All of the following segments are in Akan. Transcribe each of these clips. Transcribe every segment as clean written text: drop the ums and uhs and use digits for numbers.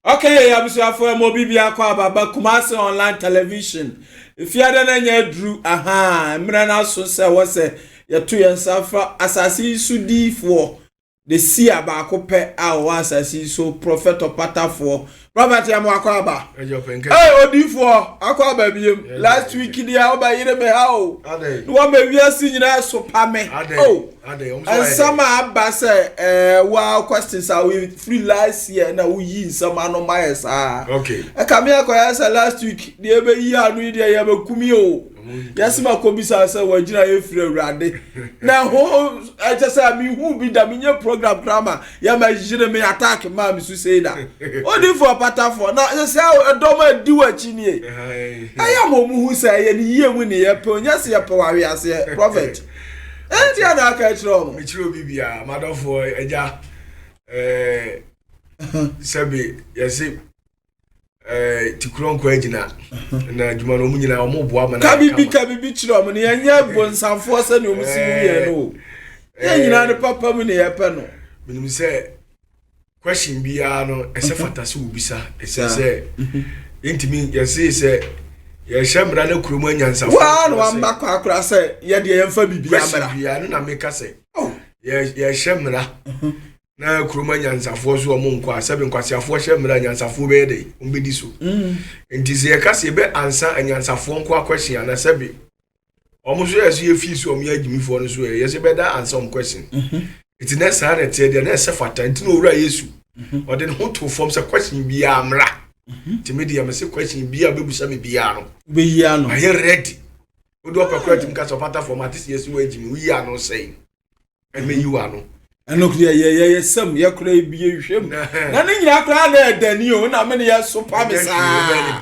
Okay, abusuafo ɛmɔ obi bi akɔ ababa Kumasi online television. Efiada na nya aduru aha mmerɛ no aso sɛ wɔ sɛ yɛto yɛn nsa fa asase yi so diifoɔ de si a baako pɛ a ɔwɔ asase yi so Prophet Ɔpatafoɔ. Prophet yɛ mo akɔ aba. Hey, odiifoɔ akɔ aba biem. Last week deɛ ɔba yere me ha o. Na wɔma wiase nyinaa so pa me. Oh. Nsɛm a aba sɛ ɛɛ wa questions a we free last year na woyi nsɛm ano ma yɛ saa. Ɛka me akɔyɛ sɛ last week deɛ ɛbɛyi ano yi deɛ yɛbɛkum yi o. Yɛsi ma kɔ bisa sɛ wɔgyina yɛ firi Awurade. Na ho ɛkyɛ sɛ mehu bi da menyɛ program koraa ma yɛma yere me attack maa me so sei da. Odiifoɔ patafoɔ na sɛ ɛdɔm a ɛdi w'akyi nie. Ɛyɛ ma ɔmo hu sɛ ɛyɛ ne yie mu ne yɛpɛ onyɛ sɛ yɛpɛ wɔ aweaseɛ prophet. Ɛnti a na aka akyerɛ ɔmo. Mekyerɛ obi biara, madɔfoɔ agya, ɛɛ sɛbi yɛse ɛɛ tikuro nkɔ agyina na adwuma no ɔmo nyinaa ɔmo boa ma na ka bibi ka bibi kyerɛ ɔmo no yɛnyɛ bonsamfoɔ sɛnea ɔmo si wu yɛn no o. Yɛn nyinaa ne papa mu ne yɛpɛ no. Menim sɛ question biara no ɛsɛ fata sɛ wobisa ɛsɛ sɛ yɛntumi yɛse sɛ yɛhyɛ mmara no kurom anyansafoɔ. Waa na wamba kɔ akora sɛ yɛdeɛ yɛmfa biribi amra. Biara no na meka sɛ yɛhyɛ mmara na kurom anyansafoɔ so ɔmo nkɔ a sɛbi nkwaseafoɔ hyɛ mmara anyansafoɔ bɛyɛ dɛ ɔmo bɛdi so. Nti sɛ yɛka sɛ yɛbɛ ansa anyansafoɔ nko akɔhyɛ ana sɛbi ɔmo so yɛ so yɛ fii so ɔmo yɛ agyimifoɔ no so yɛ yɛsɛ bɛda ansa ɔmo question. Nti na saa na ɛteɛ deɛ na ɛsɛ fata nti na owura Yesu ɔde ne ho to fam sɛ question biara mmra. Nti mi deɛ mɛ sɛ question biara bɛbusa mi biara no bɛyi ano. Ayɛ ready wode ɔpɛ kora tumi ka sɛ ɔpata fam ate sɛ yɛsi wɔ agyimi woyi ano sɛn ɛmɛyi wɔ ano. Ɛno kora yɛ yɛ yɛ sɛm yɛ kora ebie hwɛ mu na ne nyinaa kora na ɛdani o na me ne yɛ so pa me saa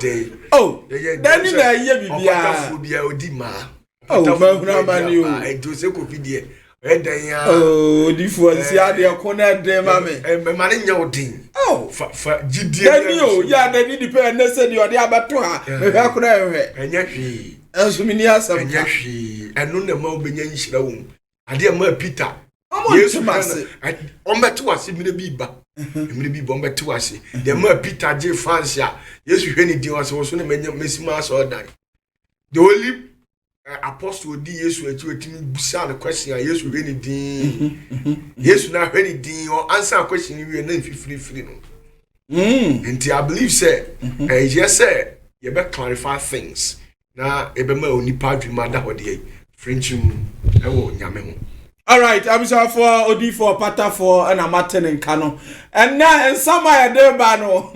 o dani na ɛyɛ biribiara. Ɔpatafoɔ biara odi maa. Oh, mahunu amane o. Ɛnti ose Kofi deɛ ɔyɛ dan ya. Oh, odifoɔ nsi adeɛ ko na ɛden ma me. Ɛma ne nyɛ wo den. Oh. Fa gyidie. Dani o yɛ adani nipa ɛnɛ sɛ deɛ ɔde abɛto ha mehwɛ kora ɛhwɛ. Ɛnyɛ hwee. Ɛnso mi ni asɛm ka. Ɛnyɛ hwee ɛno na ɛma wobɛnya nhyira wɔ mu adeɛ ma Peter. Ɔmo Yesu nte ase. Ɔmbɛte wase mmerɛ bi ba mmerɛ bi ba ɔmbɛte wase deɛ ma Peter gye fans a Yesu hwɛ ne din ɔsɛ wɔ so na mɛnya mɛsi ma asɔ ɔdan. The only apostle di Yesu akyi otimi busa no question a Yesu hwɛ ne din, Yesu na hwɛ ne din ɔ ansa question wie na nfifirifiri no. Nti I believe sɛ ɛyɛ sɛ yɛbɛ clarify things na yɛbɛma onipa adwuma ada hɔ deɛ french mu ɛwɔ Nyame ho. Alright, abusuafoɔ, odiifoɔ patafoɔ ɛna mate ne nka no. Ɛnɛ nsɛm a yɛde ba no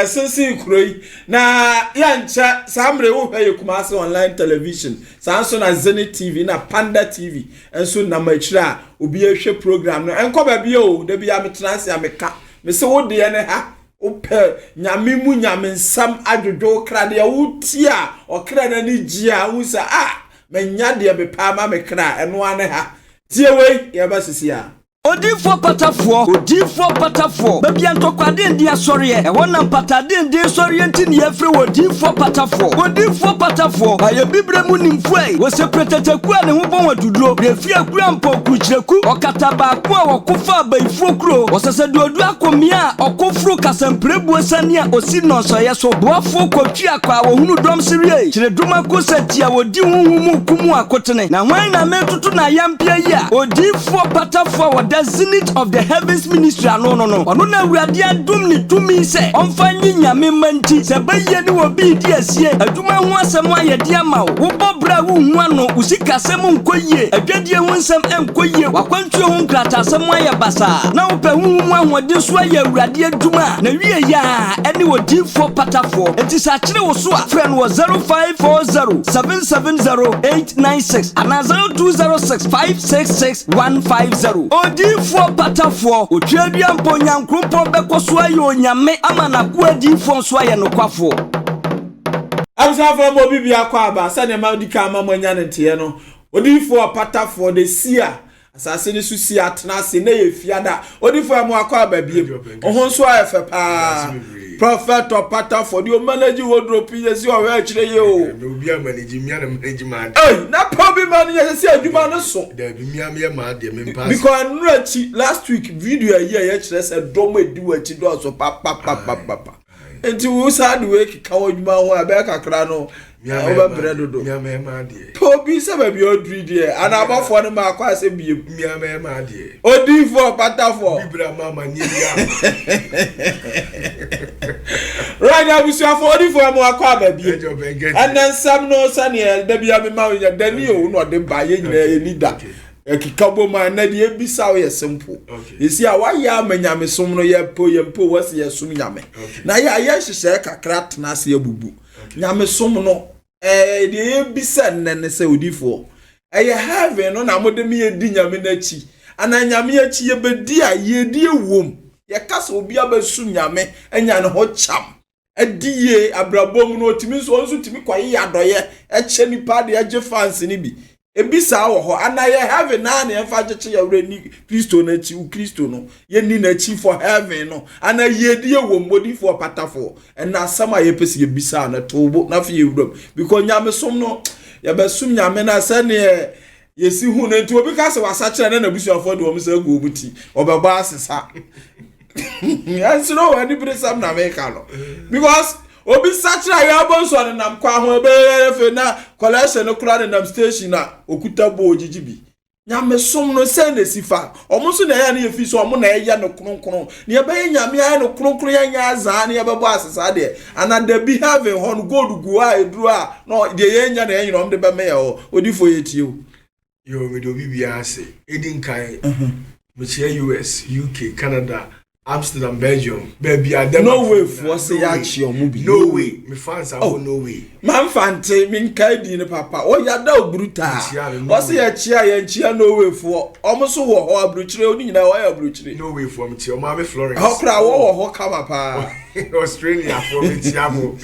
sensen kuro yi na yɛnkyɛ saa mmerɛ wohwɛ yɛ Kumase online television saa nso na Zenith TV na Panda TV nso nam akyire a obi ahwɛ program no ɛnkɔ baabi o. Da bi a metena ase a meka mese wo deɛ ne ha wopɛ Nyame mu Nyame nsɛm adwodwo kra deɛ wotie a ɔkra n'ani gye a wohu sɛ a manya deɛ mepɛ ama me kra ɛno ara ne ha. Tie wei yɛba sisi a. Odiifoɔ patafoɔ, odiifoɔ patafoɔ, baabi a ntɔkwaden asɔreɛ, ɛhɔ na mpataden sɔreɛ nti ne yɛfrɛ wɔ odiifoɔ patafoɔ. Odiifoɔ patafoɔ, ɔyɛ bibire mu nimfoɔ yi, wɔsɛ prɛtɛtɛku a ne ho bɔn waduduro, refi akura mpɔ kurukyerɛku, ɔkata baako a wɔko fa abayifoɔ kuro, wɔsɛsɛ duodu akɔmia a ɔko foro kasampirebuo sani a osi nnɔnsɔeɛ so, boafoɔ kɔtwi akɔ a wɔhunu dɔm serie, kyerɛ duma ko sɛ tia wɔdi huhu mu kumu akotene. Na hwan na metoto na ayampia yi a, odiifoɔ patafoɔ a wɔda Zenith of the Heavens Ministry ano no, ɔno na Awurade adom ne tumi sɛ ɔmfa nyi Nyame mma nti, sɛ bɛyie ne wɔ bii di asie, adwuma ho asɛm a yɛde ama wo, wobɔ berɛ a wonhu ano, wo sikasɛm nkɔ yie, adwadie ho nsɛm ɛnkɔ yie, wakwantuo ho nkrataasɛm ayɛ basaa, na wopɛ honhom mu ahoɔden so ayɛ Awurade adwuma a, na wie yɛ a ɛne odiifoɔ patafoɔ. Enti sɛ akyere wo so a, frɛ no wɔ 0540 770 896 anaa 0206 566 150. Odiifoɔ patafoɔ, otwa mpo Nyankopɔn bɛkɔ so ayɛ Onyame ama n'akoa adiifoɔ nso ayɛ nokwafoɔ. Abusuafoɔ, ma obi bi akɔ aba sɛdeɛ ma di kan ma mo anya ne nteɛ no, odiifoɔ patafoɔ de si a. Asase no so si atena ase na yɛ fiada. Odifo ɛmo akɔ aba biem. Ɔho nso ayɛ fɛ paa. Prophet ɔpatafo deɛ ɔmanage wardrobe yɛ si ɔhwɛ akyire yɛ o. Obi a manage mia na manage maa deɛ. Ei na pɛ obi ma no yɛ sɛ adwuma no so. Dabi mia meyɛ maa deɛ me mpa. Because nnura akyi last week video ayi a yɛkyerɛ sɛ dɔm edi wɔ akyi dɔɔso papapapapa. Nti wo saa de wei keka wɔ adwuma ho a ɛbɛyɛ kakra no wobɛbrɛ dodo. Pɛ obi sɛ baabi a ɔduri deɛ ana abɔfoɔ no maakɔ asɛ biem. Odiifoɔ patafoɔ. Right abusuafoɔ odiifoɔ mu akɔ aba biem. Ɛnɛ nsɛm no sɛdeɛ da bia mema wo nya dani o na ɔde ba yɛ nyinaa yɛni da. Ɛkeka bom a ɛnɛ deɛ ebisa wo yɛ simple. Yɛsi a wayɛ ama nyamesom no yɛpo yɛmpo wɔsi yɛsom nyame. Na yɛ ayɛ nhyehyɛɛ kakra tena ase abubu. Nyamesom no ɛɛ deɛ yɛbisa nnɛ ne sɛ odifoɔ ɛyɛ heaven no na mode me yɛdi nyame n'akyi anaa nyame akyi yɛbɛdi a yɛdi ewom. Yɛka sɛ obi abɛsom nyame anya ne ho kyam adi yie abrabɔ mu no ɔtumi nso ɔno nso tumi kɔyeyɛ adɔyɛ ɛkyɛ nipa de ɛgye fans no bi ebi saa wɔ hɔ ana yɛ heaven naa na yɛmfa nkyekye yɛ werɛ ni Kristo no akyi wo Kristo no yɛni n'akyi for heaven no ana yiedie wɔ mu odifoɔ patafoɔ ɛna asɛm a yɛpɛ sɛ yɛbisa no too bo na afei yɛwuram because nyamesom no yɛbɛsom nyame no sɛneɛ yɛsi hu no nti obi ka sɛ wasakyerɛ na n'abusuafoɔ de wɔn nsa agu wɔn ti ɔbɛbɔ asesa ɛnsoro wɔ aniberesɛm na meka no because obi sakyerɛ a yɛabɔ nso ɔnenam kwan ho ɛbɛyɛ fɛ na kɔlɛhyɛ no koraa nenam station a okuta bɔ ogyigyi bi nyamesom no sɛ na esi fa wɔn nso na ɛyɛ no yɛ fi so wɔn na ɛyɛ no kronkron na yɛbɛyɛ nyame ayɛ no kronkron yɛnyɛ azaa na yɛbɛbɔ asesa deɛ ana dabi heaven hɔ no gold gu hɔ a eduru a na deɛ yɛnya na yɛnyina wɔn de bɛmɛ yɛ hɔ odifo yɛ tie o. Yo, mede obi biara ase. Edi nkan, mekyia US, UK, Canada, Amsterdam, Belgium, baabi a Denmark. Norway foɔ sɛ yɛakye ɔmo bi. Norway, me fans awɔ oh, Norway. Mamfa nte, menkae din no papa. Ɔyɛ ada oburu taa. Ɔsɛ yɛkyia yɛnkyia Norway foɔ. Ɔmo nso wɔ hɔ aburukyire, ɔno nyinaa wɔyɛ aburukyire. Norway foɔ mekyia, ɔmo ame Florence. Ɛhɔ koraa wɔwɔ hɔ kama paa. Australia foɔ mekyia mo.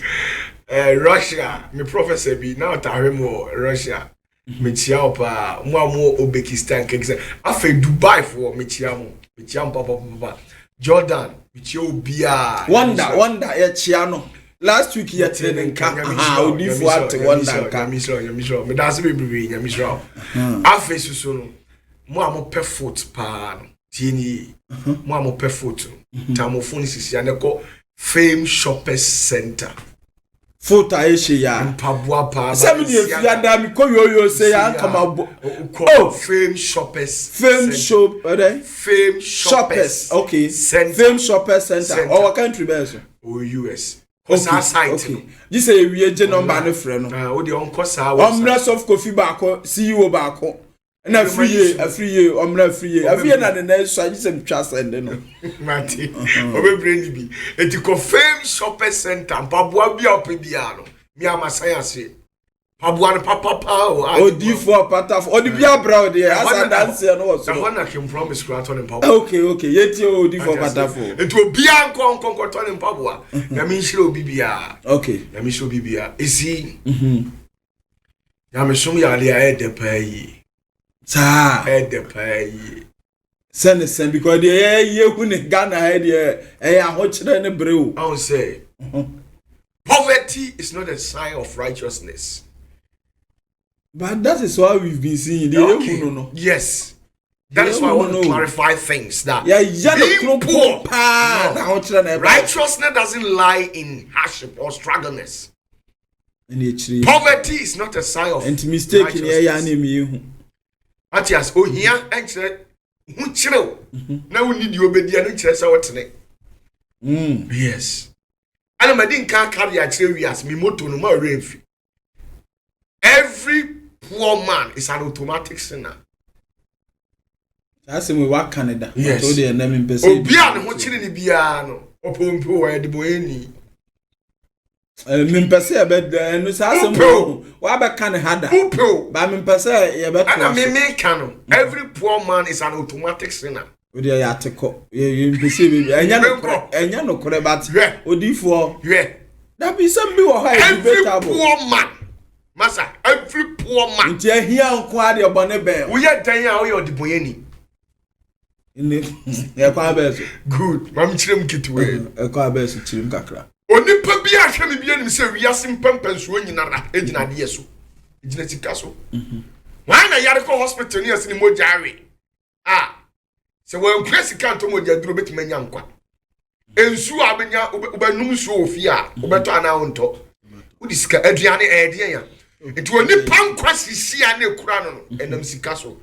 Eh, Russia, me professor bi, na ɔtahwe mu wɔ Russia. Mekyia wo paa. Mo a mo wɔ Uzbekistan, Kyrgyzstan, afei Dubai foɔ, mekyia mo. Mekyia mo papapapa. Jordan, mekyia obiara. Wonder, wonder, yɛkyia no. Last week yɛte ne nka. Aha, odifo ate wonder nka. Nyame hyira wo, nyame hyira wo. Meda ase bebree, nyame hyira wo. Afei soso no, mo a mopɛ foot paa no, tie ni yie. Mo a mopɛ foot no, tamofo no sisi a na kɔ Fame Shoppers Center. Foot a ɛhyɛ ya. Mpaboa paa. Sɛ mi deɛ fia da mi kɔ yoyo sɛ ya nka ma bɔ. Oh, Fame Shoppers. Fame Shop ɛdɛ. Fame Shoppers. Okay. Center. Fame Shoppers Center. Ɔwɔ country bɛɛ so. O US. Kɔ saa site no. Gye sɛ ewie gye nɔmba ne frɛ no. O deɛ ɔnkɔ saa website. Ɔmrɛ soft kofi baako CEO baako. Ɛna afiri yie afiri yie ɔmrɛ afiri yie afiri yie na ne nan so agye sɛ metwa sɛnde no. Mate ɔbɛbrɛ ni bi eti kɔ Fame Shoppers Center mpaboa bi a ɔpɛ biara no mi ama san ase mpaboa no papapa o. Odiifoɔ patafo ɔde bi abira ɔde yɛ asa danseɛ no wɔ soro. Ɛhɔ na Kim Promise kura tɔ ne mpaboa. Okay yɛtie o odiifoɔ patafo. Nti obiara nkɔ nkɔ nkɔtɔ ne mpaboa. Nyame nhyira obi biara. Okay. Nyame nhyira obi biara. Esi. Nyamesom yɛ adeɛ a ɛyɛ dɛ paa yie. Saa. Ɛyɛ dɛ paa yie. Sɛ ne sɛn because deɛ yɛ yɛ hu ne Ghana ha deɛ ɛyɛ ahokyerɛ ne bere o. Ahun sɛ poverty is not a sign of righteousness. But that is what we've been seeing. Deɛ yɛ hu no no. Yes. That is why I want to clarify things that being poor, no, righteousness doesn't lie in hardship or struggleness. Poverty is not a sign of and mistake ni ɛyɛ ne mi ehu. Atias ohia nkyerɛ ho kyerɛw na wonni deɛ obedi ɛno nkyerɛ sɛ wɔtene. Yes. Ɛna ma di nka aka de akyerɛ wiase mi moto no ma ɔwerɛ mfi. Every poor man is an automatic sinner. Saa asɛm yi waka ne da. Yes. Ɔtɔ deɛ ɛnam mpɛ sɛ. Obi a ne ho kyerɛ ne biara no ɔpɔmpo wɔ ɛde bɔ ɛni. Mempɛ sɛ yɛbɛda ɛno saa asɛm wɔ wabɛka ne ha da. Wopɛ Ba mempɛ sɛ yɛbɛto aso. Ɛna me meka no every poor man is an automatic sinner. O deɛ yɛ ate kɔ yɛ mpɛ sɛ baabi ɛnyɛ nokorɛ ɛnyɛ nokorɛ but odiifoɔ. Hwɛ. Dabi sɛm bi wɔ hɔ a yɛ debatable. Every poor man masa every poor. poor man. Nti ahia nko ara deɛ bɔne bɛn. Woyɛ dɛn a woyɛ ɔdebɔnyɛni. Ne ɛkwan bɛɛ so. Good. Maame kyerɛ mu ketewa. Ɛkwan bɛɛ so kyerɛ mu kakra. Onipa bi a hwɛ me bi anim sɛ wiase mpɛmpɛnsoɔ nyinara gyina adeɛ so. Gyina sika so. Wɔn na yare kɔ hospital ne yɛsi ne mogya awe. A sɛ wɔankura sika ntɔ mogya duro betumi anya nkwa. Nsuo a wobɛnya wobɛnum nsuo wɔ fie a wobɛtɔ anaa wontɔ. Wode sika aduane ɛyɛ deɛ ya. Nti onipa nkwa sisi a na ekura no no ɛnam sika so.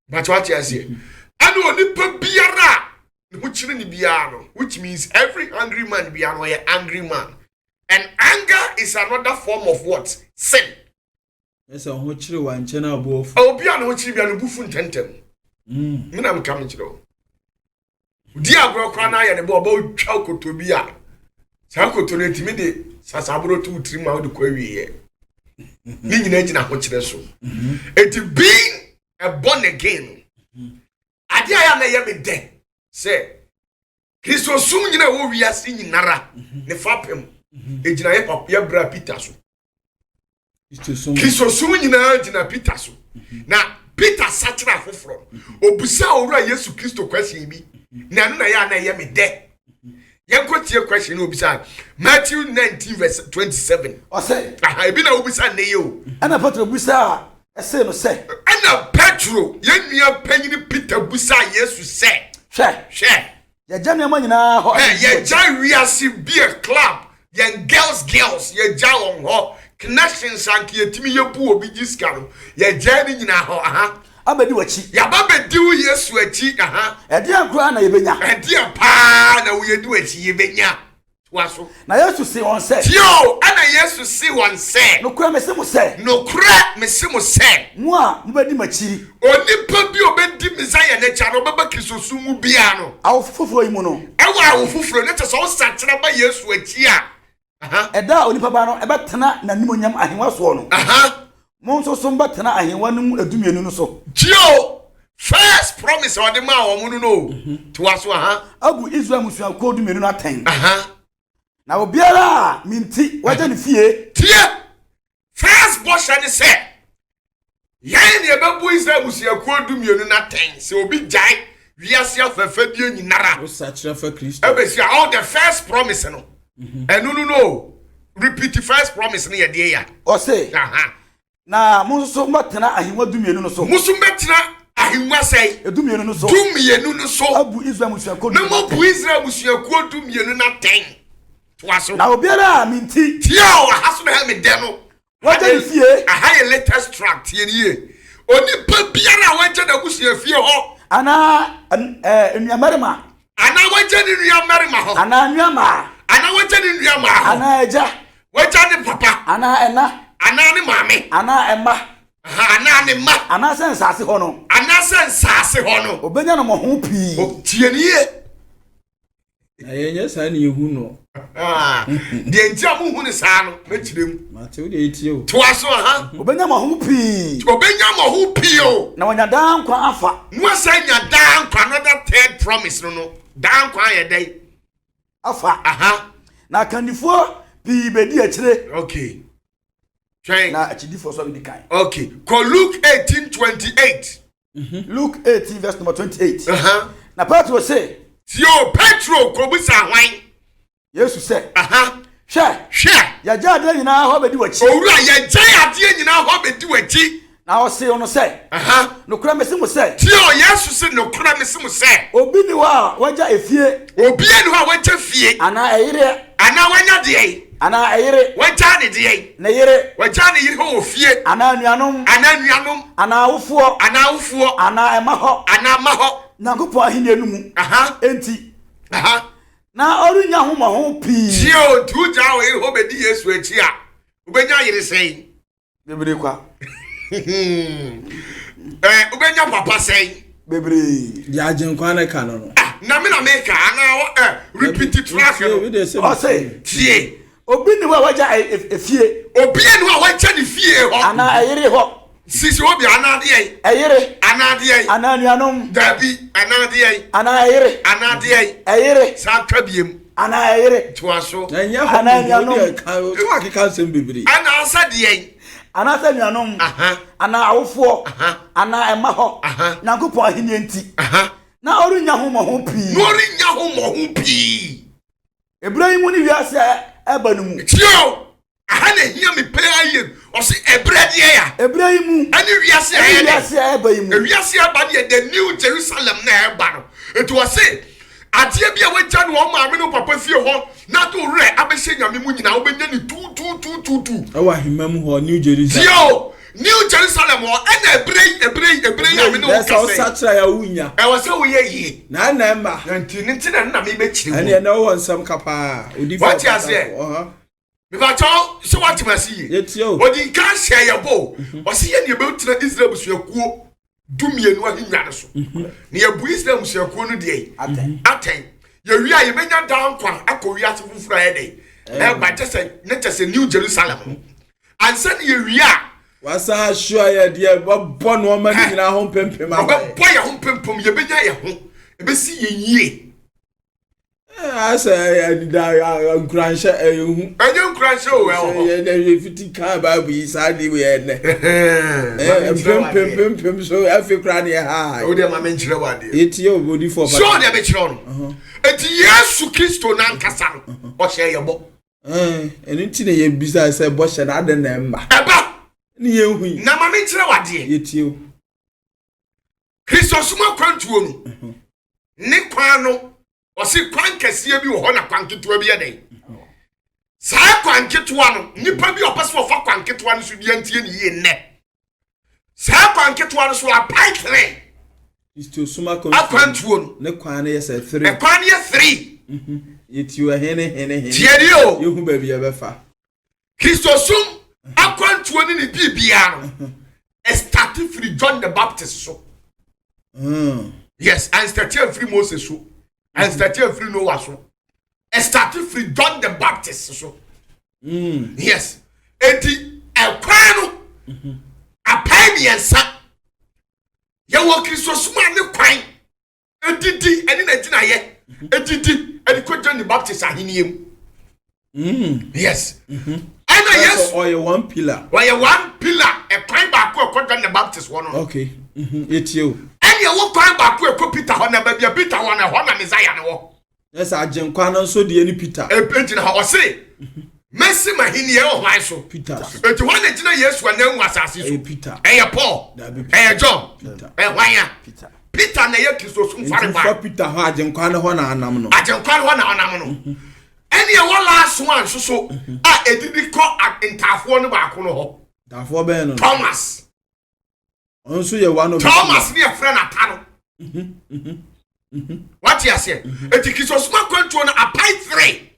But wate aseɛ. Ɛna onipa biara a ne ho kyerɛ ne biara no, which means every hungry man biara no ɔyɛ angry man. And anger is another form of what? Sin. Ɛsɛ ho kyerɛ wa nkyɛn aboɔfo. Obi a ne ho kyerɛ biara no bu fu ntɛntɛm. Me na meka me kyerɛ wo. Di agorɔ koraa na ayɛ ne bɔ ɔbɛ otwa koto bi a saa koto no etimi de sasaboro to tirim a wode kɔ awieɛ. Ne nyinaa gyina ahokyerɛ so. Eti being a born again no, adeɛ a yɛ a na ɛyɛ me dɛ sɛ Kristosom nyina ɛwɔ wiase nyinara ne fapem egyina yɛ papa yɛ bra Peter so. Kristosom nyinaa gyina Peter so. Na Peter sakyera afoforɔ no, obusa owura Yesu Kristo question bi na ɛno na yɛ a na ɛyɛ me dɛ. Yɛnkɔ tie question no obisa Matthew 19 verse 27. Ɔsɛ. Aha, ebi na obisa nnɛ yi o. Ɛna Petro busa ɛsee no sɛ. Ɛna Petro, yɛn nua panyin Peter busa Yesu sɛ. Hwɛ. Hwɛ. Yɛgya nneɛma nyinaa hɔ. Ɛ yɛgya wiase beer club, yɛn girls girls yɛgya wɔn hɔ. Connections anka yɛtumi yɛbu obi gye sika no, yɛgya ne nyinaa hɔ. Aha. Abɛdi w'akyi. Yɛaba bɛdi wo Yesu akyi. Aha. Ɛdeɛn koraa na yɛbɛnya? Ɛdeɛn paa na woyɛdi w'akyi yɛbɛnya? Toa so. Na Yesu see wɔn sɛ. Tie o, ɛna Yesu see wɔn sɛ. Nokorɛ mese mo sɛ. Nokorɛ mese mo sɛ. Mo a mobɛdi m'akyi. Onipa bi a ɔbɛdi Mesaia n'akyi anaa ɔbɛba Kristosom mu biara no. Awo foforɔ yi mu no. Ɛwɔ awo foforɔ, ne kyɛ sɛ ɔsakyera ba Yesu akyi a. Ɛda a Onipa Ba no bɛtena n'animuonyam ahengua soɔ no. Mo nso so mobɛtena ahengua no mu edumienu no so. Tie o, first promise a ɔde maa wɔn no no. Toa so, aha. Abu Israel mmusuakuo dumienu no atɛn. Na obiara a me nti wagya ne fie. Tie! First bɔhyɛ ne sɛ, yɛn na yɛbɛbu Israel mmusuakuo dumienu no atɛn sɛ obi gyae wiase afɛfɛdeɛ nyinara. Wosakyera fa Kristo. Ɛbɛsi a, all the first promise no. Ɛno no no. Repeat first promise no yɛ deɛ ya. Ɔse, na mo nso mobɛtena ahengua dumienu no so. Mo nso mobɛtena ahengua sɛn? Dumienu no so. Dumienu no so. Abu Israel mmusuakuo Na moabu Israel mmusuakuo dumienu no atɛn. Toa so. Na obiara a me nti. Tie o, aha so na ɛyɛ me dɛ no. Wagya ne fie. Aha yɛ latest track, tie no yie. Onipa biara a wagya n'abusua fie hɔ. Anaa nnuammarima. Anaa wagya ne nua mmarima hɔ. Anaa nnuammaa. Anaa wagya ne nua mmaa hɔ. Anaa agya. Wagya ne papa. Anaa ɛna. Anaa ne maame. Anaa ɛmma. Anaa ne mma. Anaasɛ nsaase hɔ no. Anaasɛ nsaase hɔ no. Obenya no mmɔho pii. Tie ne yie. Na yɛnyɛ saa ne yɛhu no. Deɛ nti a mohu no saa no, mɛkyerɛ mu. Mate wo deɛ ɛtie o. Toa so aha. Obenya mmɔho pii. Obenya mmɔho pii o. Na wanya daa nkwa afa. Na wasan nya daa nkwa, another third promise no no. Daa nkwa ayɛ dɛn? Afa. Aha. Na akandifoɔ pii bɛdi akyire. Okay. Twɛn. Na akyidifoɔ nso abɛdi kan. Okay. Kɔ Luke 18:28. Luke 18 verse number 28. Na Petro se. Tio Petro kɔbisa hwan? Yesu sɛ. Aha. Hwɛ. Hwɛ. Yɛgya adeɛ nyinaa hɔ abɛdi w'akyi. Owura, yɛgya adeɛ nyinaa hɔ abɛdi w'akyi. Na ɔsee no sɛ. Aha. Nokorɛ mese mo sɛ. Tio Yesu se nokorɛ mese mo sɛ. Obi nni hɔ a wagya efie. Obi nni hɔ a wagya fie. Anaa ɛyereɛ. Anaa wanya deɛ. Anaa ɛyere. Wagya ne deɛ. Ne yere. Wagya ne yere hɔ wɔ fie. Anaa anuanom. Anaa anuanom. Anaa awofoɔ. Anaa awofoɔ. Anaa ɛma hɔ. Anaa mma hɔ. Nyankopɔn ahennie no mu. Aha. Enti. Aha. Na ɔrenya ho mmɔho pii. Tie o, nti wogyaa wo yere hɔ bɛdi Yesu akyi a, wobɛnya yere sɛn? Bebree kwa. Ɛɛ, wobɛnya papa sɛn? Bebree. Deɛ Agyenkwa no ka no no. Ah, na me na meka anaa wɔ ɛ repeat track no. Ɔse. Tie. Obi ni hɔ a wagya efie. Obi ni hɔ a wagya ne fie hɔ. Anaa ɛyere hɔ. Sisi hɔ bi anaa deɛ. Ɛyere. Anaa deɛ. Anaa nuanom. Dabi anaa deɛ. Anaa ɛyere. Anaa deɛ. Ɛyere. Saa twa biem. Anaa ɛyere. Toa so. Na ɛnyɛ hɔ Anaa bi nuanom. deɛ ka so akeka nsɛm bebree. Anaa sɛ deɛ. Anaasɛ nuanom, anaa awofoɔ, anaa ɛma hɔ, Nyankopɔn ahenni nti, na ɔrennya ho mmɔho pii. Na ɔrennya ho mmɔho pii. Ebere yi mu ne wiase a ɛba no mu. Tie o, aha na ehia me paa yie. Ɔsi ebere deɛ ya. Ebere yi mu. Ɛne wiase a ɛyɛ dɛ. Ɛne wiase a ɛba yi mu. Ewiase a ɛba no yɛ the new Jerusalem na ɛba no. Nti ɔsi adeɛ bi a wagya no wɔn maame ne papa fie hɔ na de werɛ abɛhyɛ Nyame mu nyinaa wobɛnya ne tuutuutuutu. Ɛwɔ ahemma mu hɔ, New Jerusalem. Tie o, New Jerusalem hɔ ɛna ebere yi ebere yi ebere yi a me ne wo kasa yi. Ɛsɛ ɔsakyera yɛ wonya. Ɛwɔ sɛ woyɛ yie. Na ɛna ɛma. Nti ne nti na nna mebɛkyerɛ mu. Ɛne ɛna wɔ nsɛm ka paa. Odi fɔ. Wate aseɛ. Mepakyɛw sɛ wate me ase yie. Yɛtie o. Ɔdi nka hyɛ yɛ bɔ o. Ɔsi yɛ ne yɛbɛtena Israel abusuakuo 12 ahennwa no so. Na yɛbu Israel abusuakuo no deɛ yi. Atɛn. Yɛwie a yɛbɛnya daa nkwa akɔ wiase foforɔ a ɛyɛ dɛ. Ɛba kyɛ sɛ ne kyɛ sɛ New Jerusalem no. Ansa ne yɛwie a. Wasan ahyia yɛ deɛ wɔbɔ nneɛma no nyinaa ho mpempem ama yɛ. Ɔbɛbɔ yɛn ho mpempem, yɛbɛnya yɛn ho, ɛbɛsi yɛn yie. Asɛ anida nkuranhyɛ ɛyɛ hu. Ɛnyɛ nkuranhyɛ o, ɛwɔ hɔ. Yɛ yɛ fiti kan Bible yi saa de yɛ nnɛ. Mpempem mpempem so afi kura ne yɛ ha. O deɛ ma me nkyerɛ wa deɛ. Eti yɛ obodi fɔ. Sɛ o deɛ bɛ kyerɛ no. Eti Yesu Kristo n'ankasa no ɔhyɛ yɛ bɔ. Ɛno nti na yɛ bisa sɛ bɔhyɛ na adɛn na ɛmma. Ɛba. Ne yɛ hu yi. Na ma me nkyerɛ wa deɛ. Yɛ tie o. Kristo soma kwantuo no ne kwan no ɔsi kwan kɛseɛ bi wɔ hɔ na kwan ketewa bi yɛ dɛn saa kwan ketewa no nipa bi a ɔpɛ sɛ ɔfa kwan ketewa no so bi antie ne yie nnɛ saa kwan ketewa no so apae tere akwantuo no ne kwan no yɛ sɛ three ɛkwan no yɛ three yɛti wɔ hene hene hene tie ni o yɛhu baabi yɛbɛfa Kristosom akwantuo ne ne biribiara no ɛstarte firi John the Baptist so. Yes, ɛnstarte afiri Moses so, ɛnstarte afiri Noah so, ɛstarte firi John the Baptist so. Yes, eti ɛkwan no apae mmiɛnsa. Yɛwɔ Kristosom a ne kwan edidi ɛne n'agyinayɛ edidi ɛde kɔ John the Baptist ahenni mu. Yes. Ɛna Yesu. Ɔyɛ one pillar. Ɔyɛ one pillar ɛkwan baako ɛkɔ John the Baptist hɔ no. Okay. Etie o. Ɛna ɛwɔ kwan baako ɛkɔ Peter hɔ na baabi a Peter wɔ no ɛhɔ na Messiah no wɔ. Ɛsɛ agyenkwa no nso deɛ ne Peter. Egyina hɔ ɔse mɛsi m'ahenni ɛwɔ hwan so. Peter. Eti hwan na gyina Yesu anan mu asase so. Ɛyɛ Peter. Ɛyɛ Paul. Ɛyɛ John. Peter. Ɛyɛ hwan ya. Peter. Peter na ɛyɛ Kristo som fare ba. Nti Peter hɔ agyenkwa no hɔ na anam no. Agyenkwa no hɔ na ɔnam no. Ɛne ɛwɔ last one nso so a edidi kɔ ntaafoɔ no baako no hɔ. Ntaafoɔ bɛn no. Thomas. Ɔno nso yɛ one of the. Thomas ne yɛfrɛ no ata no. Wate aseɛ. Eti Kristo som akwantuo no apae three.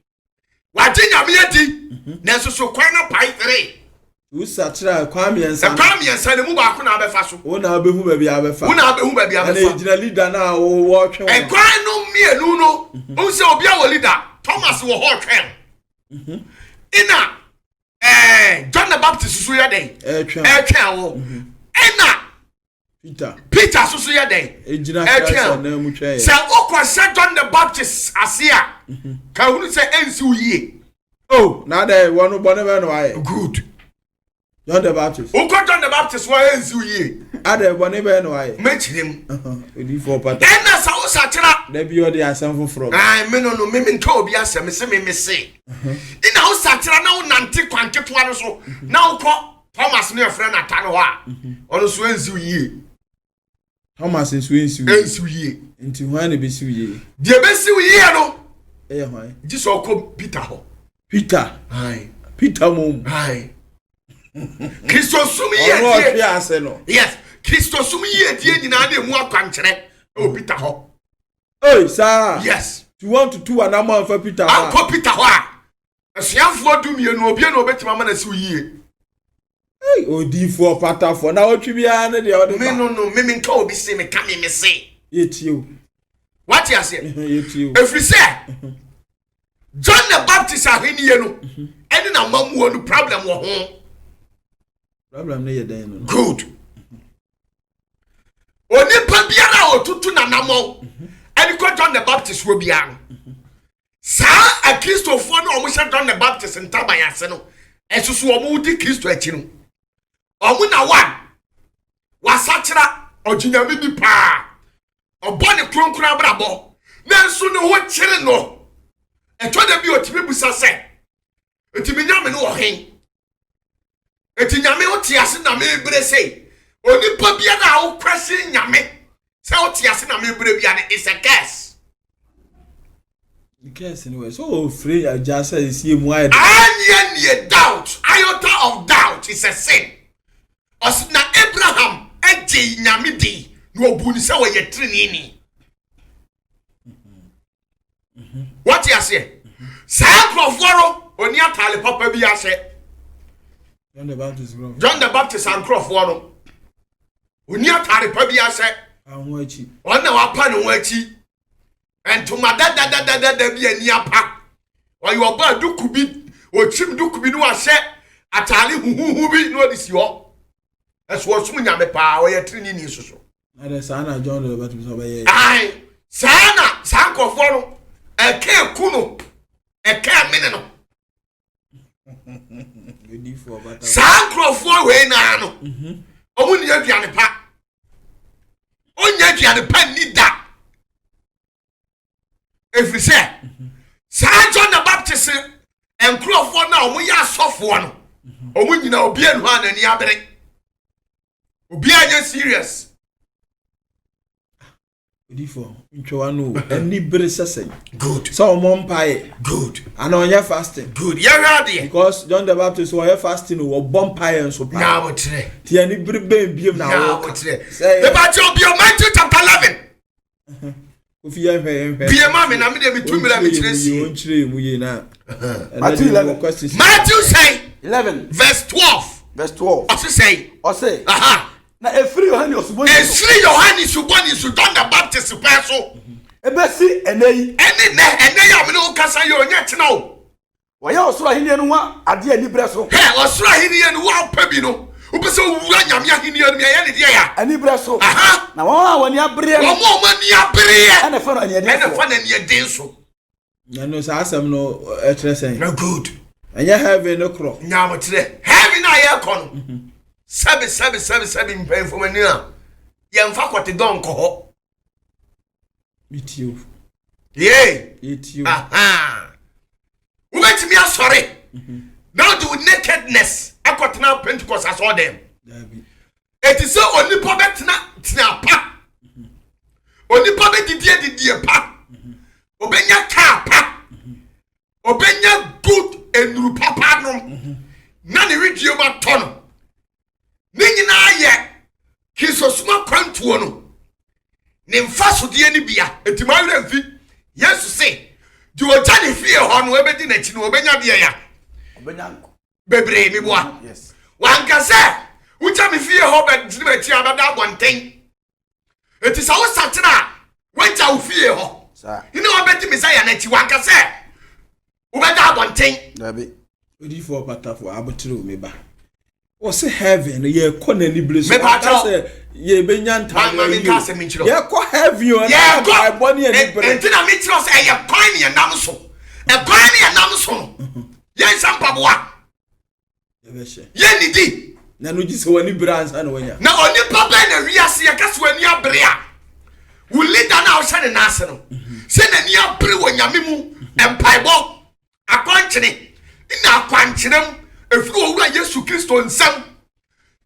Wagye Nyame adi nanso so kwan no apae three. Wosakyera kwan mmiɛnsa. Kwan mmiɛnsa no mu baako na abɛfa so. Wo na abɛhu baabi abɛfa. Wo na abɛhu baabi abɛfa. Ɛna egyina leader na wɔtwe wɔn. Ɛkwan no mmienu no, n sɛ obi a wɔ leader, Thomas wɔ hɔ ɔtwɛn. Ɛna John the Baptist so yɛ dɛn? Ɛtwɛn wo. Ɛna Peter. Peter soso yɛ dɛn? Egyina Christ anan mu twɛn. Sɛ wokɔ hyɛ John the Baptist ase a, ka hunu sɛ ɛnsi wo yie. Oh, na adɛ wɔn bɔ ne bɛ na wayɛ. Good. John the Baptist. Wokɔ John the Baptist wɔ ɛnsi wo yie. Adɛ bɔ ne bɛ na wayɛ. Mɛkyerɛ mu. Odiifoɔ pata. Ɛna sɛ wosakyera. Dabi ɔde asɛm foforɔ. Ayi me no no me me nka obi asɛm se me me se. Ɛna wosakyera na wonante kwan ketewa no so na wokɔ Thomas no yɛfrɛ no ata no hɔ a ɔno nso ɛnsiw yie. Thomas nso ɛnsiw yie. Ɛnsiw yie. Nti hwan na ɛbɛsiw yie? Deɛ ɛbɛsiw yie no. Ɛyɛ hwan? Gye sɛ ɔkɔ Peter hɔ. Peter. Aye. Peter mom. Aye. Kristosom yie die. Ɔno ɔtwe ase no. Yes. Kristosom yie die nyinaa na emu akwankyerɛ ɛwɔ Peter hɔ. Hey, saa. Yes. Ti wɔn tutu wa na mo anfa Peter hɔ a. Ankɔ Peter hɔ a. Asuafoɔ 12 obia na ɔbɛtumi ama no asiw yie. Hey, odiifoɔ patafoɔ na ɔtwe biara ne deɛ ɔde ba. Me no no, me menka obi se, meka me me se. Yɛtie o. Wate aseɛ? Yɛtie o. Ɛfiri sɛ, John the Baptist ahennie no, ɛne n'amammuo no problem wɔ ho. Problem no yɛ dɛn no? Good. Onipa biara a ɔtutu n'anammɔn ɛde kɔ John the Baptist wɔ biara no, saa akristofoɔ no a wɔhyɛ John the Baptist ntaban ase no, ɛsoso wɔn di Kristo akyi no. Ɔmo na one wasakyera ɔgye Nyame di paa, ɔbɔ ne kronkron abrabɔ, nanso ne ho kyere no. Ɛtɔ da bi ɔtumi busa sɛ, enti me Nyame no wɔ he? Enti Nyame wote ase na mebrɛ sei? Onipa biara a wo question Nyame sɛ wote ase na mebrɛ biara no is a curse. Curse no wɛ so ofiri agya sɛ esie mu ayɛ. Anyɛ nie doubt, iota of doubt is a sin. Ɔsi na Abraham gye Nyame di na obu ne sɛ ɔyɛ tirinini. Wɔte aseɛ? Saa nkurɔfoɔ no oni ataale papa bi ahyɛ. John the Baptist nkurɔfoɔ. John the Baptist nkurɔfoɔ no oni ataale pa bi ahyɛ. Ɔno na wapa ne ho akyi. Ntoma dadadadada bi ani apa. Ɔyɛ ɔbaa duku bi, ɔkyim duku bi na wahyɛ ataale huhuhu bi na ɔde si hɔ. Ɛso ɔsom Nyame paa, ɔyɛ tirinini nso so. Ɛdɛ saa na John the Baptist ɔbɛyɛ. Ae, saa na saa nkurɔfoɔ no, ɛka eku no, ɛka ɛmene no. Saa nkurɔfoɔ wei naa no, wɔn nni aduane pa. Ɔnyɛ aduane pa nni da. Ɛfiri sɛ, saa John the Baptist nkurɔfoɔ no a wɔyɛ asɔfoɔ no, wɔn nyinaa obiara nhu a n'ani abere. Obiara nyɛ serious. Odifo, ntwewa no o, ani bere sɛ sɛn. Good. Sɛ ɔmɔ mpaeɛ. Good. Ana ɔnyɛ fasting. Good. Yɛhwɛ adeɛ. Because John the Baptist ɔyɛ fasting o, ɔbɔ mpaeɛ nso paa. Nyaabotrɛ. Ti ani bere bɛn biem na wɔka. Nyaabotrɛ. Sɛ yɛ. Mebakyɛ obi o, Matthew chapter 11. Kofi yɛn hwɛ yɛn hwɛ. Bie ma mi na mi de mi tu mi la mi kyerɛ sie. Ɔnkyerɛ yɛ mu yie na. Matthew 11. Matthew sɛn. 11. Verse 12. Verse 12. Ɔsi sɛn. Ɔsi. Na efiri Yohane Osuboni so. Efiri Yohane Osuboni so John the Baptist pɛ so. Ebesi ɛnɛ yi. Ɛne nɛ ɛnɛ yi a mi ne wo kasa yi o nyɛ kyena o. Wɔyɛ ɔsoro ahenni no ho adeɛ aniberɛ so. Hɛ, ɔsoro ahenni no, wo a wopɛ bi no, wopɛ sɛ wowura Nyame ahenni no mu, ɛyɛ ne deɛ ya. Aniberɛ so. Aha. Na wɔn a wɔn ani abereɛ no. Wɔn a wɔn ani abereɛ. Ɛna ɛfa no aniɛden so. Ɛna ɛfa no aniɛden so. Ɛno saa asɛm no ɛkyerɛ sɛn? Na good. Ɛnyɛ heaven no korɔ. Nyamokyerɛ. Heaven a yɛrekɔ no. Mhm. Sɛbi sɛbi sɛbi sɛbi mpanyinfo ani a yɛnfa kɔte dɔn nkɔ hɔ. Metie o. Yee. Yɛtie o. Wobɛtumi asɔre na wode wo nakedness akɔtena Pentecost asɔɔdɛm. Ɛti sɛ onipa bɛtena tena pa. Onipa bɛdidi adidie pa. Obɛnya kaa pa. Obɛnya good nnuru papa nom. Na ne wedie mu atɔ no. Ne nyinaa yɛ Kristosom akwantuo no ne mfasodeɛ no bia. Enti mo awerɛ mfi Yesu se, deɛ ɔgya ne fie hɔ no ɛbɛdi n'akyi no ɔbɛnya deɛ ya bebree. Meboa wanka sɛ wogya me fie hɔ bɛgyina m'akyi a bɛda abɔnten. Enti sɛ wosakyera a wagya wo fie hɔ ne wabɛdi Mesaia no akyi. Wanka sɛ wobɛda abɔnten. Dabi. Odiyifoɔ Ɔpatafo abotere o me ba. Wɔse heaven no yɛkɔ n'anibere so. Mepa Aka sɛ yɛbɛnya ntaade Ma menka asɛm nkyerɛ wo. Yɛkɔ heaven o ɛna mpaebɔ ne anibere. Enti na mekyerɛ sɛ ɛyɛ kwan ne yɛnam so. Ɛkwan ne yɛnam so no yɛnhyɛ mpaboa. Yɛnnidi. Na no gye sɛ w'ani bere ansa na wanya. Na onipa bɛn na wiase yɛka sɛ w'ani abere a wo leader no a wohyɛ ne nan ase no sɛ n'ani abere wɔ Nyame mu mpaebɔ akwankyene na akwankyerɛ mu ɛfiri owura Yesu Kristo nsam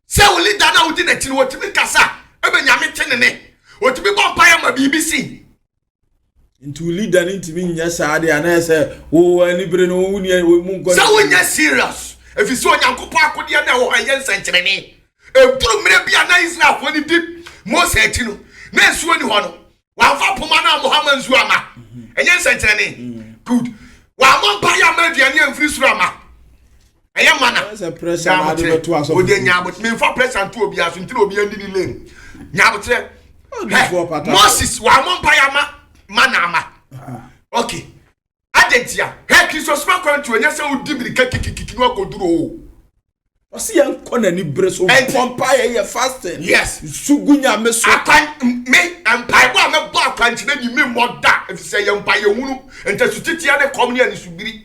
sɛ wo leader no a wodi n'akyi no wɔtumi kasa ɛbɛ Nyame te ne ne wɔtumi bɔ mpaeɛ ma biribi si. Nti wo leader no ntumi nyɛ saa deɛ anayɛ sɛ wo anibere no wo ni wo mu nkɔ. Sɛ wonyɛ serious ɛfiri sɛ Onyankopɔn akodeɛ no ɛwɔ hɔ ɛyɛ nsɛnkyerɛnne. Ɛduru mmerɛ bi a na Israelfoɔ no di Mose akyi no na nsuo ni hɔ no wamfa poma no ammɔ hɔ ama nsuo ama ɛnyɛ nsɛnkyerɛnne. Good. Wammɔ mpaeɛ ama aduane amfiri soro ama ɛyɛ mana. Sɛ pressure na ade bɛto asɔfo. Ode nyabotrɛ memfa pressure nto obiara so nti na obiara ndi ne lane. Nyabotrɛ. Moses wammɔ mpaeɛ ama mana ama. Okay. Adentia. Hɛ Kristosom akwantuo nyɛ sɛ wodi mirika kikikiki na wakɔduru o. Ɔsi yɛn kɔ n'ani bere so bɔ mpaeɛ yɛ fasting. Yes. Sugu Nyame so. Akwan me mpaebɔ a mɛbɔ akwankyerɛ ni me mmɔ da efisɛ yɛ mpaeɛ hunu ntasutitia ne kɔm ne anisubiri.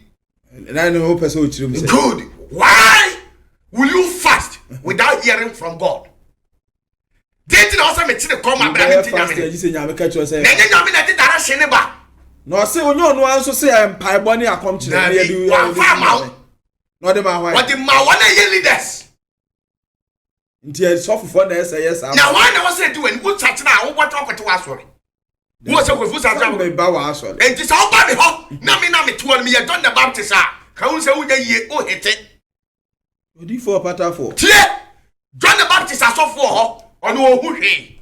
Na ne wopɛ sɛ ɔkyerɛ mu sɛ. Good. Why will you fast? without hearing from God? Deɛ nti na ɔsɛ mekyere kɔm abira me nti nyame ne. Na ɛnyɛ nyame na ɛde direction ne ba. Na ɔse onye ɔno ara nso sɛ mpaebɔ ne akɔmkyerɛ na yɛde wamfa ama wo. Na ɔde ma hwan? Ɔde ma wɔn a ɛyɛ leaders. Nti ɛsɔfofoɔ na ɛsɛ yɛ saa. Na wɔn na wɔsɛ di w'ani wo nsakyera a wobɔtɔ akɔte w'asɔre. Wo sɛ kofi nsakyera. Sɛ meba w'asɔre. Nti sɛ woba me hɔ na me na mete hɔ no meyɛ John the Baptist a ka wo sɛ wonya yie wohete. Odiyifoɔ ɔpatafoɔ. Tie! John the Baptist asɔfoɔ hɔ ɔno ɔhu hwee.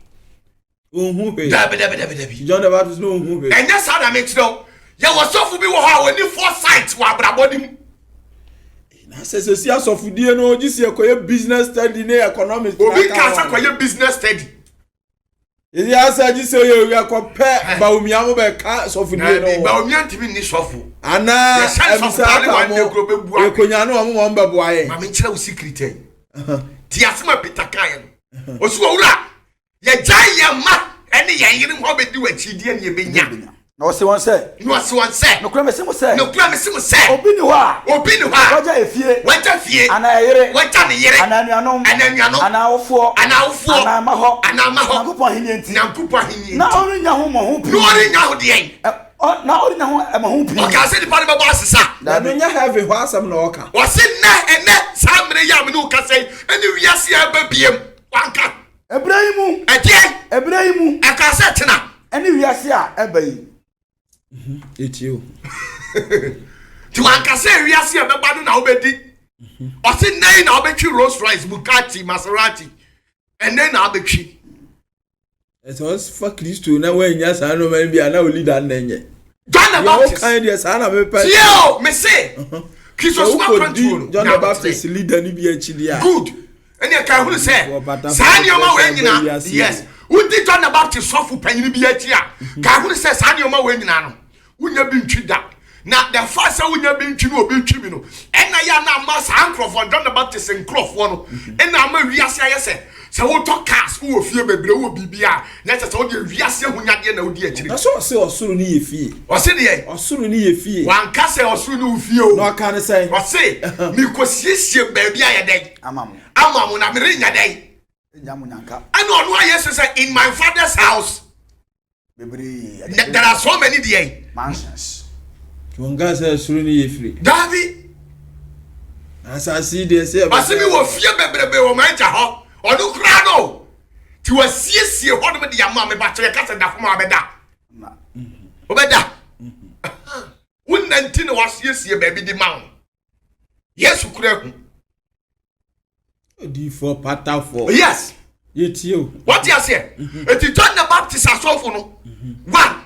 Ɔnhu hwee. Dabi dabi dabi dabi. John the Baptist no ɔnhu hwee. Ɛnyɛ saa na mekyerɛ wo. Yɛwɔ sɔfo bi wɔ hɔ a ɔni foresight wɔ abrabɔ no mu. Na sɛ sɛsi asɔfodie no gye si ɛkɔyɛ business study ne economics. Obi ka sɛ kɔyɛ business study. Yɛsi asa gye sɛ yɛ owia kɔpɛ Bawumia mo bɛka sɔfodie no ho. Bawumia ntumi nni sɔfo. Anaa ɛbisa aka mo yɛkonya no wɔn wɔn bɛboa yɛn. Maame nkyerɛ wo secret yi. Ti asɛm a Peter kaeɛ no. Ɔsi owura Yɛgyae yɛn mma ne yɛn yerenom hɔ bɛdi w'akyi, deɛ ne yɛbɛnya? Na ɔse wɔn sɛ. Na ɔse wɔn sɛ. Nokorɛ mese mo sɛ. Nokorɛ mese mo sɛ. Obi nni hɔ a. Obi nni hɔ a. Wagya efie. Wagya fie. Anaa ɛyere. Wagya ne yere. Anaa anuanom. Anaa anuanom. Anaa awofoɔ. Anaa awofoɔ. Anaa mma hɔ. Anaa mma hɔ. Nyankopɔn ahennie nti. Nyankopɔn ahennie nti. Na ɔrennya ho mmɔho pii. Na ɔrennya ho deɛn? Na ɔrennya ho mmɔho pii. Ɔkaa sɛ nipa no bɛbɔ asesa. Dabi. Ɛno nyɛ heaven hɔ asɛm na ɔka. Ɔse nnɛ, ɛnnɛ, saa mmerɛ yi a me ne wo kasa yi, ɛne wiase a ɛba biem. Wanka. Ɛberɛ yi mu. Ɛdeɛn? Ɛberɛ yi mu. Ɛkaa sɛ tena. Ɛne wiase a ɛba yi. Ɛtie o. Nti wanka sɛ wiase a ɛbɛba no na wobɛdi. Ɔse nnɛ yi na wobɛtwi Rolls Royce, Bugatti, Maserati. Ɛnnɛ na wobɛtwi. Ɛsɛ ɔfa Kristo na wannya saa nneɛma no bi a na wo leader no na ɛnyɛ. John the Baptist. Deɛ wokan deɛ saa na mepɛ. Tie o, mese. Kristo soma kwantuo no. John the Baptist leader no bi akyi deɛ a. Good. Ɛne ɛka ehunu sɛ saa nneɛma wei nyinaa yes wodi John the Baptist sɔfo panyin bi akyi a ka ehunu sɛ saa nneɛma wei nyinaa no wonya bi ntwi da na the fact sɛ wonya bi ntwi no obi twi bi no ɛna yɛ na ama saa nkurɔfoɔ John the Baptist nkurɔfoɔ no ɛna ama wiase ayɛ sɛ sɛ wotɔ cars wowɔ fie bebree wowɔ biribi a na ɛsɛ sɛ wode wiase ahonyadeɛ na wodi akyire. Na sɛ ɔse ɔsoro ne yɛ fie. Ɔse deɛ. Ɔsoro ne yɛ fie. Wanka sɛ ɔsoro ne wo fie o. Na ɔka ne sɛn? Ɔse mekɔsiesie baabi ayɛ dɛn? Ama mo. Ama mo na merenya dɛn? Nya mo nyanka. Ɛna ɔno ayɛ sɛ sɛ in my father's house. Bebree. There are so many deɛ. Mansions. Wɔn ka sɛ soro ne yɛ firi. Daabi. Asase yi deɛ sɛ. Ɔsi mi wɔ fie bebrebe wɔ m'agya hɔ. Ɔno koraa no. Ti wɔasiesie hɔ nom de ama me ba kyerɛ kasa da fam a ɔbɛda. Ɔbɛda. Wonna nti na wasiesie baabi de ma wo. Yesu kura hu. Odiifoɔ patafoɔ. Yes. Yɛtie o. Wɔte aseɛ. Eti John the Baptist asɔfo no. One.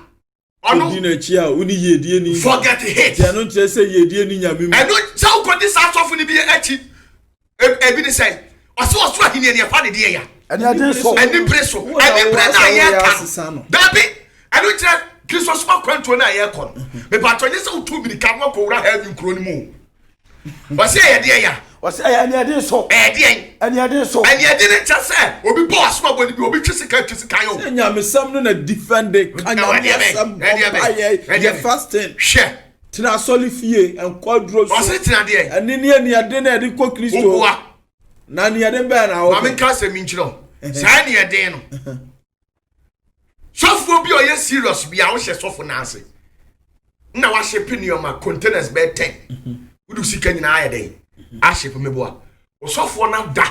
Ɔno. Odi n'akyi a woni yiedie ni. Forget hate. Ti ɛno nkyerɛ sɛ yiedie ni nyame mu. Ɛno sɛ wokɔdi saa asɔfo no bi akyi. Ebi ne sɛ ɔsɛ ɔsoro ahenni ne ɛfa ne deɛ ya. Ɛni adi so. Ɛni bere so. Ɛni bere na yɛka no. Dabi ɛno nkyerɛ Kristo soma kwantuo no a yɛkɔ no. Mepatɔ nyɛ sɛ wotu mirika no akɔwura heaven kuro no mu o. Wɔsi ɛyɛ deɛ ya. Wɔsi ɛyɛ ɛniɛden so. Ɛyɛ deɛ. Ɛniɛden so. Ɛniɛden ne kyɛ sɛ obi bɔ asom abɔ ne bi obi twi sika twi sika yɛ o. Sɛ nyamesɛm no na defend ka nyamesɛm bɔ mpaeɛ yɛ fasting. Hwɛ. Tena asɔre fie nkɔ aduro so. Ɔsi tena deɛ. Ɛne ne ɛniɛden na ɛde kɔ Kristo. Oboa. Na aniɛden bɛn na wɔpɛ? Maame nka asɛm nkyerɛ wo. Saa aniɛden no. Sɔfoɔ bi a ɔyɛ serious bi a wohyɛ sɔfo no ase. Na wahyepe nneɛma containers bɛyɛ ten. Wode sika nyinaa ayɛ dɛn? Ahyepe meboa. Ɔsɔfoɔ no ada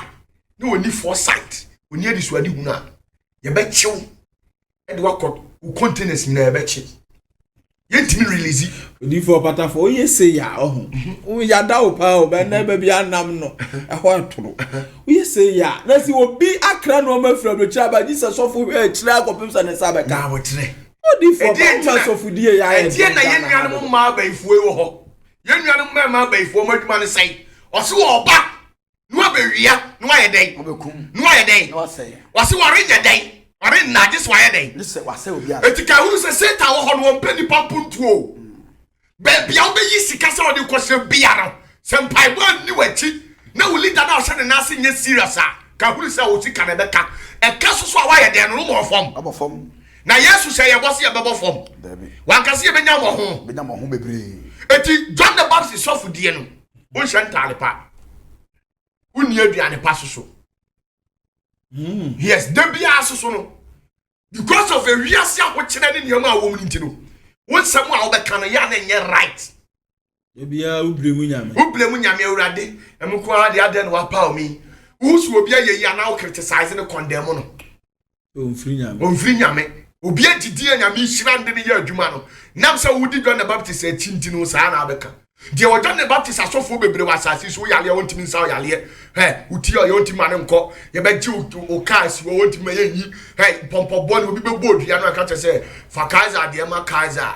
na ɔni foresight, ɔni adesuade hunu a, yɛbɛkyew ɛde wakɔ wo containers nyinaa ɛbɛkye yɛntumi release. Odiifo ɔpatafo woyɛ se ya ɔho mhm. yada wo paa o bɛn baabi anam no ɛhɔ ɛtoro woyɛ se ya na si obi akra nneɛma afiri aburokyire aba gye sɛ sɔfo hwɛ akyire akɔpem sɛ ne nsa bɛka. Na wɔkyerɛ. Odiifo ɔpatafo sɔfodie yɛ ayɛ ɛdeɛ na yɛn nuanom mmaa abayifoɔ yi wɔ hɔ yɛn nuanom mmarima abayifoɔ wɔn adwuma ne sɛn ɔse wɔ ɔba na wabɛwia na wayɛ dɛn Wabɛkum. na wayɛ dɛn Na wasɛe. wɔse wɔrenyɛ dɛn wɔrenna gye sɛ wayɛ dɛn Gye sɛ wasɛe obi a. enti ka hunu sɛ Satan wɔ hɔ no wɔmpɛ nnipa mpontuo o baabi a wobɛyi sika sɛ wɔde kɔhyɛ bia no sɛ mpaebɔ anni w'akyi na wo leader no a ɔhyɛ ne nan ase nyɛ serious a ka hunu sɛ wo sika no ɛbɛka ɛka so so a woayɛ dɛn no no mɔ fam Wabɔ fam. na Yesu hyɛ yɛbɔ sɛ yɛbɛbɔ fam Dabi. wanka sɛ yɛbɛnya mmɔho Bɛnya mmɔho bebree. enti John the Baptist sɔfodie no wonhyɛ ntaade pa. Wonni aduane pa soso. Yes, da biara soso no. Because of ewiase ahokyerɛ ne nneɛma a wɔm no nti no, wo nsɛm a wobɛka no yɛ a na ɛnyɛ right. Da biara wobire mu Nyame. Wobire mu Nyame Awurade, ɛmo ko ara deɛ adɛn na wapaw me. Wohu sɛ obi ayɛ yi anaa wo criticize no condemn no. Ɔmfiri Nyame. Ɔmfiri Nyame. Obi agyidi a Nyame nhyira no de no yɛ adwuma no, nam sɛ wodi John the Baptist akyi nti no saa na abɛka. Deɛ wɔ John the Baptist asɔfoɔ bebree wɔ asase so, woyaleɛ wɔntumi nsa wo yaleɛ, hɛ, wo ti ɔyɛ wɔntumi ma no nkɔ, yɛbɛgye wo kaa si hɔ wɔntumi ma yɛnyi, hɛ, pɔmpɔ bɔne obi bɛbɔ odua no aka kyerɛ sɛ fa Kaiser deɛ ma Kaiser.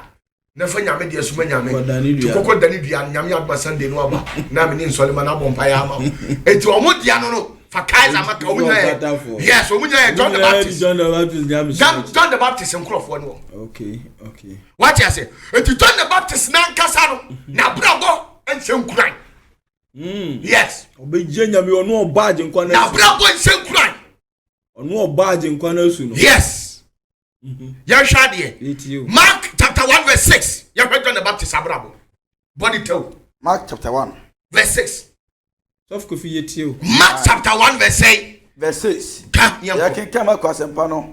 Na fa Nyame deɛ soma Nyame. Nti kɔkɔ dane dua no, Nyame adoma Sunday no aba na mene nsɔre ma no abɔ mpaeɛ ama wo. Enti ɔmo dea no no fa Kaiser ma ka ɔmo nyinaa yɛ. Yes, ɔmo nyinaa yɛ John the Baptist. John the Baptist John, John the Baptist nkurɔfoɔ no wɔ. Okay, okay. Wate ase? Enti John the Baptist n'ankasa no n'abrabɔ nhyɛ nkuran. Yes. Ɔbɛgye Nyame ɔno ɔbɔ agyenkwa no asu. N'abrabɔ nhyɛ nkuran. Ɔno ɔbɔ agyenkwa no asu no. Yes. Yɛhwɛ adeɛ. Mark chapter 1 verse 6. Yɛhwɛ John the Baptist abrabɔ. Body tell. Mark chapter 1 verse 6. Sɔfo Kofi yɛ tie o. Mark chapter 1 verse 6. Verse 6. Ka yɛn kɔ. Yɛkenkan Mark asɛmpa no.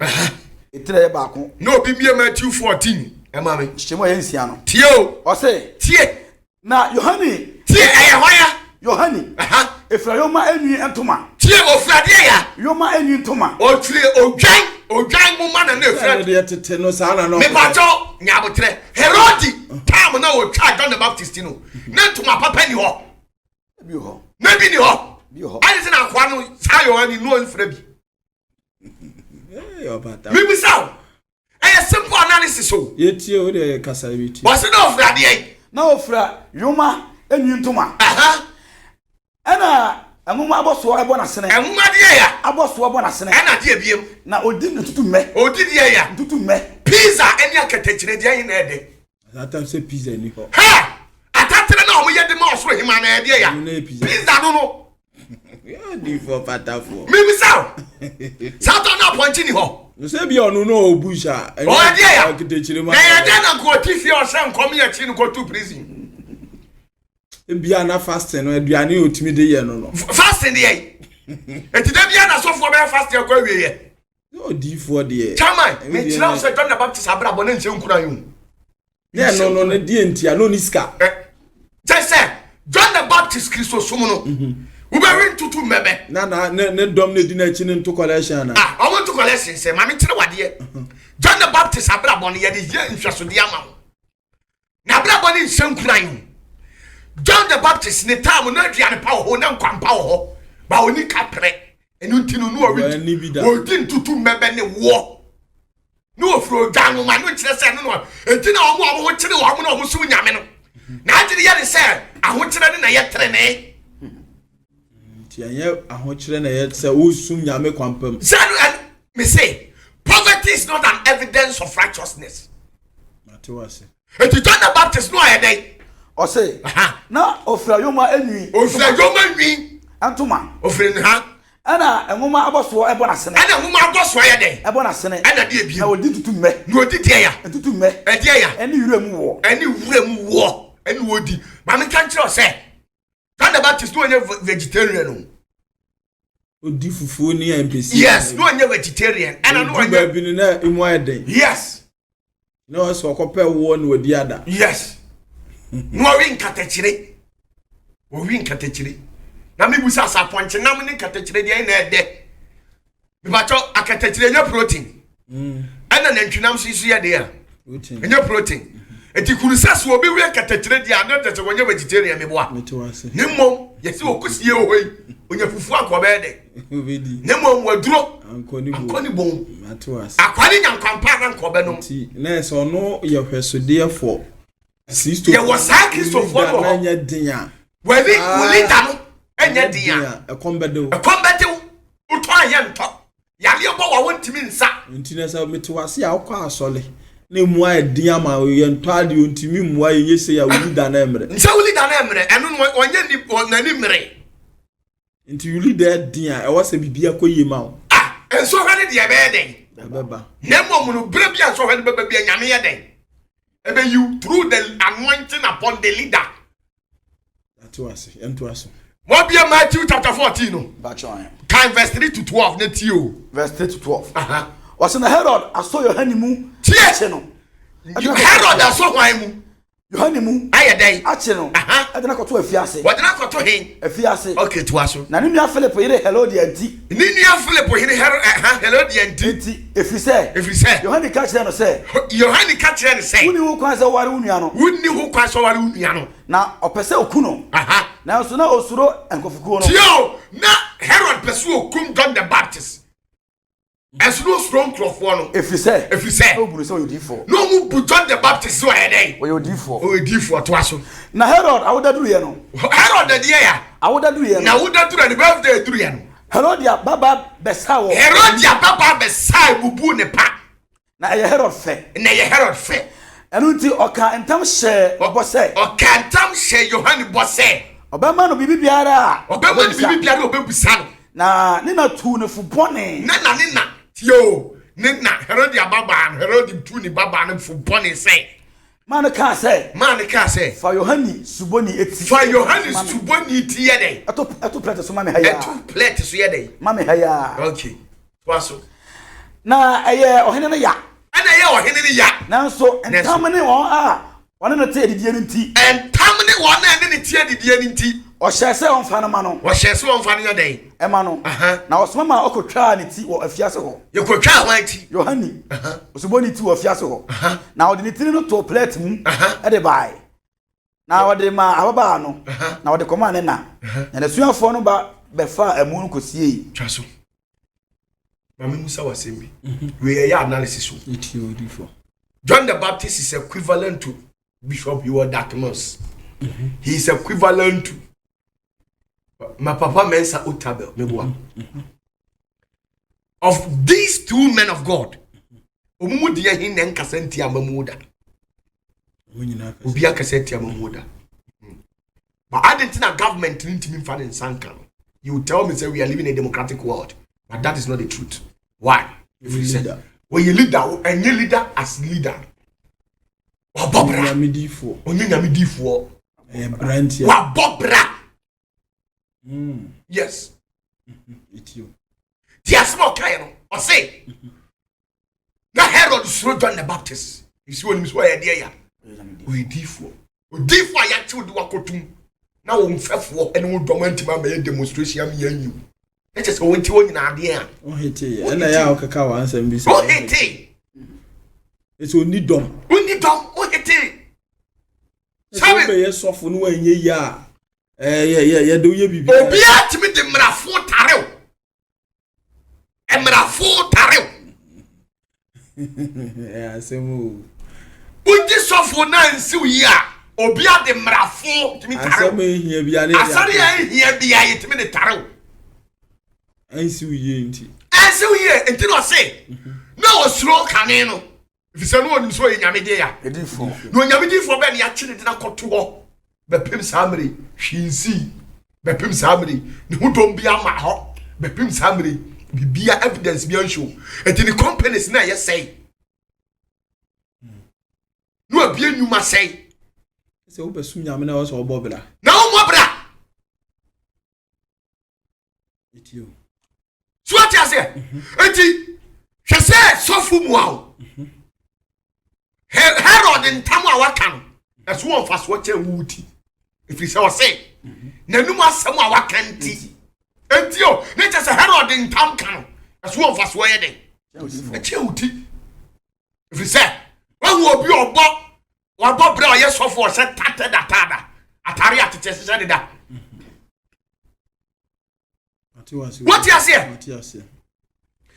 Etire yɛ baako. Na obi bie Matthew 14 ɛma me. Hyɛmu a yɛ nsia no. Tie o. Ɔse. Tie. Na Yohane. Tie ɛyɛ hwan ya? Yohane. Efira yoma enwi ntoma. Tie ofira deɛ ya? Yoma enwi ntoma. Ofiri odwan odwan nwoma na na efira. Ɛno deɛ tete no saa na na. Mepatɔ nyabotrɛ Herodi time na otwa John the Baptist no ne ntoma papa ni hɔ. Bi hɔ. Na bi ni hɔ. Bi hɔ. Ayɛ sɛ na akoa no saa Yohane no ɔnfira bi. Mibisa o. Ɛyɛ simple analysis o. Yɛtie o deɛ kasa bi tie. Wɔsi na ofura deɛ yi. Na ofura yoma enwi ntoma. Ɛna nwoma abɔsoɔ ɛbɔ n'asene. Nwoma deɛ ya. Abɔsoɔ bɔ n'asene. Ɛna deɛ biem. Na odi ntutu mmɛ. Odi deɛ ya. Ntutu mmɛ. Pizza ɛne akatakyire deɛ yi na ɛdɛ. Atam sɛ pizza ni hɔ. Hɛ! Atatere na wɔn yɛ de ma ɔsoro hema na ɛdeɛ ya. Pizza no no. Difoɔ patafoɔ. Mimisa o. Saa tɔ na apɔnkye ni hɔ. Sɛ bi ɔno na ɔwɔ bush a. Ɔyɛ deɛ ya. Akatakyire ma. Na yɛ dɛ na nka ɔte fie ɔhyɛ nkɔm yɛ akyi no kɔtu prison. Ebia na fasting no aduane a otumi de yɛ no no. Fasting deɛ yi. Eti da bia na sɔfoɔ bɛyɛ fasting akɔ awie yɛ. Odiifoɔ deɛ. Chairman, mekyerɛ wo sɛ John the Baptist abrabɔ ne nhyɛ nkuran yi o. Ne ɛno no ne deɛ ntia na ɔni sika. Kyɛ sɛ John the Baptist Kristo som no, wobɛwe ntutu mmɛbɛ. Na na ne ne dɔm na edi n'akyi ne nto collection ana. Ah, ɔmo nto collection sɛ maame kyerɛ wadeɛ. John the Baptist abrabɔ no yɛde yɛ nhwɛsodeɛ ama wo. N'abrabɔ ne nhyɛ nkuran o. John the Baptist ne time na aduane pa wɔ hɔ na nkwampa wɔ hɔ ba ɔni kaprɛ ɛno nti no no ɔdi ntutu mmɛbɛ ne woɔ ne wɔfiri odwa nwoma no nkyerɛ sɛ ɛno no ɛnti na wɔn a wɔn ho kyere wɔn na wɔn som Nyame no na adwene yɛ ne sɛ ahokyerɛ ne na yɛ trenee. Nti ɛnyɛ ahokyerɛ na yɛ sɛ wosum Nyame kwampam. Sɛ no ɛno me say poverty is not an evidence of righteousness. Mate wase. Eti John the Baptist no ayɛ dɛn? Ɔse na ofira yoma enwi. Ofira yoma nwi. Ntoma. Ofiri ne ha. Ɛna nwoma abɔsoɔ ɛbɔ n'asene. Ɛna nwoma abɔsoɔ yɛ dɛn? Ɛbɔ n'asene. Ɛna deɛ bio. Na odi ntutu mmɛ. Na odi deɛ ya. Ntutu mmɛ. Ɛdeɛ ya. Ɛne wura mu woɔ. Ɛne wura mu woɔ. Ɛne odi. Maame nka nkyerɛ sɛ John the Baptist no ɔnyɛ vegetarian o. Odi fufuo ne mpesi. Yes, no ɔnyɛ vegetarian. Ɛna no ɔnyɛ. Baabi no na emu ayɛ den. Yes. Na ɔsɛ ɔkɔpɛ woɔ na ɔdi ada. Yes. Na ɔwe nkatakyire. Ɔwe nkatakyire. Na mi busa asa apɔnkye nam ne nkatakyire deɛ na ɛdɛ. Mibatɔ akatakyire nyɛ protein. Ɛna nantwinam nso so yɛ deɛ a. Ɛnyɛ protein. Eti kuru sɛ so obi we nkatakyire deɛ a na kyerɛ sɛ wɔnyɛ vegetarian meboa. Ne mmom yɛsɛ wɔkɔsie wɔ hɔ yi onya fufuo anka ɔbɛyɛ dɛ. Ne mmom waduro ankɔ ne bom. Akwa ne nya nkwampa na nka ɔbɛnom. Nti na ɛsɛ ɔno yɛ hwɛsodeɛfoɔ. Yɛwɔ saa Kristofoɔ no wɔ hɔ. Wɔne wo leader no ɛnyɛ den a. Ɛkɔm bɛde wo. Ɛkɔm bɛde wo. Wotɔ a yɛ ntɔ. Yareɛ bɔ wa wontumi nsa. Nti na sɛ mete wase a wokɔ asɔre na emu ayɛ den ama yɛntɔ adeɛ ontumi mmoa yɛnyɛ sei a wo leader no mmerɛ. Nhyɛ wo leader no mmerɛ ɛno no ɔnyɛ ni n'ani mmere. Nti wo leader den a ɛwɔ sɛ biribi akɔ yie ma wo. Ah nsɔhwɛ no deɛ ɛbɛyɛ dɛn? Ɛbɛba. Na mmom no berɛ bi a nsɔhwɛ no bɛba bi a Nyame yɛ dɛn? Ɛbɛyiw through the anointing upon the leader. Ate wase yɛntoa so. Wɔabie Matthew chapter 14 no. Kan verse 3 to 12 na tie o. Verse 3 to 12. Wɔsɛ na Herod asɔ Yohane mu. Tie. Akye no. Herod asɔ hwan mu? Yohane mu. Ayɛ dɛn? Akye no. Ɛde no akɔto afiase. Wɔde no akɔto he? Afiase. Okay, toa so. Na ne nua Philip yere Herodia nti. Ne nua Philip yere Herodia nti. Nti, ɛfiri sɛ. Ɛfiri sɛ. Yohane ka kyerɛ no sɛ. Yohane ka kyerɛ no sɛ. Wonni ho kwan sɛ woware wo nua no. Wonni ho kwan sɛ woware wo nua no. Na ɔpɛ sɛ oku no. Nanso na osuro nkurɔfokuo no. Tie o, na Herod pɛ sɛ okum John the Baptist. Ɛnso na osuro nkurɔfoɔ no. Ɛfiri sɛ. Ɛfiri sɛ. Na obu no sɛ ɔyɛ odiyifoɔ. Na wɔn bu John the Baptist sɛ ɔyɛ dɛn? Ɔyɛ odiyifoɔ. Ɔyɛ odiyifoɔ, toa so. Na Herod awoda duruiɛ no. Herod deɛ ya. Awoda duruiɛ no. Na awoda duruiɛ ne birthday duruiɛ no. Herodia babaa bɛsaa wɔ. Herodia babaa bɛsaa bubuu ne pa. Na ɛyɛ Herod fɛ. Na ɛyɛ Herod fɛ. Ɛno nti ɔkaa ntam hyɛɛ no bɔ sɛ. Ɔkaa ntam hyɛɛ Yohane bɔ sɛ. Ɔbɛma no biribi biara a. Ɔbɛma no biribi biara a ɔbɛbisa no. Na ne na tuu no fo bɔne. Ne na ne na, tie o, ne na, Herodia babaa no, Herode tuu ne babaa no fo bɔne sɛ. Maa no kaa sɛ. Maa no kaa sɛ. Fa Yohane Suboni ti. Fa Yohane Suboni ti yɛ dɛn? Ɛto plɛte so ma me ha yi ara. Ɛto plɛte so yɛ dɛn? Ma me ha yi ara. Okay. Toa so. Na ɛyɛɛ ɔhene no ya. Ɛna ɛyɛɛ ɔhene no ya. Nanso ntam ne wɔn a wɔne no te adidie no nti. Ntam ne wɔn a ɛne no te adidie no nti. Ɔhyɛɛ sɛ wɔmfa no ma no. Ɔhyɛɛ sɛ wɔmfa no nyɛ dɛn? Ɛma no. Na ɔsoma maa ɔkɔtwaa ne ti wɔ afiase hɔ. Yɛkɔtwaa hwan ti? Yohane Osuboni ti wɔ afiase hɔ. Na ɔde ne tiri no too plɛt mu de bae. Na ɔde maa ababaa no, na ɔde kɔmaa ne na. Na n'asuafoɔ no ba bɛfaa amu no kɔsiei. Twa so. Ma me musa w'asɛm bi. Wei ɛyɛ analysis o. John the Baptist is equivalent to Bishop Heward Darkness. He is equivalent to my papa Mensa Otabel. Meboa. Of these two men of God, ɔmo mu deɛ he na nkasa ntia amamuo da. Obi akasa ntia amamuo da. But adi nti na government ni ntumi nfa ne nsa nka no. You tell me say we are living in a democratic world, but that is not the truth. Why? If you say wɔyɛ leader, ɛnyɛ leader as leader. Wabɔ bra. Ɔnyɛ nyame difoɔ. Wabɔ bra. Yes. Ti asɛm a ɔkaeɛ no, ɔse na Herod suro John the Baptist. Esi wɔn nim sɛ ɔyɛ deɛ ya. Ɔyɛ difoɔ. Odifoɔ a yɛakyew de wakɔtum na wɔn mfɛfoɔ ne wɔn dɔm antumi amɛyɛ demonstration ama yɛanyi wo. Na kyerɛ sɛ wɔn nti wɔn nyinaa adeɛ a. Ɔhete ɛna yɛ a ɔkeka wɔn asɛm bi sɛ. Ɔhete. Ɛsɛ ɔni dɔm. Ɔni dɔm ɔhete. Sɛ wobɛyɛ sɔfo no wanyɛ yie a yɛde woyɛ biribi. Obiara tumi de mmarafo tarew. Mmarafo tarew. Asɛm o. Wogye sɔfo na nsiw yi a obi ade mmarafo tumi tarew. Asɛm ehia bi a ne Asɛm ehia bi a yɛtumi de tarew. Ɛnsiw yie nti. Ɛnsiw yie nti na ɔse na ɔsuro kane no. Efisɛ na ɔnim sɛ ɔyɛ nyame de ya. Na onyame difoɔ bɛn na yɛakye ne de no akɔto hɔ bɛpem saa mmerɛ yi, hwee nsii bɛpem saa mmerɛ yi, ne ho dɔm bi ama hɔ bɛpem saa mmerɛ yi, bibia evidence bi anhyew. Enti ne companies na ɛyɛ sɛe. Na wabie nnwuma sɛe. Sɛ wobɛsom nyame na wɔsɛ ɔbɔ bra. Na wɔmmɔ bra. So ate aseɛ? Enti hwɛ sɛ sɔfo mua o. Herod ntam a waka no ɛso wɔ mfasoɔ kyɛn wo ti. Ɛfiri sɛ ɔse n'anum asɛm a waka nti. Enti o ne kyɛ sɛ Herod ntam ka no ɛso wɔ mfasoɔ yɛ dɛn? Ɛkyɛn wo ti. Ɛfiri sɛ wahu obi ɔbɔ wabɔ berɛ a ɔyɛ sɔfo ɔhyɛ tatɛ dataada atare atekyɛ hyehyɛ deda. Wote aseɛ?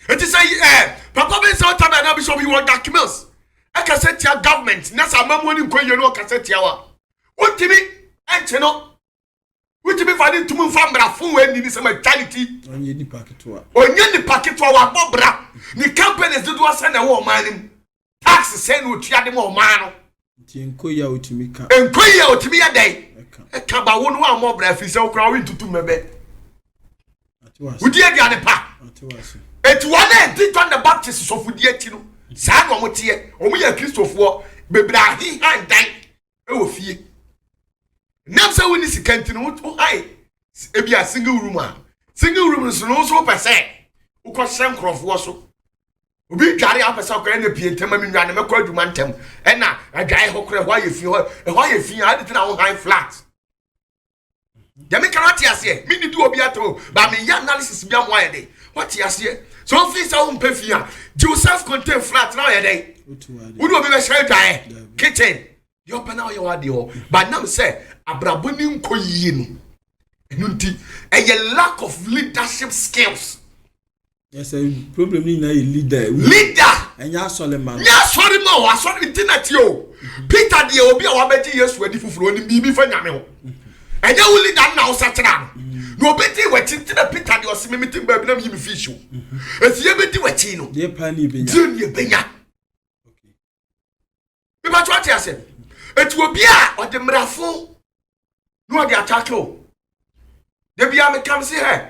Eti sɛ ɛɛ papa bi nsɛ ɔta bɛn na bishop yi wɔ documents ɛkasa tia government na sɛ amamuo ne nkɔ yie no ɔkasa tia wa wontumi ɛnkye no wontumi fa ne ntumi nfa mmarafo wɔ ani ne sɛ ma twa ne ti. Ɔnyɛ nipa ketewa. Ɔnyɛ nipa ketewa wabɔ bra ne companies dodoɔ sɛ na ɛwɔ ɔman no mu tax sɛ na otua de ma ɔman no. Nti nkɔ yi a otumi ka. Nkɔ yi a otumi yɛ dɛn? Ɛka ba wo no ammɔ bra firi sɛ wokora wo ntutu mmɛbɛ. Wodi aduane pa. Eti wɔn a ɛdi John the Baptist sɔfodi akyi no saa na wɔn teɛ. Wɔn yɛ Kristofoɔ bebree ahehan dan wɔ fie. Nam sɛ wonni sika nti no wo hae. Ebi a single room a single room nso no nso wopɛ sɛ wokɔhyɛ nkurɔfoɔ so. Obi dware a wopɛ sɛ wokɔyɛ no pie ntɛm ma menwa no mɛkɔ adwuma ntɛm. Ɛna adwae hɔ korɛ hɔ ayɛ fi hɔ ɛhɔ ayɛ fi a ade tena wo han flat. Deɛ meka no ate aseɛ. Menni di obi atɛm o ba meyɛ analysis bi amoa yɛ de. Wate aseɛ. So wofi sɛ wompɛ fi a gye wo self contained flat na ɔyɛ dɛn. Wode obi bɛhyɛ adwaeɛ kitchen. Deɛ ɔpɛ na ɔyɛ w'adeɛ hɔ. Ba nam sɛ abrabɔ ne nkɔ yie no. Ɛno nti ɛyɛ lack of leadership skills. Yes, problem ni nyinaa yɛ leader. Leader. Ɛnyɛ asɔre ma no. Nyɛ asɔre ma o asɔre nti na tie o. Peter deɛ obi a wabɛgye Yesu adi foforɔ onim biribi fa nyame ho. Ɛnyɛ wo leader no na wosakyera no. Na obi di w'akyi nti na Peter deɛ ɔse me mete baabi na meyi me fish o. Eti yɛbɛdi w'akyi no. Deɛ pa ne ebenya. Deɛ ne ebenya. Bíbá tí wọ́n ti ase. Eti obi a ɔde mmerafo na ɔde atake o. Debi a mekam si hɛ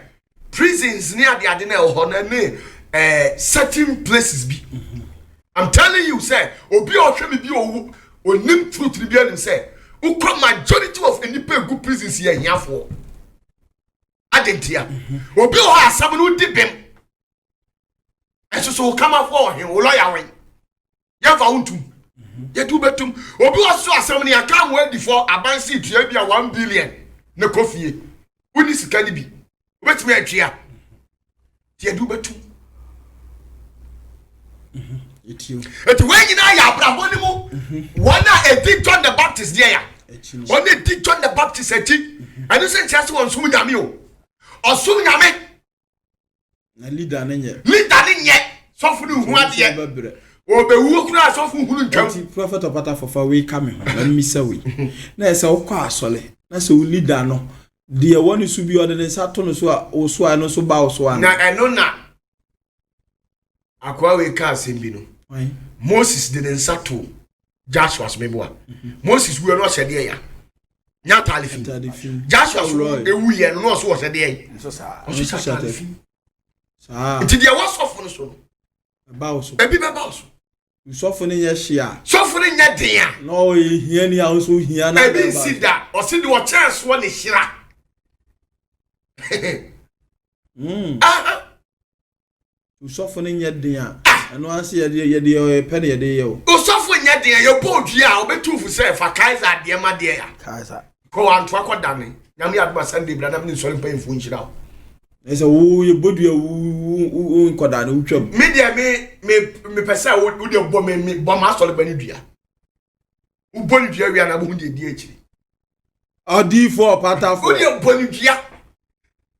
prisons ne ade ade na ɛwɔ hɔ na ne certain places bi. I'm telling you sɛ obi a ɔhwɛ mi bi owu onim truth ni bi anim sɛ wokɔ majority of nipa egu prisons yɛ ahiafoɔ. Adentia. Obi wɔ hɔ asɛm no di bem. Ɛsoso wo kamafoɔ ɔhen wo lɔya wɛn. Yɛmfa wo ntum. Yɛde wobɛtum. Obi wɔ so asɛm no yɛka ho adi fɔ aban si tua bi a 1 billion na kɔ fie. Wonni sika no bi. Wobɛtumi atwea. Nti yɛde wobɛtum. Eti wɔn nyinaa yɛ abrabɔ ne mu. Wɔn a edi John the Baptist deɛ ya. Wɔn a edi John the Baptist akyi. Ɛno nso nkyerɛ sɛ wɔn som nyame o. Ɔsom nyame. Na leader ne nyɛ. Leader ne nyɛ. Sɔfo ne hu adeɛ. Obewuo kura asɔfo hunu ntwam. Nti Prophet Ɔpata Fɔfa wei ka me ho na mmisa wei. Na ɛsɛ wokɔ asɔre na sɛ wo leader no deɛ wɔ ne so bi ɔde ne nsa to no so a wo so a ɛno nso ba wo so a. Na ɛno na akoa wei ka asɛm bi no. Moses de ne nsa to Joshua so meboa. Moses wuo no ɔhyɛ deɛ ya. Nya ataale fi. Joshua so ewu yɛ no na ɔso ɔhyɛ deɛ yi. Ɔso hyɛ ataale fi. Nti deɛ wɔ sɔfo no so no. Ebi bɛba wo so. Sɔfo no nyɛ hyia. Sɔfo no nyɛ den a. Na ɔyɛ hia ni a ɔnso hia na. Ebi nsi da ɔsi de ɔkyɛn soɔ ne hyira. Sɔfo no nyɛ den a. Ɛno ase yɛde yɛde pɛ na yɛde yɛ o. Osɔfo nyɛ den a yɛbɔ odua a ɔbɛtu fu sɛ fa Kaiser adeɛ ma deɛ ya. Kaiser. Kɔ wanto akɔ dane. Nyame adoma Sunday bra na me nsɔre mpanyinfoɔ nhyira o. Ɛsɛ wo yɛ bodua wo nkɔda ne wotwam. Me deɛ me pɛ sɛ wo deɛ bɔ me bɔ ma asɔre ba ne dua. Wo bɔ ne dua wia na bo hu deɛ di akyiri. Ɔdiifo ɔpatafo. Wo deɛ bɔ ne dua.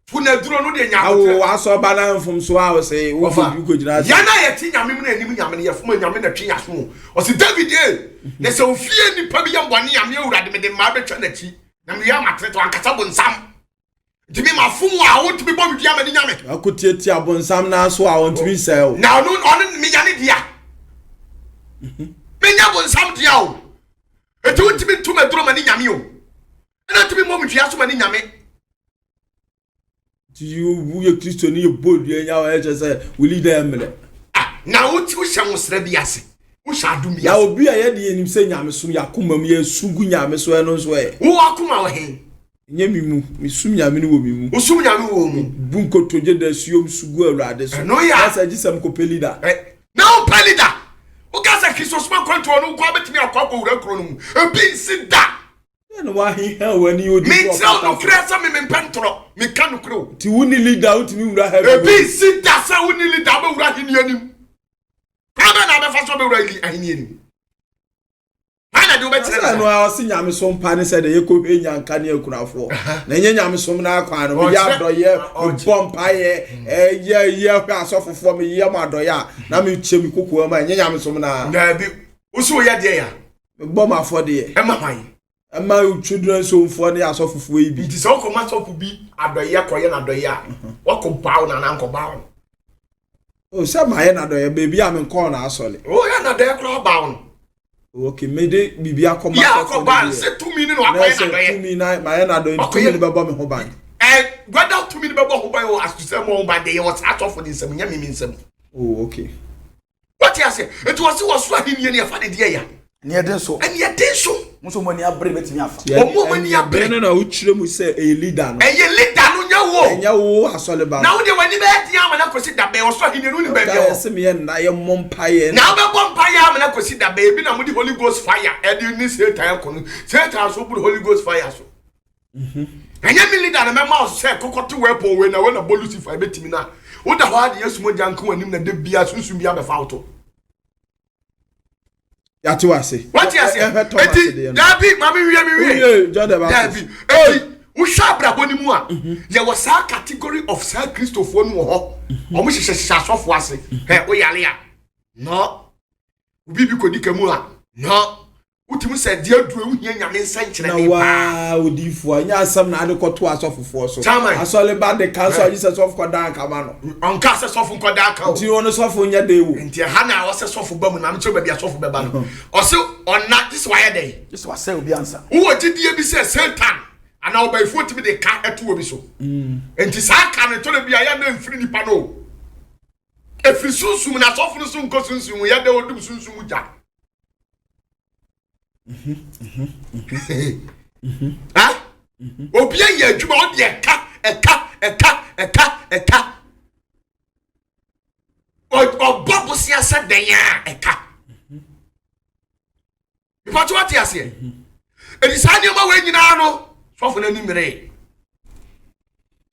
Fu na duro no deɛ nya. Awo asɔ ba na mfom so a ɔsɛ wo ko gyina. Ya na yɛ ti nyame mu na anim nyame ne yɛ fom nyame na twe yaso. Ɔsɛ David e. Na sɛ ofie nipa bi yɛ mbɔne nyame awurade me de ma betwa n'akyi. Na me yɛ amatrete ankasa bonsam. Ntimi ma fom a wotumi bɔ me dua ma ne nyame. Akotietie abonsam na so a ontumi sɛ o. Na ɔno ɔno menya ne dea. Menya bonsam dea o. Enti wotumi ntum aduro ma ne nyame o. Ɛna ntumi mmɔ me dua so ma ne nyame. Ti wo yɛ Kristo ni yɛ bɔ dua nya wa yɛ kyerɛ sɛ wo leader mmerɛ. Ah, na wo ti wo hyɛ wo srɛ bi ase. Wo hyɛ adom bi ase. Na obi a yɛ de yɛnim sɛ nyame som yɛ akoma mu yɛ sugu nyame so ɛno nso ɛ. Wo akoma wɔ he? Nye mi mu, mi sum nyame no wɔ mi mu. Wo sum nyame wɔ mu. Bu nkotodwe da suom sugu awurade so. Ɛno yɛ. Na sɛ gye sɛ mekɔpɛ leader. Na wopɛ leader. Woka sɛ Kristo soma kwantuo no wokɔ abɛtumi akɔ akɔwura kuro no mu. Ebi nsi da. Na waheha w'ani odi Menkyerɛ wo nokorɛ sɛ me mempɛ ntorɔ. Meka nokorɛ o. Nti wo ni leader wotumi wura heaven. Ebi nsi da sɛ wo ni leader wobɛwura ahenni anim. Kwan bɛn na wobɛfa so wobɛwura ahenni anim? Kwan na de wobɛkyerɛ no. Sɛ no a ɔse nyamesom pa ne sɛ de yɛkɔhwɛ nyanka ne akurafoɔ. Na ɛnyɛ nyamesom no akwan no. Meyɛ adɔyɛ, mebɔ mpaeɛ, ɛyɛ yɛ hwɛ asɔfofoɔ, meyɛ mo adɔyɛ a na mekyɛ me kokoa mu a ɛnyɛ nyamesom no a. Daabi, wo so woyɛ deɛ ya? Mebɔ m'afɔdeɛ. Ɛma hwan? Ɛma children somfoɔ ne asɔfofoɔ yi bi. Nti sɛ wokɔma sɔfo bi adɔyɛ kɔyɛ n'adɔyɛ a, wakɔ baw na anaa nkɔbaw no? O sɛ mayɛ n'adɔyɛ, baabi a menkɔɔ n'asɔre. Woyɛ n'adɔyɛ koraa baw no. Okay, mede biribi akɔma sɔfo no deɛ. Yɛ akɔba sɛ tumi no na wakɔyɛ n'adɔyɛ. Tumi na mayɛ n'adɔyɛ, nti tumi no bɛbɔ me ho ban. Whether tumi no bɛbɔ ho ban o, aso sɛ mmɔ ho ban deɛ, yɛwɔ saa asɔfo ne nsɛm, nyɛ me me nsɛm. Oh, okay. What you say? It was so ahenni ne ɛfa ne deɛ ya. Ɛne ɛden so. Ɛne ɛden so. Mo nso mo ani abere bɛtumi afa. Wɔn a wɔn ani abere. No na wokyerɛ mu sɛ ɛyɛ leader no. Ɛyɛ leader no nyɛ wo. Ɛnyɛ wo asɔreba. Na wo deɛ w'ani bɛyɛ den ama no akɔsi da bɛn? Ɔsoro ahenni no wonim baabi ɛwɔ. Ɛsɛ meyɛ nna yɛ mmɔ mpaeɛ. Na wobɛbɔ mpaeɛ ama no akɔsi da bɛn? Ebi na mode Holy Ghost fire ɛde ne Satan ko no. Satan nso boro Holy Ghost fire so. Ɛnyɛ me leader na mɛma wo sɛ kɔkɔte weapon wei na wei na bɔ Lucifer ɛbɛtumi no a. Woda hɔ ara de Yesu mogya nka w'anim na da biara sunsum bi abɛfa wo to. Yàtí wá se. Wọ́n ti ase. Eti daabi maame wie mi wie. Daabi eti wohwɛ abrabɔ ni mu a mhm. yɛwɔ saa category of saa kristofoɔ no wɔ hɔ. Mhm. Wɔn hyehyɛ hyehyɛ asɔfoɔ ase. Mhm. Ɛ oyale a no obi bi kɔ di ka mu a no. Wotumi sɛ deɛ aduru ewu hia nyame nsɛnkyerɛnne paa. Na waa odiifoɔ ɛnyɛ asɛm na ade kɔto asɔfofoɔ so. Chairman. Asɔre ba de ka nso agye sɛ sɔfo kɔda akama no. Ɔnka sɛ sɔfo nkɔda aka o. Nti ɔno sɔfo nyɛ de wo. Nti ɛha na ɔsɛ sɔfo ba mu na mekyerɛ baabi a sɔfo bɛba no. Ɔse ɔna gye sɛ wayɛ dɛn? Gye sɛ wasɛe obi ansa. Wowɔ gyidie bi sɛ Satan anaa ɔbayifoɔ tumi de ka ɛto obi so. Mm. Nti saa ka no ɛtɔ da bi a yɛ na mfiri nipa no o. Ɛfiri sunsum na asɔfo no so nkɔ sunsum mu yɛ dɛ odum sunsum mu gya. Obi ayɛ adwuma ɔde ɛka ɛka ɛka ɛka ɛka ɔbɔ bosia sɛ dɛn a ɛka nipa tó ate aseɛ ɛdi saa nneɛma wɔ nyinaa no sɔfo no ani mmeree.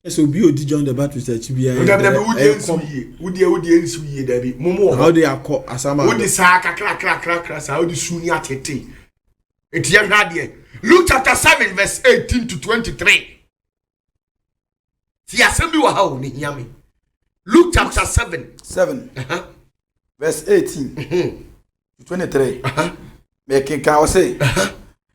Ɛsɛ obi odi John the Baptist akyi bi ayɛ dɛ ɛyɛ kɔm. Wodi wodi nsi yie dabi mo mo wɔ hɔ. Wodi akɔ asama. Wodi saa kakra kakra kakra saa wodi su ni atete. Eti yɛ hwɛ adeɛ Luke chapter 7 verse 18 to 23. Ti asɛm bi wɔ ha o ne hia mi. Luke chapter 7. 7 uh -huh. Verse 18. Mm -hmm. 23 mekenkan ɔse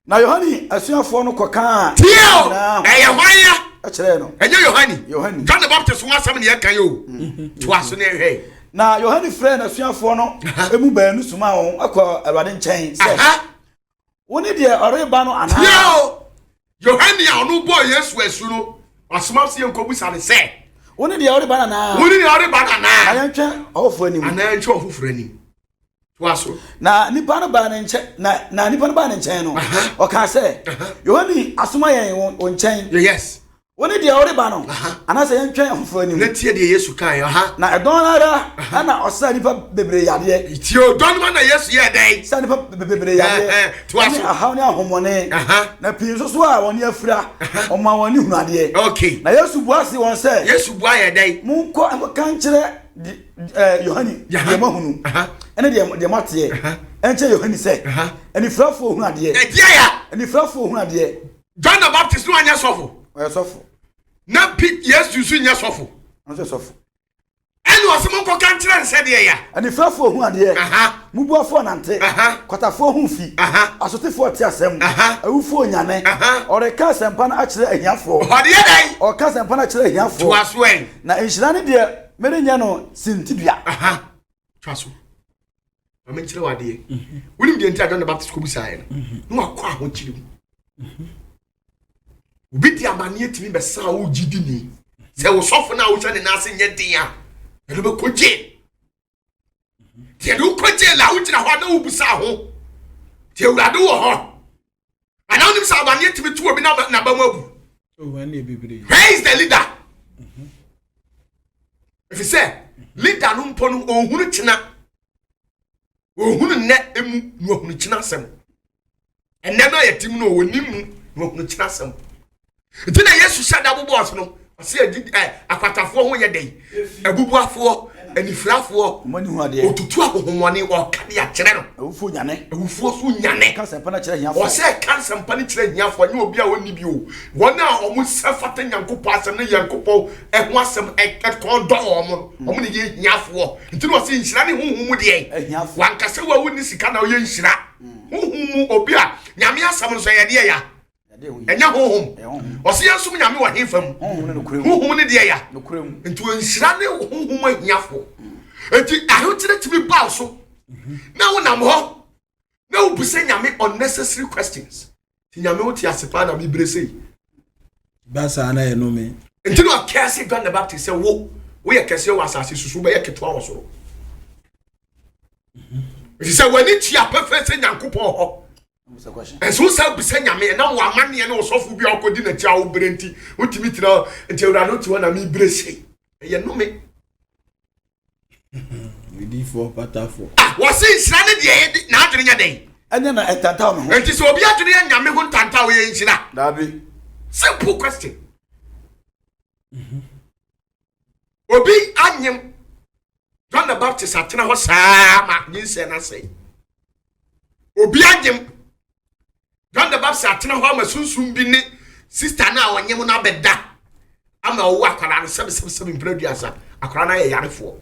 na Yohane asuafoɔ no kɔkaa tie o ɛyɛ hwan ya kyerɛɛ no ɛnyɛ Yohane Yohane John the Baptist ho asɛm ne yɛka yi o mm. toa so ne ɛhwɛ na Yohane frɛɛ n'asuafoɔ no emu baanu somaa wɔn akɔ Awurade nkyɛn sɛ wo ne deɛ ɔreba no anaa tie o Yohane a ɔno bɔɔ Yesu asu no wasoma sɛ yɛnkɔbusa ne sɛ wo ne deɛ ɔreba no anaa wo ne deɛ ɔreba no anaa na yɛntwɛn ɔfoforɔ anim anaa yɛntwɛn ɔfoforɔ anim toa so. Na nipa no baa ne nkyɛn na na nipa no baa ne nkyɛn no ɔkaa sɛ Yohane asoma yɛn wo nkyɛn. Yes. Wo ne deɛ ɔreba no anaasɛ yɛntwɛn afoforɔ anim. Na tie deɛ Yesu kae ɔha. Na ɛdɔn no ara ɛna ɔsaa nipa bebree yadeɛ. Tie o dɔn no na Yesu yɛɛ dɛn? Saa nipa bebree yadeɛ. Toa so. Ɛne ahaw ne ahomɔne. Na pii nso so a wɔn ani afira ɔma wɔn ani hunu adeɛ. Okay. Na Yesu bua se wɔn sɛ. Yesu bua yɛ dɛn? Monkɔ nkɔka nkyerɛ Yohane deɛ moahunu ɛne deɛ moateɛ ɛnkyɛ Yohane sɛ anifirafoɔ hunu adeɛ. Ɛdeɛ ya. Anifirafoɔ hunu adeɛ. John the Baptist no anyɛ sɔfo. Ɔyɛ sɔfo. Na Yesu nso nyɛ sɔfo. Ɔno nso yɛ sɔfo. Ɛna ɔsɛ mo nkɔka nkyerɛ nsɛ deɛ ya. Anifirafoɔ hu adeɛ. Mubuafoɔ nante. Kwatafoɔ ho fi. Asotefoɔ te asɛm. Awufoɔ nyane. Ɔreka asɛmpa no akyerɛ ahiafoɔ. Ɔde yɛ dɛn? Ɔreka asɛmpa no akyerɛ ahiafoɔ. Toa so ɛ. Na nhyira ne deɛ merenyɛ no sintidua. Toa so. Ma menkyerɛ wo adeɛ. Wonim deɛ nti a John the Baptist kɔbisaeɛ no? Mhm. Na wakɔ ahokyere mu. Mhm. Obi de amanneɛ tumi bɛsa wo gyidi ni. Sɛ wo sɔfo no a wohyɛ ne nan ase nyɛ den a, ɛno bɛkɔ gye. Deɛ de wokɔ jail a wogyina hɔ a na wobusa ho. Deɛ awurade wɔ hɔ. Anaa wonim sɛ amanneɛ tumi to obi na n'aba mu abu. Oh, Where is the leader? Ɛfiri sɛ leader no mpo no ɔnhunu kyena. Ɔnhunu nnɛ emu na ɔhunu kyena asɛm. Ɛnnɛ no a yɛte mu no ɔnim mu na ɔhunu kyena asɛm. Nti na Yesu hyɛ da bobɔɔ so no, ɔse adi ɛ akwatafoɔ ho yɛ dɛn? Abubuafoɔ, anifirafoɔ, ɔtutu ahohommɔne, ɔka de akyerɛ no. Awufoɔ nyane. Awufoɔ so nyane. Ɔka nsɛmpa no kyerɛ ahiafoɔ. Ɔsɛ ɛka nsɛmpa no kyerɛ ahiafoɔ, ɛnyɛ obi a ɔnni bi o. Wɔn a wɔn sɛ fata Nyankopɔn asɛm ne Nyankopɔn ɛho asɛm ɛkɔn dɔ wɔn no, wɔn ne yɛ ahiafoɔ. Nti na ɔse nhyira ne honhom mu deɛ. Ahiafoɔ. Wankasa wo a wonni sika na woyɛ nhyira. Honhom mu obi a Nyame asɛm no so ɛyɛ deɛ ya. Ɛnyɛ honhom. Ɔse yɛnsom Nyame wɔ hefa mu? Honhom ne deɛ ya. Nti nhyira ne honhom ahiafoɔ. Nti ahokyere tumi ba wo so na wonam hɔ na wobisa Nyame unnecessary questions. Nti Nyame wote ase paa na mebrɛ sei. Ba saa na ɛnome. Nti na ɔkɛse John the Baptist sɛ wo woyɛ kɛseɛ wɔ asase so so wobɛyɛ ketewa wɔ soro. Ɛfiri sɛ w'ani tua pɛfɛ sɛ Nyankopɔn hɔ. Ɛnso wo san bisa Nyame, ɛnam w'amanneɛ ne ɔsɔfo bi a wokɔdi n'akyi a wobrɛ nti, wotumi tena hɔ, nti Awurade wote hɔ na mebrɛ sei. Ɛyɛ nnome. Odiyifoɔ patafoɔ. Ah, wɔse nhyira ne deɛ yɛde n'adwene nyɛ dɛn? Ɛnyɛ na ɛntantaw ne ho. Nti sɛ obi adwene yɛ Nyame ho ntantaw yɛ nhyira? Daabi. Simple question. Obi anyem John the Baptist atena hɔ saa ma nyinsɛn no asɛe. Obi anyem John the Baptist atena hɔ ama sunsum bi ne sista no a ɔnyem no abɛda ama ɔwo akwadaa no sɛbesɛbesɛbe mpere aduasa akwadaa no ayɛ yarefoɔ.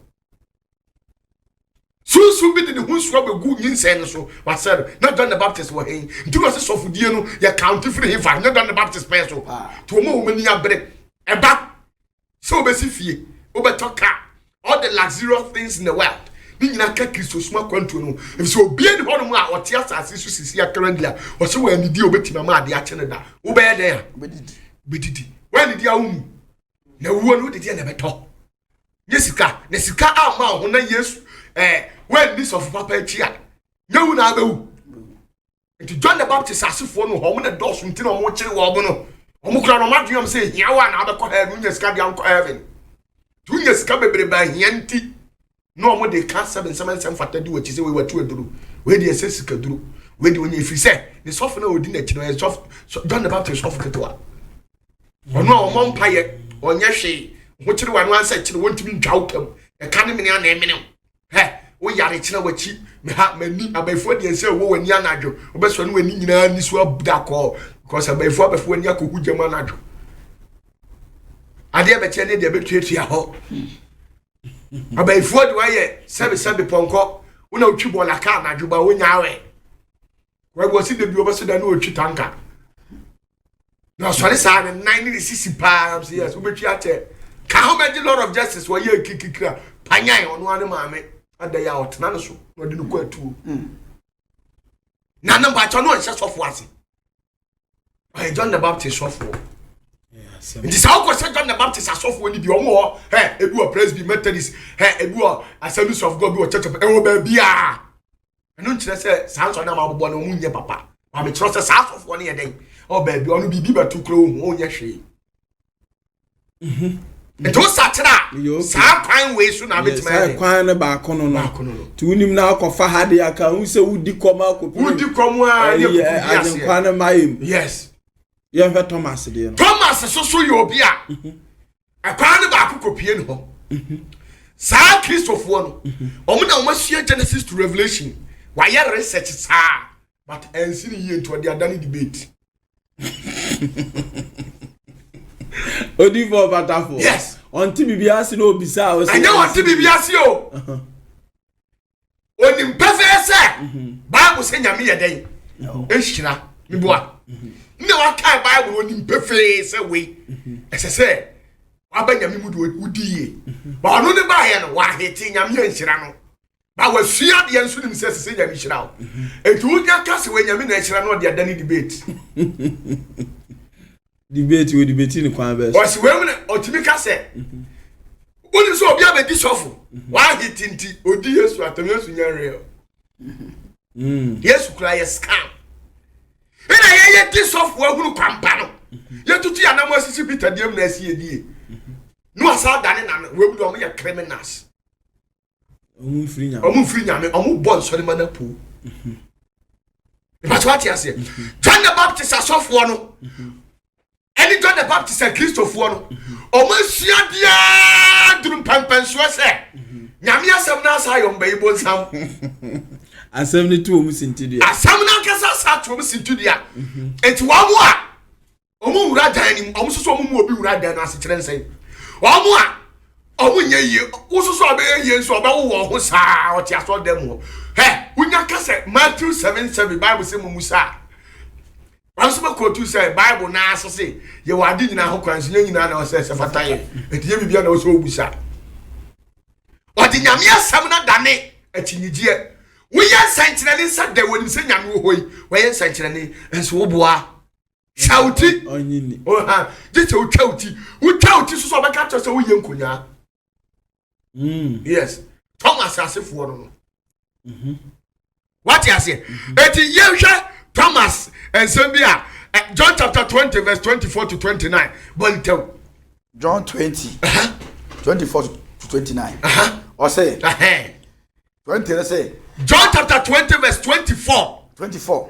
Sunsum bi de ne ho nsuo abɛgu nyinsɛn no so wasɛ no na John the Baptist wɔ he nti na ɔse sɔfodie no yɛ kaunti firi he fa nyɛ John the Baptist pɛɛ so nti wɔn a wɔn ani abere ɛba sɛ wobɛsi fie wobɛtɔ car all the luxurious things in the world ne nyinaa ka kristosom akwantuo no ɛfiri sɛ obia ni hɔnom a ɔte asase so sisi akara di a ɔsɛ wɔ anidi a obɛtumi ama adeɛ akye no da wobɛyɛ dɛn a wobɛdidi woanidi a womu na wuo no wode deɛ na ɛbɛtɔ nye sika na sika amma wo ho na yesu ɛɛ woanni sɔfo papa akyi a nyɛ wu na abɛwu nti John the Baptist asefoɔ no wɔn na dɔɔso nti na wɔn kyere wɔn no wɔn kura na wɔn adwene wɔn sɛ ehia wa na abɛkɔ heaven wonya sika deɛ ankɔ heaven nti wonya sika bebrebe ahia nti na wɔn de ka sɛbe nsɛm nsɛm fata di wɔn akyi sɛ wei watu aduro wei deɛ ɛsɛ sika duro wei deɛ wɔnyɛ efiri sɛ ne sɔfo na ɔdi n'akyi no ɛyɛ sɔfo John the Baptist sɔfo ketewa ɔno a ɔmɔ mpayɛ ɔnyɛ hwee ho kyere wɔn ano ansɛ kyere wɔn ntumi ntwa wo kam ɛka ne mene ana ɛmene Hɛ, wo yare kyena w'akyi, me ha, m'ani, abayifoɔ deɛ sɛ wɔ w'ani anadwo, wobɛsɔ ne w'ani nyinaa ni so abda kɔɔ, because abayifoɔ abɛfo w'ani akɔhu gyam anadwo. Adeɛ bɛkyɛ ne deɛ bɛtuatua hɔ. Abayifoɔ de wayɛ sɛbesɛbe pɔnkɔ, wo na wotwi bɔɔla kaa anadwo ba wonya awɛ. Wɔ si da bi wɔbɛso da ne wɔtwi tanka. Na ɔsɔre saa ne nan ne ne sisi paa sɛ yes wobɛtwi akyɛ ka ho bɛgye lord of justice wɔyɛ kikikira panyan ɔno ara ne maame ada yi a ɔtena no so na ɔde no kɔ atuo hmm. Na ne mpakyɛ no ɔnhyɛ sɔfo ase ɔyɛ John the Baptist sɔfoɔ nti sɛ wokɔ sɛ John the Baptist asɔfoɔ no bi ɔmo hɔ ɛ ebi wɔ Presby Methodist ɛ ebi wɔ Assemblies of God bi wɔ Church of ɛwɔ baabi a ɛno nkyerɛ sɛ saa nsɔre no a mabobɔ no ɔmo nyɛ papa maame kyerɛ sɛ saa asɔfoɔ no yɛ dɛn ɔ baabi ɔno biribi bɛto kuro ho ɔnyɛ hwee mhm. Nti wo sakyera a saa kwan wei so na abɛtumi ayɛ dɛn kwan no baako no no baako no no nti wonim na akɔfa ha de aka ho sɛ wodi kɔm akɔpem wodi kɔm a ne kuku bi aseɛ agyenkwa no ma yɛ mu yes yɛhwɛ Thomas deɛ no Thomas soso yɛ obi a mhm. Ɛkwan no baako kɔpie ne hɔ. Saa Kristofoɔ no, wɔn na wɔn asua Genesis to Revelation. Wɔayɛ research saa, but ɛnsi ne yie nti ɔde ada ne debate. Odifo ɔbatafo. Yes. Ɔnte biribi ase na obisa a ɔsɛ. Ɛnyɛ ɔnte biribi ase o. Onim pɛfɛɛ sɛ Bible sɛ Nyame yɛ dɛn ɛhyira meboa na wakae Bible onim pɛfɛɛ sɛ wei ɛsɛ sɛ waba Nyame mu de wodi yie ba ɔno ne baayɛ no wahete Nyame anhyira no ba wasua adeɛ nso nim sɛ ɛsɛ sɛ Nyame hyira wo enti wonya ka sɛ wei Nyame na ɛhyira no ɔde adane debate Debate wo debate ne kwan bɛɛ so. Ɔsi wei mu na ɔtumi ka sɛ wonim sɛ obi abɛdi sɔfo wahete nti odi Yesu atam Yesu nyɛ real. Mm. Yesu kura yɛ scam. Ɛna yɛyɛ di sɔfo ahunu kwampa no. Yɛtutu yɛn anam asisi Peter deɛ mu na asi yɛ die. No asa adane na no wei mu deɛ ɔmo yɛ criminals. Ɔmo mfiri nyame. Ɔmo mfiri nyame. Ɔmo bɔ nsɔre ma no po. Ìbàtí wate aseɛ. John the Baptist asɔfoɔ no ɛne John the Baptist akristofoɔ no ɔmo asua biara duru mpɛmpɛnsoɔ sɛ nyame asɛm no asa ayɛ ɔmo bɛyi bonsam. Asɛm no to wɔn sintidua. Asɛm no ankasa asa to wɔn sintidua. Eti wɔn a Wɔn nwura dan no mu, wɔn nso so wɔn mu obi wura dan no ase kyerɛ nsɛn. Wɔn a wɔn nyɛ yie, wɔn nso so abɛyɛ yie nso ɔbɛwo wɔn ho saa ɔte asɔ dan mu hɔ. Hɛ, wonya ka sɛ Matthew 7:7 Bible sɛ mo mu saa. Wɔn nso bɛkɔtu sɛ Bible naa ase se yɛwɔ ade nyinaa ho kwan so nyɛ nyinaa na ɔsɛ sɛ fata yɛ. Enti yɛ biribiara na ɔsɛ obusa. Ɔde Nyame asɛm no adane akyinnyegyeɛ. Woyɛ nsɛnkyerɛnne nsa dɛ wɔnim sɛ Nyame wɔ hɔ yi, wɔyɛ nsɛnkyerɛnne nso woboa. Twa wo ti. Oha, gye sɛ wotwa wo ti. Wotwa wo ti so sɛ ɔbɛka kyerɛ sɛ woyɛ nkonyaa. Mm. Yes. Thomas asefoɔ no no. Mm-hmm. Wate aseɛ? Mm-hmm. Eti yɛhwɛ. Thomas nsɛm bi a John chapter 20 verse 24 to 29 bɔ ntɛw. John 20 24 to 29. Ɔsɛ 20 no sɛ. John chapter 20 verse 24. 24.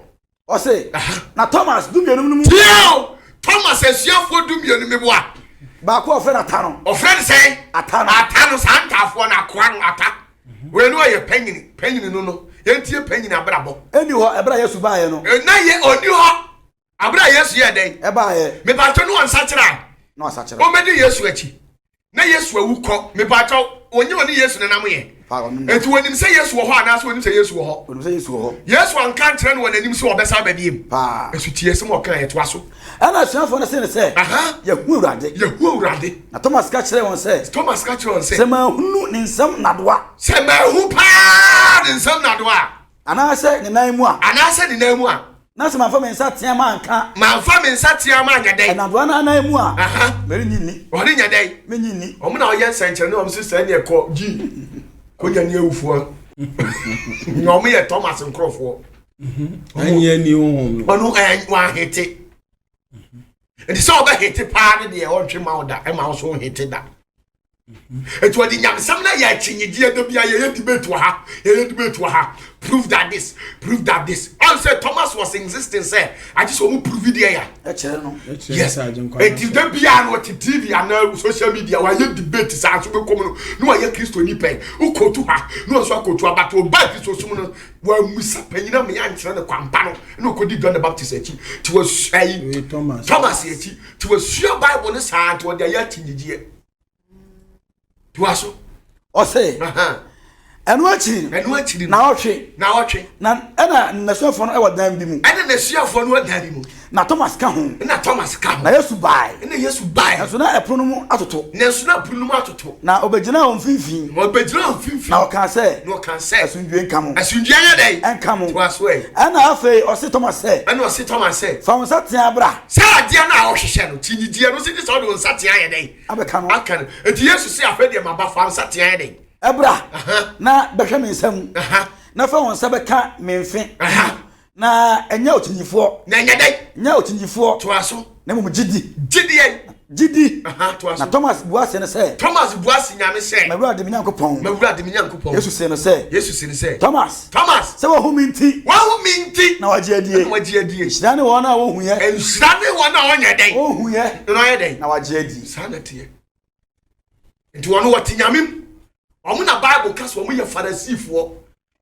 Ɔsɛ na Thomas 12 no mu. Tiɛ Thomas asuafoɔ 12 mi boa. Baako a ɔfrɛ no Ata no. Ɔfrɛ no sɛn? Ata no. Ata no saa ntaafoɔ no akoa no ata. Wei no ɔyɛ panyini panyini no no yɛntie panyini abrabɔ. Ɛni hɔ ɛberɛ a Yesu baeɛ no. Na yɛ ɔni hɔ abere a Yesu yɛ dɛn? Ɛbaeɛ. Mepatwɔ no ɔnsakyera. Na ɔsakyera. Ɔmɛdi Yesu akyi. Na Yesu awu kɔ. Mepatwɔ onye ɔne Yesu nenam yɛ. Eti wɔnim sɛ Yesu wɔ hɔ anaasɛ wɔnim sɛ Yesu wɔ hɔ? Wɔnim sɛ Yesu wɔ hɔ. Yesu anka nkyerɛ no wɔ n'anim sɛ ɔbɛsa aba biem. Esu tie sɛ ɔka yɛ toa so. Ɛna asuafoɔ no se no sɛ, Yɛhu Awurade. Yɛhu Awurade. Na Thomas ka kyerɛɛ wɔn sɛ, Thomas ka kyerɛɛ wɔn sɛ, Sɛ manhunu ne nsam nnadewa. Sɛ manhu paa ne nsam nnadewa a. Anaasɛ ne nan mu a. Anaasɛ ne nan mu a. Na sɛ mamfa me nsateaa manka. Mamfa me nsateaa manyɛ dɛn? Nnadewa no anan mu a. Merennye nni. Wɔrenyɛ dɛn? Mennye nni. Wɔn na wɔyɛ nsɛnkyerɛnne, wɔn sɛ sɛ ɛneɛ kɔ gyi kɔnya ne awufoɔ. Na wɔn yɛ Thomas nkurɔfoɔ. Ɛnyɛ ni honhom no. Ɔno ɛn wahete. Nti sɛ ɔbɛhete paa ne deɛ ɔntwe ma wo da, ɛma wo so nhete da. Nti ɔde nyamesɛm no yɛ akyinnyegyeɛ da bia yɛyɛ debate wɔ ha, yɛyɛ debate wɔ ha. Prove that this, prove that this. Ɔn sɛ Thomas was insisting sɛ agye sɛ ɔmo prove deɛ ya. Ɛkyerɛ no. Yes. Nti da bia no ɔte TV anaa social media wayɛ debate saa nso bɛkɔ mu no na wayɛ Kristoni pɛn. Wokɔtu ha na ɔnso akɔtu abato ɔbaa Kristo som no wammisa panyin ama yɛankyerɛ no kwampa no na ɔkɔdi John the Baptist akyi nti wasua yi Thomas akyi nti wasua Bible no saa nti ɔde ayɛ akyinnyegyeɛ toa so. Ɔse ɛno akyiri ɛno akyiri na ɔtwe na ɔtwe na ɛna n'asuafoɔ no ɛwɔ dan bi mu ɛna n'asuafoɔ no wɔ dan bi mu na Thomas ka ho na Thomas ka ho na Yesu bae na Yesu bae nanso na ɛpono no mu atoto nanso na ɛpono no mu atoto na ɔbɛgyinaa wɔn mfimfini na ɔbɛgyinaa wɔn mfimfini na ɔkaa sɛ na ɔkaa sɛ asomdwoe nka mo asomdwoe nyɛ dɛn ɛnka mo toa so ɛ ɛna afei ɔse Thomas sɛ ɛna ɔse Thomas sɛ fa wo nsa tea bra sɛ adeɛ no a ɔhwehwɛ no kyinnyegyeɛ no sɛ gye sɛ ɔde wo nsa tea yɛ dɛn abɛka no aka no enti Yesu se afei deɛ maba fa wo nsa tea yɛ dɛn ɛbra na bɛhwɛ me nsa mu na fa wo nsa bɛka me mfe na ɛnyɛ okyinyifoɔ na ɛnyɛ dɛn nyɛ okyinyifoɔ toa so na mmom gyidi gyidiɛ gyidi toa so na Thomas bua se no sɛ Thomas bua se Nyame sɛ mawurade me Nyankopɔn mawurade me Nyankopɔn Yesu se no sɛ Yesu se no sɛ Thomas Thomas sɛ wahu me nti wahu me nti na wagye adie na wagye adie nhyira ne wɔn a wɔhu yɛ nhyira ne wɔn a wɔnyɛ dɛn wɔhu yɛ na wɔyɛ dɛn na wagye adi saa na teɛ nti wɔn wɔte Nyame mu wɔn na Bible ka sɛ wɔn yɛ Farisifoɔ.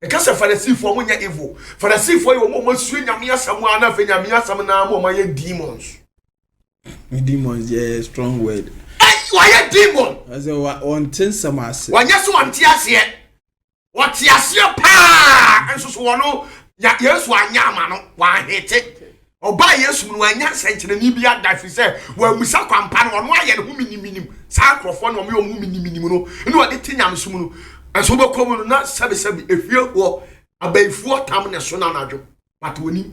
Nka sɛ Farisifoɔ mo nyɛ evil. Farisifoɔ yɛ wɔn a wɔasua Nyame asɛm a na afei Nyame asɛm naa ma wɔn ayɛ demons. Demons yɛ strong word. Ɛyi wɔayɛ demon. Ɛsɛ wɔnte nsɛm ase. Wɔnyɛ so wɔnte aseɛ. Wɔte aseɛ paa nso so wɔn Yesu anyɛ ama no wɔahete. Ɔbaa Yesu mu no wannya nsɛnkyerɛnne bi ada ɛfiri sɛ wammisa kwampa no, ɔno ayɛ ne ho miniminim. Saa nkurɔfoɔ no wɔyɛ wɔn ho miniminim no na wɔde te nyamesom no. Ɛso wobɛkɔ mu no na sɛbesɛbe efie hɔ abayifoɔ tam ne so no anadwo but wɔnim.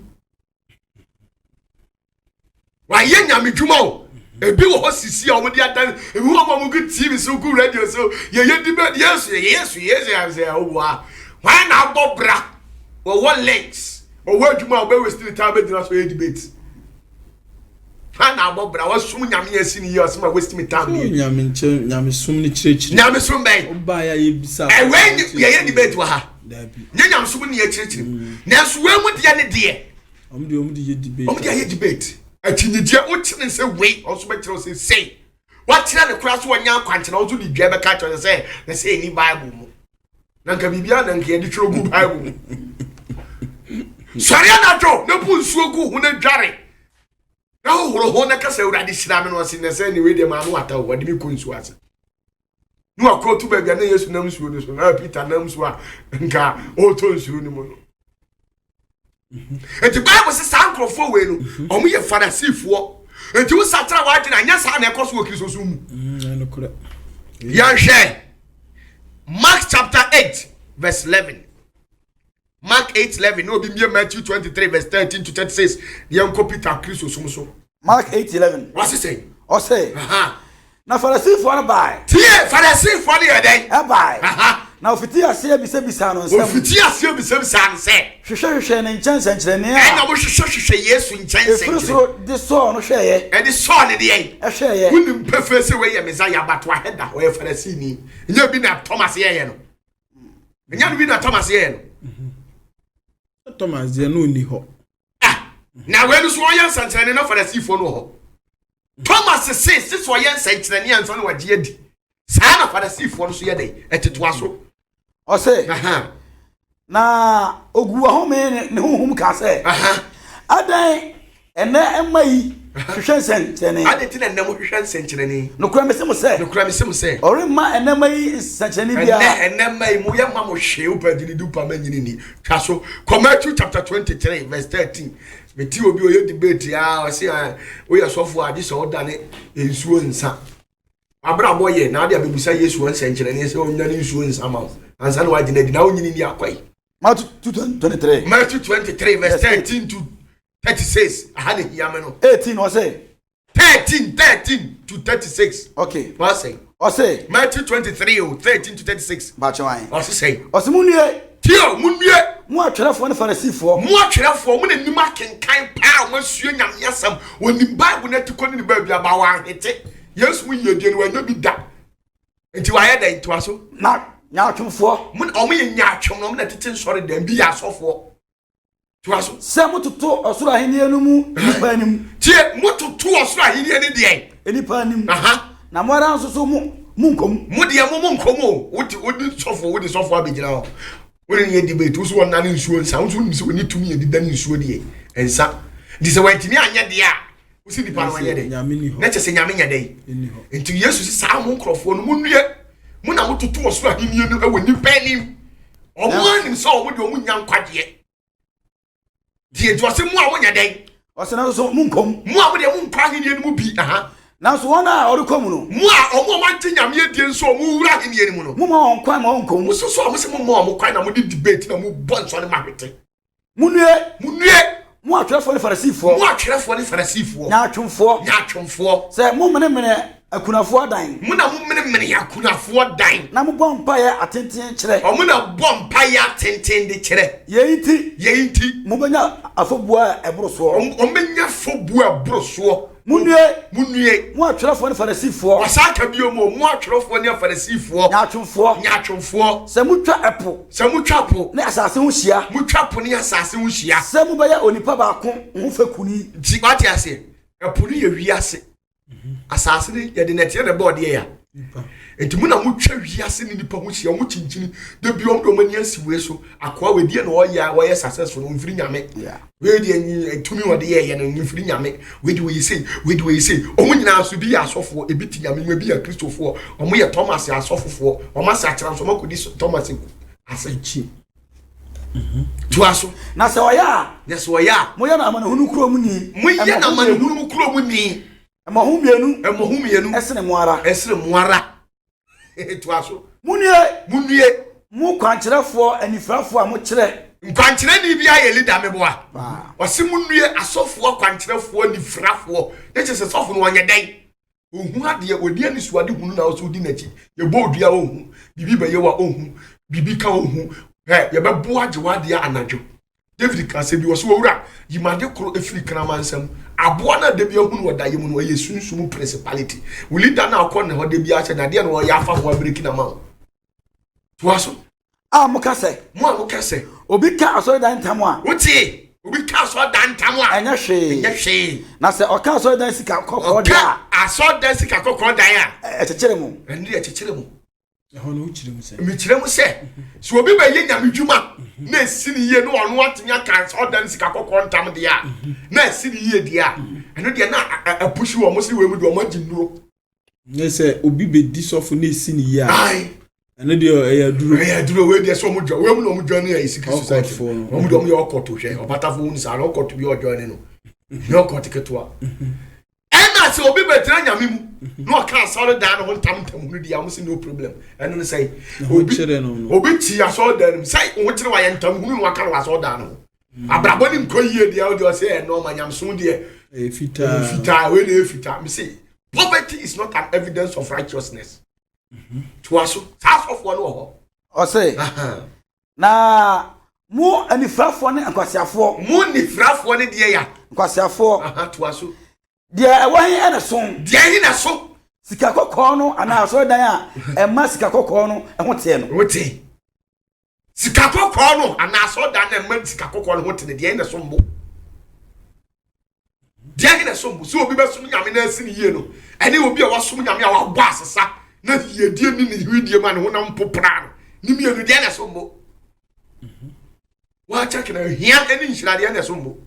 Wayɛ nyame dwuma o. Ebi wɔ hɔ sisi a wɔde adan ebi wɔ hɔ a wɔgu TV so gu radio so yɛyɛ debate Yesu Yesu Yesu yɛ ɔwɔ a wɔn na abɔ bra wɔwɔ links. Ɔwɔ adwuma a ɔbɛ waste ne time bɛgyina so yɛ debate. Ha na abɔ bra wasum nyame asi ne yie ɔsɛ ma waste me time yie. Nyame nkyɛn nyamesom ne kyerɛkyerɛ. Nyamesom bɛn. Ɔba yɛ yɛ bisa. Ɛwɛ yɛyɛ debate wɔ ha. Dabi. Nye nyamesom ne yɛ kyerɛkyerɛ. Mm. Nanso wei mu deɛ ne deɛ. Ɔmo deɛ ɔmo de yɛ debate. Ɔmo de ayɛ debate. Akyinnyegyeɛ wokyene sɛ wei ɔnso bɛkyerɛ sɛ sei. Wakyerɛ ne koraa so wɔnya akwankyerɛ ɔnso de dwa bɛka kyerɛ sɛ na sɛ ɛni Bible mu. Na nka biribiara na nka yɛde twerɛ gu Bible mu. Sɔre anadwo na bu nsuo gu ho na dware na hohoro ho na kasa Awurade hyira me no ɔse na sɛ ne wei deɛ maa no wata o wɔde me kɔ nsuo ase na wakɔ to baabi a na Yesu nam nsuo no so na Peter nam nsuo a nka ɔretɔ nsuo no mu no. Nti Bible sɛ saa nkurɔfoɔ wei no wɔn yɛ Farisifoɔ. Nti wo sakyera w'adwene anyɛ saa na ɛkɔ so wɔ Kristo som mu. Yɛnhwɛ Mark chapter 8 verse 11. Mark 8 11 na obi mmie Matthew 23 verse 13 to 36 yɛnkɔ Peter Kristo som so. Mark 8 11. Wɔse sɛ. Ɔse. Na Farisifoɔ no bae. Tie Farisifoɔ no yɛ dɛn? Ɛbae. Na ofitii aseɛ bisabisaa no nsɛm. Ofitii aseɛ bisabisaa no sɛ. Hwehwɛhwehwɛɛ ne nkyɛn nsɛnkyerɛnne a. Ɛnna wɔhwehwɛhwehwɛ Yesu nkyɛn nsɛnkyerɛnne. Ɛfiri soro de sɔɔ no hwɛeɛ. Ɛde sɔɔ no deɛn? Hwɛeɛ. Wonim pefee sɛ wei yɛ Mesaia, but wahɛ da, ɔyɛ Farisini. Ɛnyɛ bi na Thomas yɛeɛ no. Ɛnyɛ no bi na Thomas yɛeɛ no. Thomas deɛ no ɔnni hɔ. Ah, na wei no so ɔyɛ nsɛnkyerɛnne na Farisifoɔ no wɔ hɔ. Thomas se se sɛ ɔyɛ nsɛnkyerɛnne ansa na wagye adi. Saa na Farisifoɔ no so yɛ dɛn? Ɛtetoa so. Ɔse, na ogu ahome ne honhom kaa sɛ, adɛn ɛnɛ mma yi hwehwɛ nsɛnkyerɛnne? Adɛn nti na ɛnɛ mo hwehwɛ nsɛnkyerɛnne? Nokorɛ mese mo sɛ, Nokorɛ mese mo sɛ, ɔremma ɛnɛ mma yi nsɛnkyerɛnne biara. Ɛnɛ ɛnɛ mma yi mo yɛ mma mo hwee, wopɛ gyini di wopɛ ma nyini ni. Twa so kɔ Matthew chapter 23 verse 13. Mete obi ɔyɛ debate a ɔse ah, woyɛ sɔfo a gye sɛ wodane nsuo nsa. Abrabɔ yɛ na ade abɛbusa Yesu wɔ nsɛnkyerɛnne sɛ ɔnyane nsuo nsa ma wo ansa na wagyina adi na wonyini ni akwae. Matthew 23. Matthew 23 verse 13 to 36. Aha na hia me no. 18 ɔsɛ. 13 13 to 36. Okay. W'asɛn. Ɔsɛ. Matthew 23 o 13 to 36. Bàtchɛ wan. Ɔsɛ sɛn. Ɔsɛ mu nue. Tio mu nue. Mo atwerɛfoɔ ne Farisifoɔ. Mo atwerɛfoɔ mo na nim akenkan paa mo asua Nyame asɛm wɔnim Bible no atikɔ ne ne baabi aba wɔahete Yesu mu yiedie no wɔanya bi da nti wɔayɛ dɛn ntoa so. Na nyaatwomfoɔ. Mo wɔn yɛ nyaatwom na wɔn na tete nsɔre dɛm bi yɛ asɔfoɔ. Toa so. Sɛ mototo ɔsoro ahenni no mu nnipa anim. Tie, mototo ɔsoro ahenni no deɛn? Nnipa anim. Na mo ara nso so mo monkɔ mu. Mo deɛ mo monkɔ mu o. Wote wode sɔfo wode sɔfo abɛgyina hɔ. Wode ne yɛ debate wo so wɔnane nsuo nsa. Wo nso wonim sɛ wɔne tumi yɛ deda ne nsuo deɛ nsa. Nti sɛ wɔantumi anyɛ deɛ a wosi nipa no wɔnyɛ dɛ. Na kyɛ sɛ Nyame nyɛ dɛ. Nti Yesu sɛ saa mo nkurɔfoɔ no monnue. Mo na mototo ɔsoro ahenni no wɔ nnipa anim. Wɔn anim sɛ wɔn deɛ wɔn nya nkwagyeɛ. Deɛ nti ɔse mo a monyɛ dɛn? Ɔse nanso so monkɔ mu. Mo a mo deɛ monkɔ ahenni no mu bi. Aha. Nanso wɔn a ɔrekɔ mu no. Mo a wɔn a wɔagye Nyame adie nso wɔn wura ahenni no mu no. Momma wɔn kwan ma wɔnkɔ mu. Mo nso so a mo se momma wɔn kwan na mode debate na mobɔ nsɔre ma hwete. Monnue! Monnue! Mo atwerɛfoɔ ne Farisifoɔ. Mo atwerɛfoɔ ne Farisifoɔ. Nyaatwomfoɔ. Nyaatwomfoɔ. Sɛ momenemene akunafoɔ adan. Mo na momenemene akunafoɔ dan. Na mobɔ mpaeɛ atenten kyerɛ. Wɔn na bɔ mpaeɛ atenten de kyerɛ. Yei nti. Yei nti. Mobɛnya afɔbuo a ɛboro soɔ. Wɔbɛnya afɔbuo a ɛboro soɔ. Monnue! Monnue! Mo atwerɛfoɔ ne Farisifoɔ. Wɔsan ka bio mo, mo atwerɛfoɔ ne Afarisifoɔ. Nyaatwomfoɔ. Nyaatwomfoɔ. Sɛ motwa ɛpo. Sɛ motwa po. Ne asase ho hyia. Motwa po ne asase ho hyia. Sɛ mobɛyɛ onipa baako ho fekuni. Nti wate aseɛ, ɛpo no yɛ wiase, asase no yɛde nɛteɛ na ɛbɔɔ deɛ ya. Nti mo na motwa wiase ne nipa ho hyia, wɔn kyinkyini, da bi wɔn de wɔn ani asi wei so, akoa wei deɛ na ɔyɛ a wɔyɛ successful no, ɔmfiri Nyame. Wei deɛ tumi wɔde yɛɛyɛ no mfiri Nyame, wei deɛ wɔyɛ sei, wei deɛ wɔyɛ sei. Wɔn nyinaa nso ebi yɛ asɔfoɔ, ebi te Nyame mu, ebi yɛ Kristofoɔ, wɔn yɛ Thomas asɔfofoɔ, wɔn ase akyerɛ nso wɔn akɔdi Thomas ase. Akyi. Toa so. Na sɛ ɔyɛ a. Na sɛ ɔyɛ a. Moyɛ no amanehunu kuro mu ni. Moyɛ no amanehunu kuro mu ni. Mmɔho mmienu. Mmɔho mmienu. Ɛsene mo ara. Ɛsene mo ara. Toa so. Monnue. Monnue. Mo kwankyerɛfoɔ anifirafoɔ a mokyerɛ. Nkwankyerɛni bi ayɛ leader meboa. Ɔse monnue asɔfoɔ akwankyerɛfoɔ anifirafoɔ. Ne kyerɛ sɛ sɔfo no ɔnyɛ dɛn? Ɔhu adeɛ, ɔni anisoade hunu na ɔsɛ ɔdi n'akyi. Yɛbɔ odua ɔhu, biribi bɛyɛ wa ɔhu, biribi ka ɔhu. Hɛ, yɛbɛbo agye w'adeɛ anadwo. David ka asɛm bi, ɔsɛ owura, yi m'ade koro firi kraman nsam. Aboa no a da bi ahunu wɔ daeɛ mu no, ɛyɛ sunsum principality. Wo leader no a ɔkɔ ne hɔ da bi ahyɛ no adeɛ na ɔyɛ afa ho abiriki na ma wo. Toa so. A moka sɛ. Mo a moka sɛ. Obi ka asɔredan ntam a. Wotie! Obi ka asɔredan ntam a. Ɛnyɛ hwee. Ɛnyɛ hwee. Na sɛ ɔka asɔredan sika kɔkɔɔ deɛ a. Ɔka asɔredan sika kɔkɔɔ dan a. Ɛkyekyere mo. Ɛno deɛ ɛkyekyere mo. Ɛhɔ no wokyerɛ mu sɛ. Mekyerɛ mu sɛ, sɛ obi bɛyɛ nyame dwuma na esi ne yie na ɔno atumi aka sɛ ɔda ne sika kɔkɔɔ ntam deɛ a, na esi ne yie deɛ a, ɛno deɛ na apusi wɔn sɛ wei mu deɛ wɔn agye nnuro. Ne sɛ obi bɛdi sɔfo na esi ne yie a, ɛno deɛ ɛyɛ aduro. Ɛyɛ aduro wei deɛ sɛ wɔn dwa wei mu na wɔn dwa ne yɛ secret society. Wɔn deɛ wɔn yɛ ɔkɔto hwɛ ɔbatafo wɔn saa na ɔkɔto bi ɔdwa ne no nyɛ ɔkɔto ketewa. Ɛna sɛ obi bɛtena Nyame mu na ɔka asɔredan no ho ntam ntam hunu deɛ a, wɔn sɛ no problem. Ɛno ne sɛ obi obi te asɔredan no mu sɛ ho kyerɛ wayɛ ntam hunu na waka no wɔ asɔredan no ho. Abrabɔ ne nkɔ yie deɛ ɔdeɛ ɔsɛ ɛyɛ nɔɔma nyamesom deɛ ɛyɛ fitaa fitaa wei na ɛyɛ fitaa. Me say poverty is not an evidence of righteousness. Toa so saa asɔfoɔ no wɔ hɔ. Ɔse, na mo anifirafoɔ ne nkwaseafoɔ. Mo nifirafoɔ ne deɛ ya. Nkwaseafoɔ. Toa so. Deɛ ɛwɔ he ɛna so? Deɛ he na so? Sika kɔkɔɔ no anaa asɔredan a ɛma sika kɔkɔɔ no ho teɛ no. Wote. Sika kɔkɔɔ no anaa asɔredan no ɛma sika kɔkɔɔ no ho te no, deɛ he na so mbo? Deɛ he na so mbo? Sɛ obi bɛsom Nyame na asi ne yie no, ɛne obi a wasom Nyame a wabɔ asesa na yiedie ne ne hwidie ma ne honam popra no, ne mmienu deɛ na so mbo? Wɔakyɛke na hia ne nhyira deɛ na so mbo.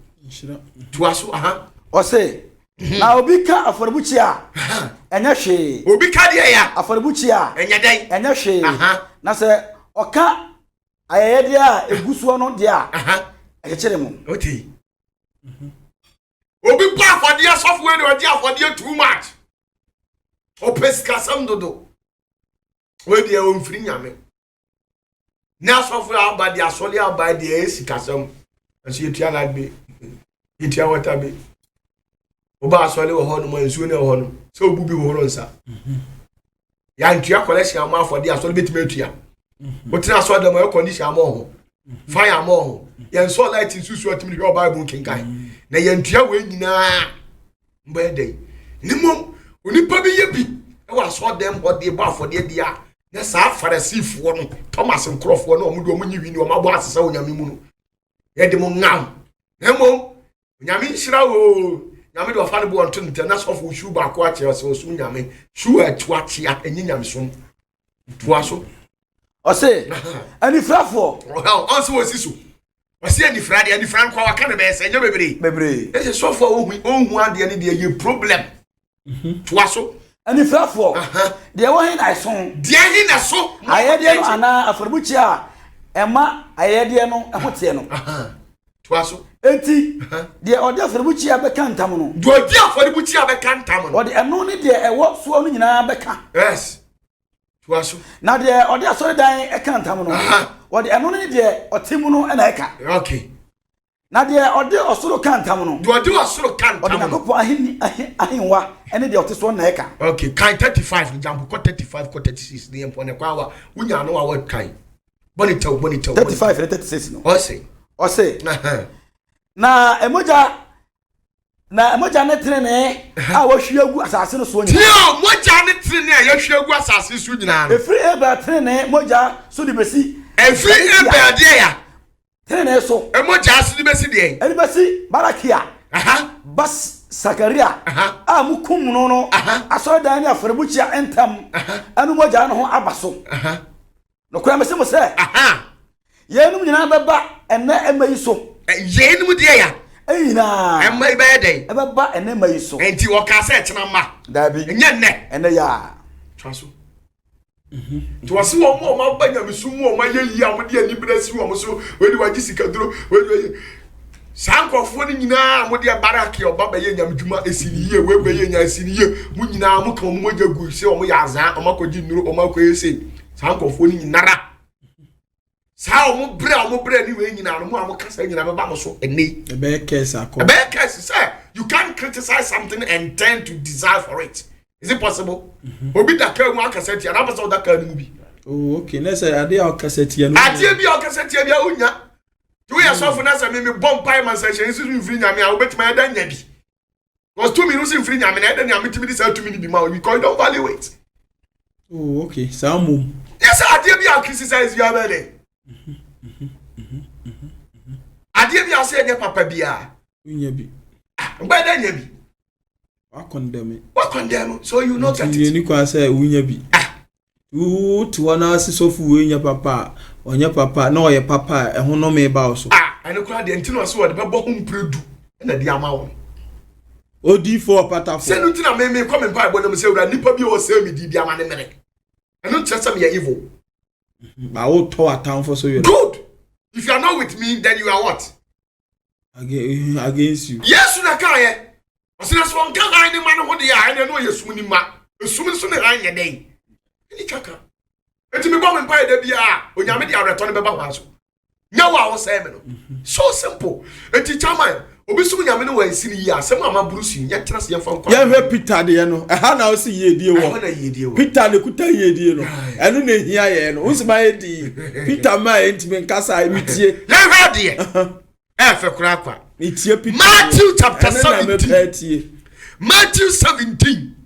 Toa so aha. Ɔse, na obi ka afɔrebukyia a, ɛnyɛ hwee. Obi ka deɛ ya? Afɔrebukyia a, ɛnyɛ dɛn? Ɛnyɛ hwee. Na sɛ ɔka ayɛyɛdeɛ a ɛgu soɔ no deɛ a, ɛkyekyere mo. Ote. Obi bɔ afɔdeɛ, sɔfoɔ de ɔgye afɔdeɛ too much. Ɔpɛ sikasɛm dodo. Wei deɛ ɔmfiri Nyame. Ne asɔfo aba deɛ, asɔre aba deɛ, ɛyɛ sikasɛm. Nso yɛtua light bill, yɛtua water bill. Woba asɔre wɔ hɔ nom a, nsuo no wɔ hɔ nom sɛ obu bi hohoro nsa. Yɛantua collection ama afɔdeɛ, asɔre bɛtumi atua. Wotena asɔre dɛm, air condition ama ɔho, fire ama ɔho, yɛnsɔ light nsusu atumi hwɛ Bible nkenkan na yɛntua. Wei nyinaa mbɛyɛ dɛn? Ne mmom onipa bi yɛ bi ɛwɔ asɔre dɛm hɔ deɛ bɔ afɔdeɛ deɛ a, na saa Farisifoɔ no, Thomas nkurɔfoɔ no, ɔmo de ɔmo nyi wi ni ɔmo abɔ asesa wɔ Nyame mu no, yɛde mo ngam. Na mmom Nyame nhyira o, Nyame de ɔfa no bo ɔnto ntɛ na sɔfo shoe baako akyerɛ sɛ ɔsom Nyame. Shoe a ɛto akyea ɛnyɛ nyamesom. Toa so. Ɔse, anifirafoɔ. Ɔnso wɔsi so ɔsi anifira deɛ, anifira nkwa waka no bɛyɛ sɛ ɛnyɛ bebree. Bebree. Ɛsɛ sɔfo a ohu ohu adeɛ no deɛ yɛ problem. Toa so. Anifirafoɔ, deɛ ɛwɔ he na ɛso? Deɛ he na so? Ayɛyɛdeɛ no anaa afɔrebukyia a ɛma ayɛyɛdeɛ no ho teɛ no? Toa so. Enti deɛ ɔde afɔrebukyia bɛka ntam no, deɛ ɔde afɔrebukyia bɛka ntam no, ɔde ɛno ne deɛ ɛwɔ soɔ no nyinaa bɛka. Yes, toa so. Na deɛ ɔde asɔredan ɛka ntam no, ɔde ɛno ne deɛ ɔte mu no ɛna ɛka. Na deɛ ɔde ɔsoro ka ntam no, Deɛ ɔde ɔsoro ka ɔde ntam no, Nyankopɔn ahenni ahengua ɛne deɛ ɔte soɔ na ɛka. Okay, kan 35 no, jampo kɔ 35 kɔ 36 ne yɛn mpɔ ne kwan wa wonya no wa wɔ kan bɔ ne tɛw, bɔ ne tɛw. 35 ne 36 no. Ɔse. Ɔse, na mogya ne tenenee a wɔahwie agu asase no soɔ nyinaa, Tie o, mogya ne tenenee a yɛahwie agu asase so nyinaa no, ɛfiri Abel tenenee mogya so de bɛsi ɛfiri Abel deɛ ya tenenee so mogya so de bɛsi deɛ? Ɛde bɛsi Barakia ba Sakaria a mukum no asɔredan ne afɔrebukyia ntam ɛno mogya no ho aba so. Nokora mese mo sɛ, yeinom nyinaa bɛba ɛnɛ ɛma yi so. Yeinom deɛ ya? Nyinaa. Ɛma yi bɛyɛ dɛn? Ɛbɛba ɛnɛ ma yi so. Nti ɔka sɛ ɛkyena ma? Daabi. Ɛnyɛ nnɛ. Ɛnɛ yɛ a. Twa so. Nti wɔsi wɔn mu a wɔn aba nyamesu mu a wɔn ayɛ yie a wɔde anibere asi wɔn so, wɔde wɔagye sikaduro, wɔde wɔyɛ saa nkurɔfoɔ no nyinaa a wɔde abaraki a ɔba bɛyɛ nyamedwuma esi ne yie, wɔn bɛyɛ nya esi ne yie mu nyinaa, wɔn ka wɔn mogya gu sɛ wɔn yɛ azaa, wɔn akɔgye nnuro, wɔn akɔyɛ se saa nkurɔfoɔ no nyinara, saa wɔn brɛ a wɔn brɛ ne wei nyinaa no mu a wɔn kasa nyinaa bɛba mo so ɛnɛ yi. Ɛbɛyɛ curse akɔ. Ɛbɛyɛ curse sɛ you can't criticize something and tend to desire for it. Is it possible? Obi da kaa mu akasa tia na apɛ sɛ ɔda kaa no mu bi. Oh, okay, ne sɛ adeɛ a ɔkasa tia no. Adeɛ bi a ɔkasa tia bi a wonya nti woyɛ sɔfo na sɛ meme bɔ mpae ma nsɛnhyɛne so mfiri Nyame a, wobɛtumi ayɛ dɛ nya bi because tumi no sɛ mfiri Nyame na ɛdɛ nea metumi de saa tumi no bi ma wo because you don't value it. Oh, okay, saa mmom. Yɛ sɛ adeɛ bi a criticize bi abɛɛ dɛ adeɛ bi a sɛ ɛnyɛ papa biara wonya bi. Mbɛɛ dɛ nya bi. Wakɔndɛme. Wakɔndɛm, so you no get nti it. Yɛni kwan sɛ wonya bi. Wote hɔ na ase sɔfo wei nyɛ papa a, ɔnyɛ papa na ɔyɛ papa a, ɛho nnome ba wo so. Ah, ɛno koraa deɛ nti na ɔsɛ wɔde bɛbɔ ho mpere 10 ɛna de ama wɔn. Odiifoɔ ɔpatafoɔ. Sɛ no nti na meme kɔ me mpa ɛbɔ nam sɛ wura nipa bi a ɔsɛ me di bi ama ne mene, ɛno nkyerɛ sɛ meyɛ evil. Ba wotɔ atamfo so werɛ. Good, if you are not with me, then you are what? Against you. Yesu na kaa yɛ ɔsɛ na sɛ ɔnka han ne ma no ho deɛ a, ɛnɛ no ɔyɛ sum ne ma esum nso ne han yɛ dɛn ɛni twaka. Eti mi bɔ mi mpa yɛ dɛ biara, Onyame de awerɛtɔ no bɛba hwan so nyɛ wo a wosɛe me no. So simple. Eti chairman. Obi som Nyame no wansi no yie a, asɛm a maboro so yi, yɛntena ase yɛmfa nkɔ. Yɛnhwɛ Peter deɛ no, ɛha na ɔsi yiedie wɔ. Ɛhɔ na yiedie wɔ. Peter na ekuta yiedie no, ɛno na ehia yɛn no. Wosi ma yɛ di Peter ma yɛ ntumi nkasa metie. Yɛnhwɛ adeɛ, ɛɛfɛ koraa kwa. Metie Peter. Matthew chapter Ɛno na 17. mepɛ tie. Matthew 17.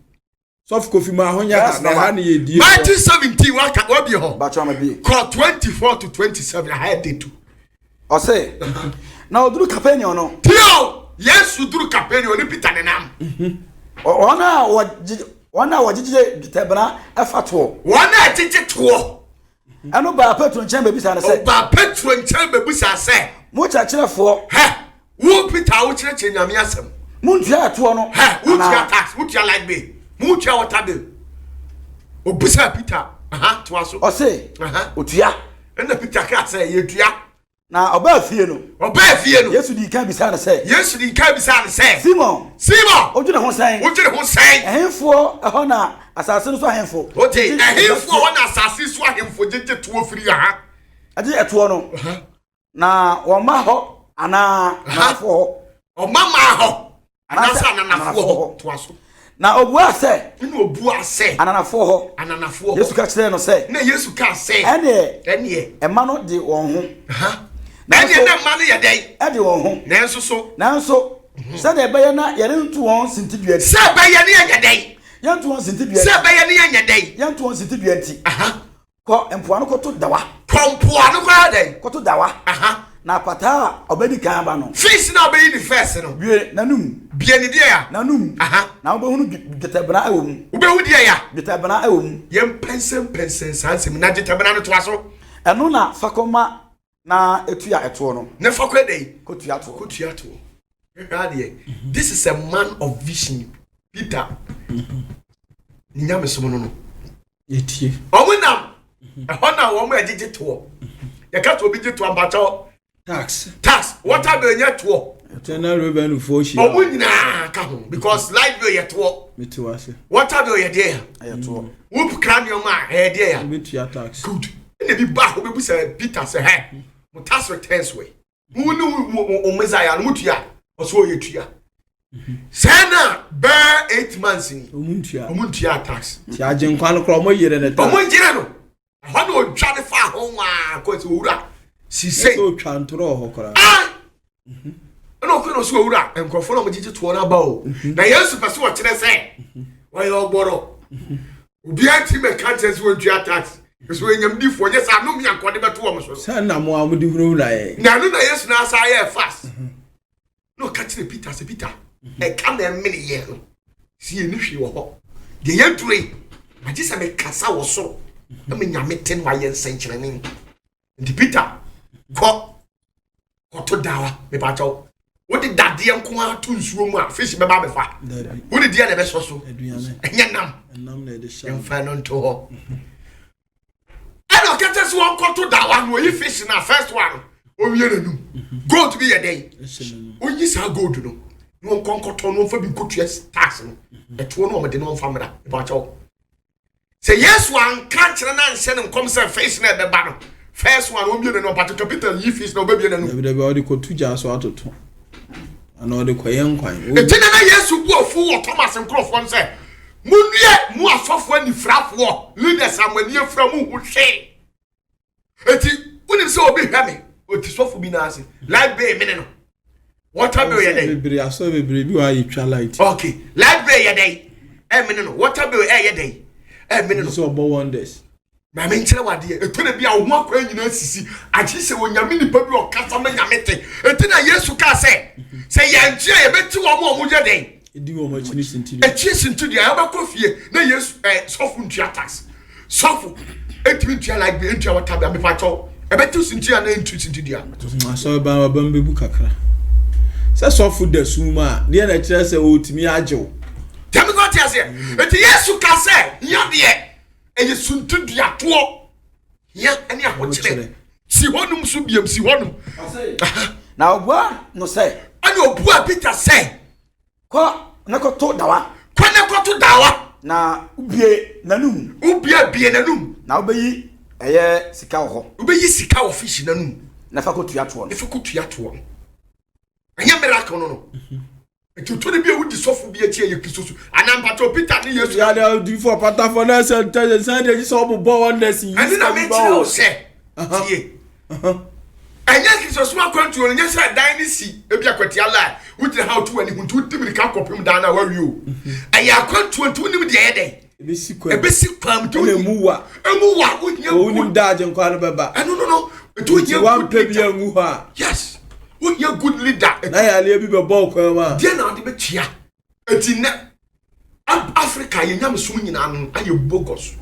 Sɔfo Kofi ma ho nyɛ ha na ɛha na yɛdie. Matthew 17 waka wabie hɔ. Batwa ma bie. Kɔ 24 to 27 aha ɛde tu. Ɔse na ɔduru Capernaum no. Tio Yesu duru Capernaum ne Peter nenam. Wɔn a wɔgyegye wɔn a wɔgyegye dwetɛbena ɛfa toɔ. Wɔn a ɛgyegye toɔ. Ɛno baa Petro nkyɛn bɛbisa no sɛ. Ɔbaa Petro nkyɛn bɛbisa sɛ. Mo kyerɛkyerɛfoɔ. Hɛ wo Peter a wokyerɛkyerɛ Nyame asɛm. Montua ɛtoɔ no. Hɛ wotua tax wotua light bill motua water bill. Obisa Peter aha toa so. Ɔse otua. Ɛna Peter kaa sɛ yɛtua. Na ɔbaa fie no. Ɔbaa fie no. Yesu dii kan bisaa no sɛ. Yesu dii kan bisaa no sɛ. Simon. Simon. Wodwene ho sɛn? Wodwene ho sɛn? Ɛhefoɔ ɛhɔ na asase no so ahemfo. Wote ɛhefoɔ hɔ na asase so ahemfo gyegye toɔ firi aha. Ɛgye ɛtoɔ no. Na wɔn mma hɔ anaa ananafoɔ hɔ. Ɔma maa hɔ anaasɛ ananafoɔ hɔ. Toa so. Na obua sɛ. Ɛna obua sɛ. Ananafoɔ hɔ. Ananafoɔ hɔ. Yesu ka kyerɛɛ no sɛ. Na Yesu ka sɛ. Ɛneɛ. Ɛneɛ. Ɛma no de wɔn ho. Ɛneɛ na mma no yɛ dɛn? Ɛde wɔn ho. Nanso so. Nanso sɛdeɛ ɛbɛyɛ na yɛrento wɔn sintidua nti. Sɛ ɛbɛyɛ ne yɛnyɛ dɛn? Yɛnto wɔn sintidua nti. Sɛ ɛbɛyɛ ne yɛnyɛ dɛn? Yɛnto wɔn sintidua nti. Kɔ mpoano kɔto dawa. Kɔ mpoano kɔ dɛn? Kɔto dawa. Na apataa a ɔbɛdi kan aba no. Fish na ɔbɛyi ne first no. Bue n'anum. Bue ne deɛ ya. N'anum. Na wobɛhunu dwetɛbena wɔ mu. Wobɛhu deɛ ya. Dwetɛbena wɔ mu. Yɛn pɛnsɛmpɛnsɛn saa nsɛm na dwetɛbena no toa so. Ɛno na fa kɔma na etua ɛtoɔ no. Na fa kɔ dɛn? Kɔtua toɔ. Kɔtua toɔ. Hwɛ adeɛ. This is a man of vision. Peter. Ne nyamesom no no. Yɛtie. Wɔn nam ɛhɔ na wɔn agyegye toɔ. Yɛka toɔ bi gye toɔ ampakyɛw. Tax. Tax water bill nyɛ toɔ. Internal revenue foɔ hyia. Wɔn nyinaa ka ho because light bill yɛ toɔ. Mete wase. Water bill yɛ deɛ ya. Ɛyɛ toɔ. Whoop kra nneɛma a ɛyɛ deɛ ya. Wobɛtua tax. Good. Ɛna bi ba hɔ bɛbu sɛ Peter sɛ hɛ mo tax returns wɛ. Mo ne mo Messiah no mo tua. Ɔsɛ ɔyɛ tua. Sɛ na bɛɛ 8 months ni. Ɔmo ntua. Ɔmo ntua tax. Ti agyenkwa no koraa ɔmo yere ne tax. Ɔmo yere no. Ɛhɔ na ɔdwa ne fa ho waa kɔ sɛ owura sise. Ɛsɛ otwa ntorɔ wɔ hɔ koraa. Ɛna ɔkɔ na ɔsɛ owura nkurɔfoɔ na ɔmo gyegye toɔ no aba o. Na Yesu pɛ sɛ ɔkyerɛ sɛ ɔyɛ ɔgbɔrɔ. Obiara ti mɛka kyerɛ sɛ wɔntua tax. Nso enyamdifoɔ nyɛ sɛ anom yankɔde bɛto wɔn so. Sɛ na mo a mo de hunahuna yɛn. Na ɛno na Yesu na asa ayɛ fast. Na ɔka kyerɛ Peter sɛ Peter ɛka na ɛmene yɛn no si yɛn ni hwee wɔ hɔ deɛ yɛdure yi magye sɛ mekasa wɔ soro na me nyame te no ayɛ nsɛnkyerɛnne nti Peter kɔ kɔto dawa mepakyɛw wode dadeɛ nko ara to nsuo mu a fish bɛba abɛfa wode deɛ na ɛbɛsɔ so ɛnyɛ nam yɛmfa no nto hɔ ɛna ɔka kyerɛ sɛ wɔnkɔto dawa no oyi fish na first one owie n'anum gold bi yɛ dɛn oyi saa gold no na wɔnkɔ nkɔtɔ no wɔmfa bi nkɔtua tax no ɛtoɔ no wɔde no wɔmfa mmra ɛbɛkyɛw sɛ Yesu anka nkyerɛ no anhyɛ no nkɔm sɛ fish na ɛbɛba no first one wɔmbie n'anum ɔpatɔ kapita yi fish na ɔbɛbie n'anum dabi dabi ɔde kɔtu gya so atoto ana ɔde kɔyɛ nkwan ɛti na na Yesu bu afu wɔ Thomas nkurɔfoɔ no sɛ munnue mo asɔfoɔ anifirafoɔ leaders a mo ani afira mo hu hwee eti wonim sɛ obi hwɛ me oti sɔfo bi n'ase light bill mene no water bill yɛ dɛn bebree asɔ bebree bi wɔ ayɛ twa light okay light bill yɛ dɛn ɛmene no water bill ɛyɛ dɛn ɛmene no sɛ ɔbɔ wonders maame nkyerɛ wadeɛ etu na bi a ohun akwan nyinaa sisi agye sɛ onyame nipa bi ɔkasa ma nyame te eti na Yesu kaa sɛ sɛ yɛn nkye a yɛbɛti wɔn a wɔn yɛ dɛn edi wɔn akyi ne sintidua akyi sintidua yɛbɛkɔ fie na Yesu ɛ sɔfo ntua tax sɔfo etumi ntua light bill ntua water bill amepa kyɛw ɛbɛti sintidua na ntu sintidua. Asɔre ban wa ban bɛbu kakra sɛ sɔfo da sum mu a deɛ na ɛkyerɛ sɛ ɔretumi agyew. Tɛmi kɔ te aseɛ eti Yesu ka sɛ hia deɛ ɛyɛ suntidua toɔ hia ɛne ahokyerɛ si hɔnom so biem si hɔnom. Na obua no sɛ. Ɛna obua Peter sɛ. Kɔ na kɔto dawa. Kɔ na kɔto dawa. Na wobie n'anum. Wobie bie n'anum. Na wobɛyi ɛyɛ sika wɔ hɔ. Wobɛyi sika wɔ fish n'anum. Na fa kɔtua toɔ no. Na fa kɔtua toɔ no. Ɛnyɛ miracle no no. Nti otɔ de bi a wodi sɔfo bi akyi a yɛ Kristo so. Anaa mpakyɛw Peter ne Yesu. Yàrá odiifo ɔpatafo náà sɛ ntɛ sɛ deɛ sɛ ɔmo bɔ wɔn dɛ si yi Ɛne na mekyerɛ wo sɛ tie. Ɛnyɛ Kristo so akwantuo no nyɛ sɛ dan ne si ebi akwatia la wogyina ha wotu w'ani ho nti wodi mirika kɔpem dan no a wawie o. Ɛyɛ akwantuo nti wonim deɛ ɛyɛ dɛn. Ebesi kwan. Ebesi kwan nti wonim. Emu wa. Emu wa wohia. Wonim daagye nkwa no bɛba. Ɛno no no nti wohia good leader. Nti wampɛ bi angu hɔ a. Yes. Wohia good leader. Na yareɛ bi bɛbɔ ɔkwan mu a. Deɛ na ɔde bɛtua. Eti nnɛ Africa yɛ nyamesom nyinaa no ayɛ bogus.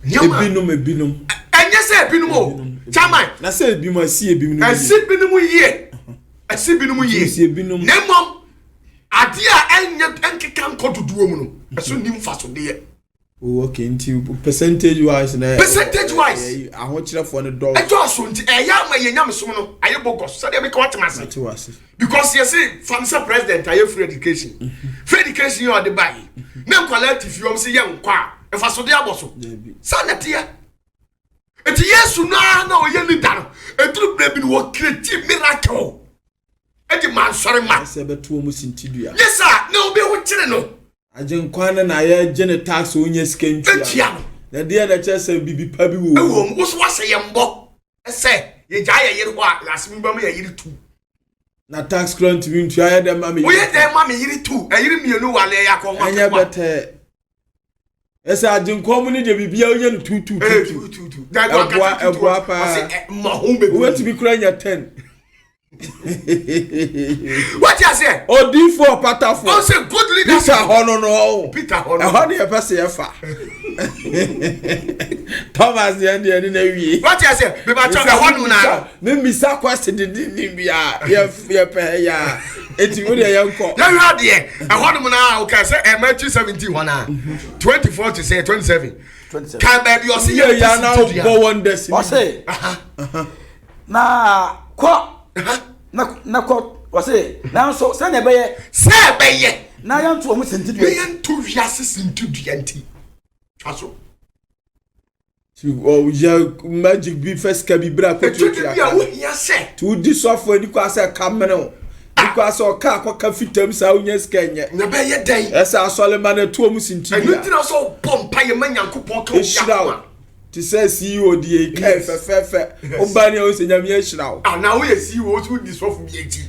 Ebinom ebinom. Ɛnyɛ sɛ ebinom o. Chairman. Na sɛ ebinom asi ebinom yie. Asi binom yie. Asi binom yie. Asi ebinom. Na mmom adeɛ a ɛnyɛ ɛnkeka nkɔ dodoɔ mu no ɛso nni mfasodeɛ. Oh, okay nti percentage wise na percentage wise ahokyerɛfoɔ no dɔɔso ɛdɔɔso nti ɛyɛ ama yɛ nyamesom no ayɛ bogus sɛdeɛ meka watem ase ate wase because yɛse fam sɛ president ayɛ free education free education yɛ ɔde ba yi na nkwadaa ti fie wɔn sɛ yɛ nkɔ a mfasodeɛ abɔ so saa na teɛ nti Yesu no ara na ɔyɛ leader no ɛduru berɛ bi no wɔ create miracle ɛde ma nsɔre ma. Ɛsɛ bɛto wɔn sintidua. Nyɛ saa na obi ho kyere no. Agyenkwa no na yɛgye ne tax a ɔnya sika ntua. Ntua no. Na deɛ na ɛkyerɛ sɛ biribi pa bi wɔ mu. Ɛwɔ mu. Woso wahyɛ yɛn bɔ sɛ yɛgyaa yɛ yere hɔ a yɛasem bɛma yɛ yere tu. Na tax kura ntumi ntua yɛ dɛn ma me yere. Woyɛ dɛn ma me yere tu? Ɛyere mmienu wale ɛyɛ akɔnma ketewa. Ɛnyɛ bɛtɛɛ. Ɛsɛ agyenkwa mu ne deɛ biribiara wonya no tutututu. Ɛboa ɛboa paa. Wobɛtumi kura nya 10. Wati aseɛ. Odiifo ɔpatafo. Ɔsɛ good leader. Peter hɔ no no ɔho. Peter hɔ no. Ɛhɔ ne yɛpɛ sɛ yɛfa. Thomas deɛ deɛ ne na wie. Wati aseɛ. Bɛbɛtɔ ɛhɔ no na. Me misa kwasi didi ni bia yɛ yɛpɛ ya. Eti wo deɛ yɛnkɔ. Yɛhwɛ adeɛ ɛhɔ nom na ɔka sɛ ɛ Matthew 17 hɔ na 24 to say 27. Kan baabi ɔse yɛ yɛ na ɔbɔ wɔn dɛsi. Ɔse na kɔ na kɔ ɔse nanso sɛnea ɛbɛyɛ. Sɛ ɛbɛyɛ. Na yɛnto wɔn sintidua. Na yɛnto wiase sintidua nti. Twa so. Ɔyɛ magic bi fɛ sika bi bere akɔtuatua ka no. Ti wodi sɔfo ani kɔ asɛ ka mene wo. Ni kɔ asɛ ɔka akɔka fitam saa wonya sika nyɛ. Na bɛyɛ dɛn? Ɛsɛ asɔre ma no ɛtoɔ mu sinti bia. Ɛno nti na sɛ ɔbɔ mpa yɛ ma Nyankopɔn ka obi akoma. Te sɛ CEO deɛ yi kae fɛfɛɛfɛ. Woba ne a wosɛ Nyame ahyira wo. Ah na woyɛ CEO wo so wodi sɔfo bi akyi.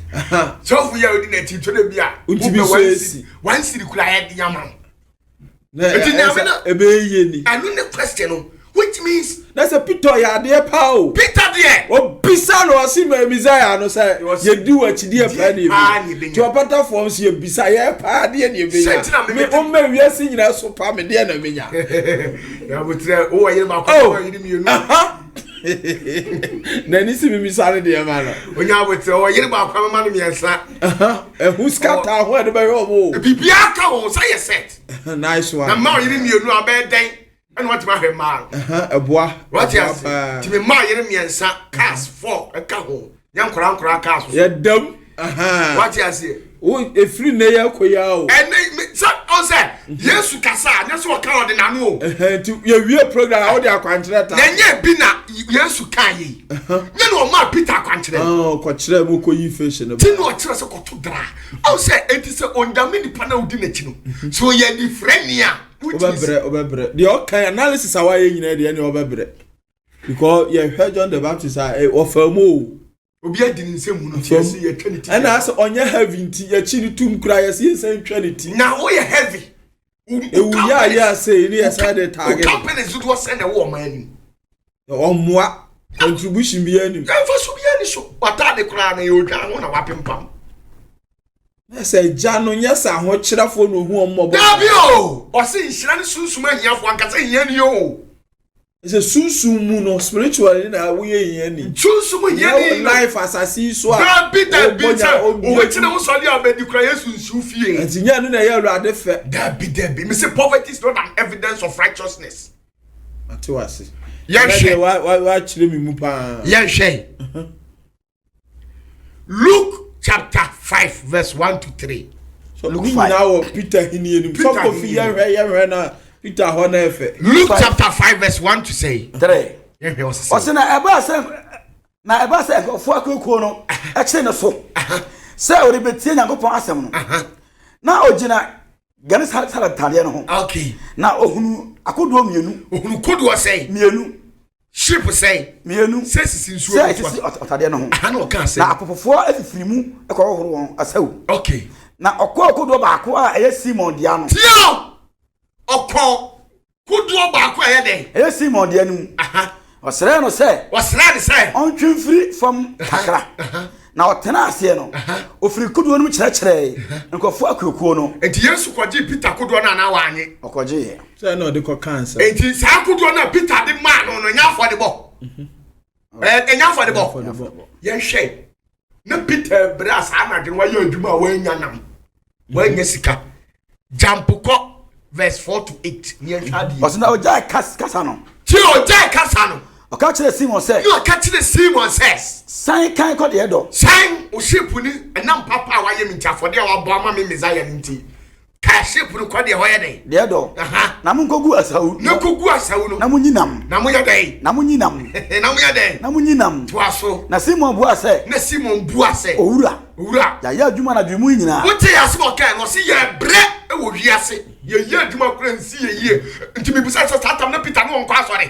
Sɔfo yi a wodi n'akyi to da bi a. Wontumi sɔ esi. Wansiri kura yɛ de ama wo. Nti nyame no ɛbɛyɛ yie ni. Ɛno ne question no which means. Na sɛ Peter ɔyɛ adeɛ paa o. Peter deɛ. Obisa no ɔsi ma Messiah no sɛ yɛdi wɔ akyi deɛ paa ne ebenya. Nti ɔpatafoɔ nso yɛbisa yɛ paa deɛ ne ebenya. Me ɔmma wiase nyinaa so pa me deɛ na menya. Yabotrɛ wowɔ yere baako wowɔ yere mmienu. N'ani si mi bisa ne deɛ ma no. Onya abotrɛ wɔ yere baako amema no mmiɛnsa. Ɛho sika taa ho a ɛde bɛhwɛ ɔmo o. Biribiara ka ho sɛ yɛ set. Nice one. Na mmaa ɔyere mmienu a bɛyɛ dɛn ɛna watumi ahwɛ mmaa no. Ɛboa. Wate ase. Tumi mmaa ɔyere mmiɛnsa cars four ɛka ho. Nyɛ nkora nkora cars. Yɛdam. Wate aseɛ. Wo efiri ne yɛ kɔ ya o. Ɛnɛ sɛ ɔn sɛ Yesu kasa a nyɛ sɛ ɔka ɔde n'ano o. Nti yɛwie program a wode akwankyerɛ ta. Na ɛnyɛ bi na Yesu kaa yei. Nyɛ na ɔmaa Peter akwankyerɛ. Ɔkɔkyerɛ mu kɔyi fish no. Ti na ɔkyerɛ sɛ kɔto dra. Ɔn sɛ enti sɛ onyame nipa na odi n'akyi no sɛ ɔyɛ anifrɛni a. Wobɛbrɛ wobɛbrɛ deɛ ɔka analysis a wayɛ nyinaa deɛ ɛne ɔbɛbrɛ because yɛhwɛ John the Baptist a ɔfa mu o. Obi adi ne nsɛm hunu nti yɛsi yɛtwa ne ti. Ɛna asɛ ɔnyɛ heavy nti yɛkyi ne tum kura yɛsi yɛsan twa ne ti. Na woyɛ heavy. Ewu yɛ a yɛ ase yi ne yɛsan de taage. O companies dodoɔ sɛn na ɛwɔ ɔman anim. Ɔmmoa contribution bi anim. Yɛnfa so bi ani so. Wataade koraa na yɛ odwa ho na wapempam. Na sɛ gya no nyɛ sɛ ahokyerɛfoɔ na ohu wɔn mmɔbɔ. Dabi o, ɔse nhyira ne sunsum ahiafoɔ ankasa hia ni o. Sɛ sunsum mu no spiritually na woyɛ hiani. Sunsum hiani no. Life asase yi so a. Dabi dabi sɛ owó ho sɔre a ɔbɛdi kura Yesu nsiw fie. Nti nyɛ no na ɛyɛ Awurade fɛ. Dabi dabi mi sɛ poverty is not an evidence of righteousness. Ate wase. Yɛnhwɛ. Wakyerɛ mi mu paa. Yɛnhwɛ. Luke chapter 5 verse 1 to 3. So Luke 5. Nyinaa wɔ Peter hini anim. Sɔfo fi yɛhwɛ yɛhwɛ na Peter hɔ na ɛfɛ. Luke chapter 5 verse 1 to say. 3. Yɛhwɛ ɔsese. Ɔsɛ na ɛbaa sɛ na ɛbaa sɛ nkurɔfoɔ akuokuo no ɛkyerɛ ne so. Sɛ ɔrebɛtie Nyankopɔn asɛm no, na ɔgyina Genesaret tadeɛ no ho. Okay. Na ɔhunu akodoɔ mmienu. Ɔhunu kodoɔ sɛn? Mmienu. Ship sɛn? Mmienu. Sɛ sisi nsuo Sɛ esisi ɔtadeɛ no ho. Aha na ɔka sɛn? Na apofofoɔ afifiri mu kɔhohoro wɔn asau. Okay. Na ɔkɔɔ kodoɔ baako a ɛyɛ Simon dea no. Tie o! Ɔkɔɔ kodoɔ baako a ɛyɛ dɛn? Ɛyɛ Simon dea no mu. Ɔsrɛɛ no sɛ. Ɔsrɛɛ no sɛ. Ɔntwe mfiri fam kakra. Na ɔtenaa aseɛ no, ɔfirii kodoɔ no mu kyerɛkyerɛɛ nkurɔfoɔ akuakuo no. Enti Yesu kɔgyee Peter kodoɔ no anaa wannye? Ɔkɔgyeeɛ. Sɛ na ɔde kɔkaa nsɛm. Enti saa kodoɔ no a Peter de maa no no, ɛnyɛ afɔrebɔ? Ɛnyɛ afɔrebɔ? Yɛnhwɛ. Na Peter brɛ a saa anadwo no wayɛ adwuma a wannya nam, wannya sika. Jump kɔ verse 4 to 8 ne yɛnhwɛ adeɛ. Ɔsɛ na ɔgyae kasa no. Tí ɔgyae kasa no. Ɔka kyerɛ Simon sɛ. Ní ɔka kyerɛ Simon sɛ. San kan kɔ deɛ dɔ. San o ship ni ɛnam papa a wayɛ mi nti afɔdeɛ a wabɔ ama mi Messiah no nti. Ka ship no kɔ deɛ hɔ yɛ dɛn. Deɛ dɔ. Na mo nkɔgu asawu. Na kɔgu asawu no. Na mo nyi nam. Na mo yɛ dɛn. Na mo nyi nam. Na mo yɛ dɛn. Na mo nyi nam. Toa so. Na Simon bua sɛ. Na Simon bua sɛ. Owura. Owura. Yɛayɛ adwuma anadwo mu yi nyinaa. Wote asɛm a ɔkae no, ɔse yɛbrɛ wɔ wiase, yɛyɛ adwuma koraa nsi yɛ yie. Nti mebisa sɛ saa tam na Peter ne ɔnkɔ asɔre?